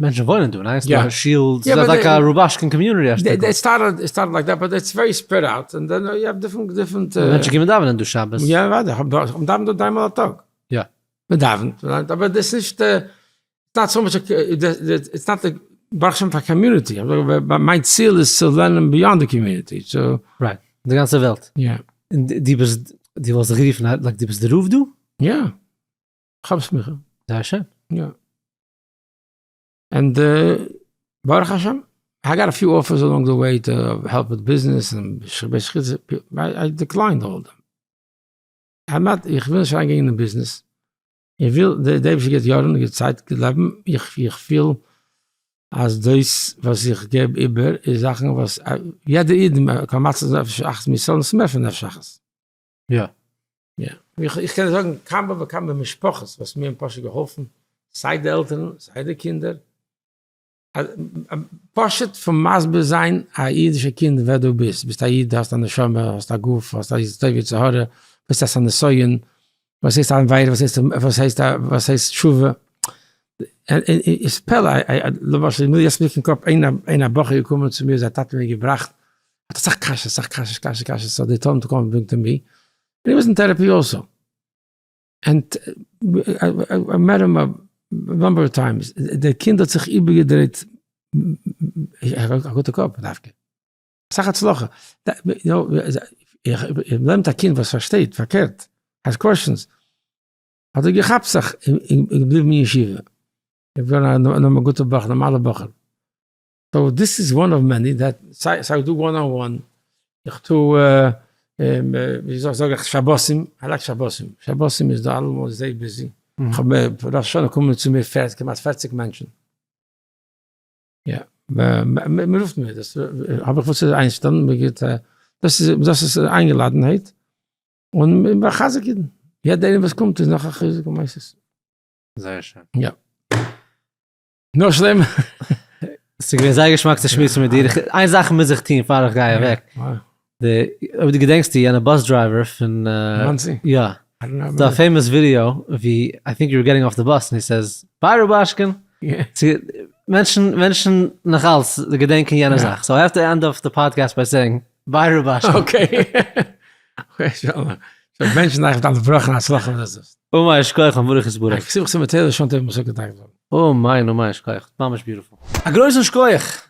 מענטשן וואוינען דא, ניין? ס'איז דא א שול, ס'איז like א רובאשקין community א שטיקל. It started, it started like that, but it's very spread out, and then you have different, different. מענטשן קומען דאווענען דא שבת. יא, אוודאי, איך דאווען דא דריי מאל א טאג. יא. מען דאווענט, אבער דאס איז נישט, it's not so much, it's not די, ברוך השם פאר community, מיין ציל איז צו לערנען beyond די community, so. Right, די גאנצע וועלט. יא. און דו ביסט, דו וואלסט זיך גערופן, like דו ביסט די רב דא? יא. כ'האב סמיכה. זייער שיין. יא. And ברוך השם, I got a few offers along the way to help with business און I declined all them. I'm not, איך וויל נישט אריינגיין אין ביזנעס. איך וויל, דער אייבערשטער גיבט יארן, גיבט צייט, גיבט לעבן, איך איך פיל אז דאס וואס איך געב איבער איז זאכן וואס יעדער איד קען מציל זיין נפש אחת מישראל און ס'איז מער פון נפש אחת. יא. יא. איך קען זאגן כמה וכמה משפחות וואס מיר האבן פשוט געהאלפן, סיי די עלטערן, סיי די קינדער, פשוט פון מסביר זיין א אידישע קינד ווער דו ביסט, ביסט א איד, האסט א נשמה, האסט א גוף, האסט א יצר טוב יצר הרע, וואס הייסט א נסיון, וואס הייסט א עבירה, וואס הייסט וואס הייסט וואס הייסט תשובה, איז פלא, למשל מיר יעצט מיטן קאפ איין א בחור געקומען צו מיר זיין טאטע מיר געבראכט, האט אסאך קשיות אסאך קשיות קשיות קשיות, so they told him to come bring to me, he was in therapy also. And I met him a number of times, דער קינד האט זיך איבערגעדרייט, ער האט א גוטע קאפ דווקא, אסאך הצלחה, לערנט א קינד וואס פארשטייט, פארקערט, has questions, האט ער געכאפט זיך און געבליבן אין ישיבה, געווארן א גוטע בחור, נארמאלע בחור. So this is one of many that סיי איך טו one on one, איך טו ווי זאג איך שבתים, I like שבתים, שבתים איז דא אלעמאל זייער busy, איך האב ראש השנה קומען צו מיר כמעט 40 מענטשן, יא, מען רופט מיר, דאס האב איך וואס צו איינשטעלן, מען גיבט, דאס איז דאס איז איינגעלאדענהייט, און מען מחזק אידן, יעדער איינער וואס קומט איז נאך א חיזוק ומעשה. זייער שיין. יא. נו שלמה. ס'איז געווען זייער געשמאק צו שמועסן מיט דיר. איין זאך מוז איך טון פאר איך גיי אוועק. די, אויב דו געדענקסט די יענע bus driver פון. מאנסי? יא. ס'דא א famous video ווי I think you were getting off the bus and he says bye רובאשקין. מענטשן, מענטשן נאך אלץ געדענקען יענע זאך. So I have to end off the podcast by saying bye רובאשקין. Okay. זאל בענטשן אייך מיט אלע ברכה און הצלחה וואס דאס איז. אמן שכוח מבורך יתברך. כתיבה חתימה טובה לשנה טובה ומתוקה טאקע זאגן. אמן אמן שכוח, ממש beautiful. א גרויסן שכוח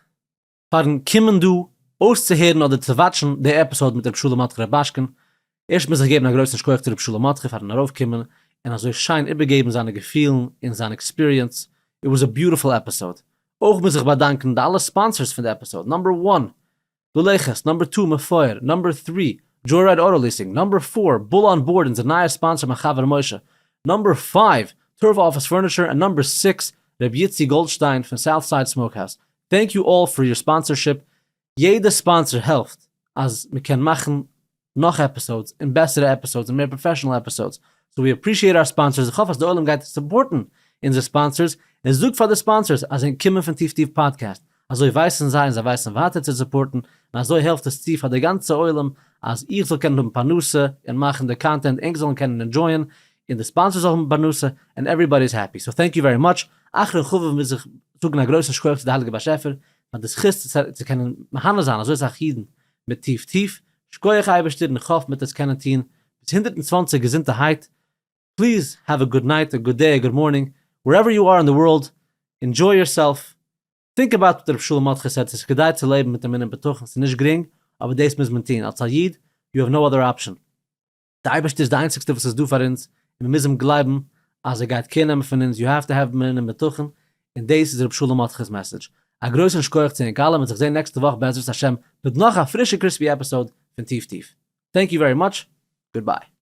פארן קומען דא אויסצוהערן אדער צו watch ן די episode מיט ר' שלום מרדכי רובאשקין. ערשט מוז איך געבן א גרויסן שכוח צו ר' שלום מרדכי פארן ארויפקומען און אזוי שיין איבערגעבן זיינע געפילן און זיין experience, it was a beautiful episode. אויך מוז איך באדאנקן די אלע sponsors פון די episode, number one, ללכת, number two מפואר, number three Joyride Auto Leasing, number four Bull on Board אונזער נייער sponsor מיין חבר משה, number five Turf Office Furniture און number six ר' יצי גאלדשטיין פון South Side Smokehouse. Thank you all for your sponsorship, יעדע sponsor העלפט אז מ'קען מאכן נאך episodes און בעסערע episodes און מער professional episodes, so we appreciate our sponsors, איך האף אז די עולם גייט support ן אונזער sponsors, און זאג פאר די sponsors אז ענק קומען פון טיף טיף פאדקעסט, אזוי ווייסן זיי און זיי ווייסן ווייטער צו support ן, און אזוי העלפט עס צו פאר די גאנצע עולם אז איך זאל קענען האבן פרנסה און מאכן די content, ענק זאלן קענען enjoy ען, און די sponsors זאלן האבן פרנסה, and everybody is happy, so thank you very much, אחרון חביב מוז איך זאגן א גרויסן שכוח צו די הייליגע באשעפער פאר די זכות צו קענען מהנה זיין אזוי סאך אידן מיט טיף טיף, שקויעך אייבערשטער און כ'האף מ'עט עס קענען טוהן ביז 120 געזונטערהייט, please have a good night a good day a good morning wherever you are in the world, enjoy yourself, think about what ר' שלום מרדכי said ס'איז כדאי צו לעבן מיט אמונה און בטחון ס'איז נישט גרינג אבער דאס מוז מען טוהן אלס א איד, you have no other option. די אייבערשטער איז די איינציגסטע וואס איז דא פאר אונז, און מיר מוז אים גלייבן אז ער גייט care נעמען פון אונז, you have to have אמונה און בטחון, און דאס איז ר' שלום מרדכי'ס message. א גרויסן שכוח צו ענק אלע, מ'וועט זיך זען נעקסטע וואך בעזרת השם מיט נאך א פרישע crispy episode פון טיף טיף. Thank you very much, goodbye.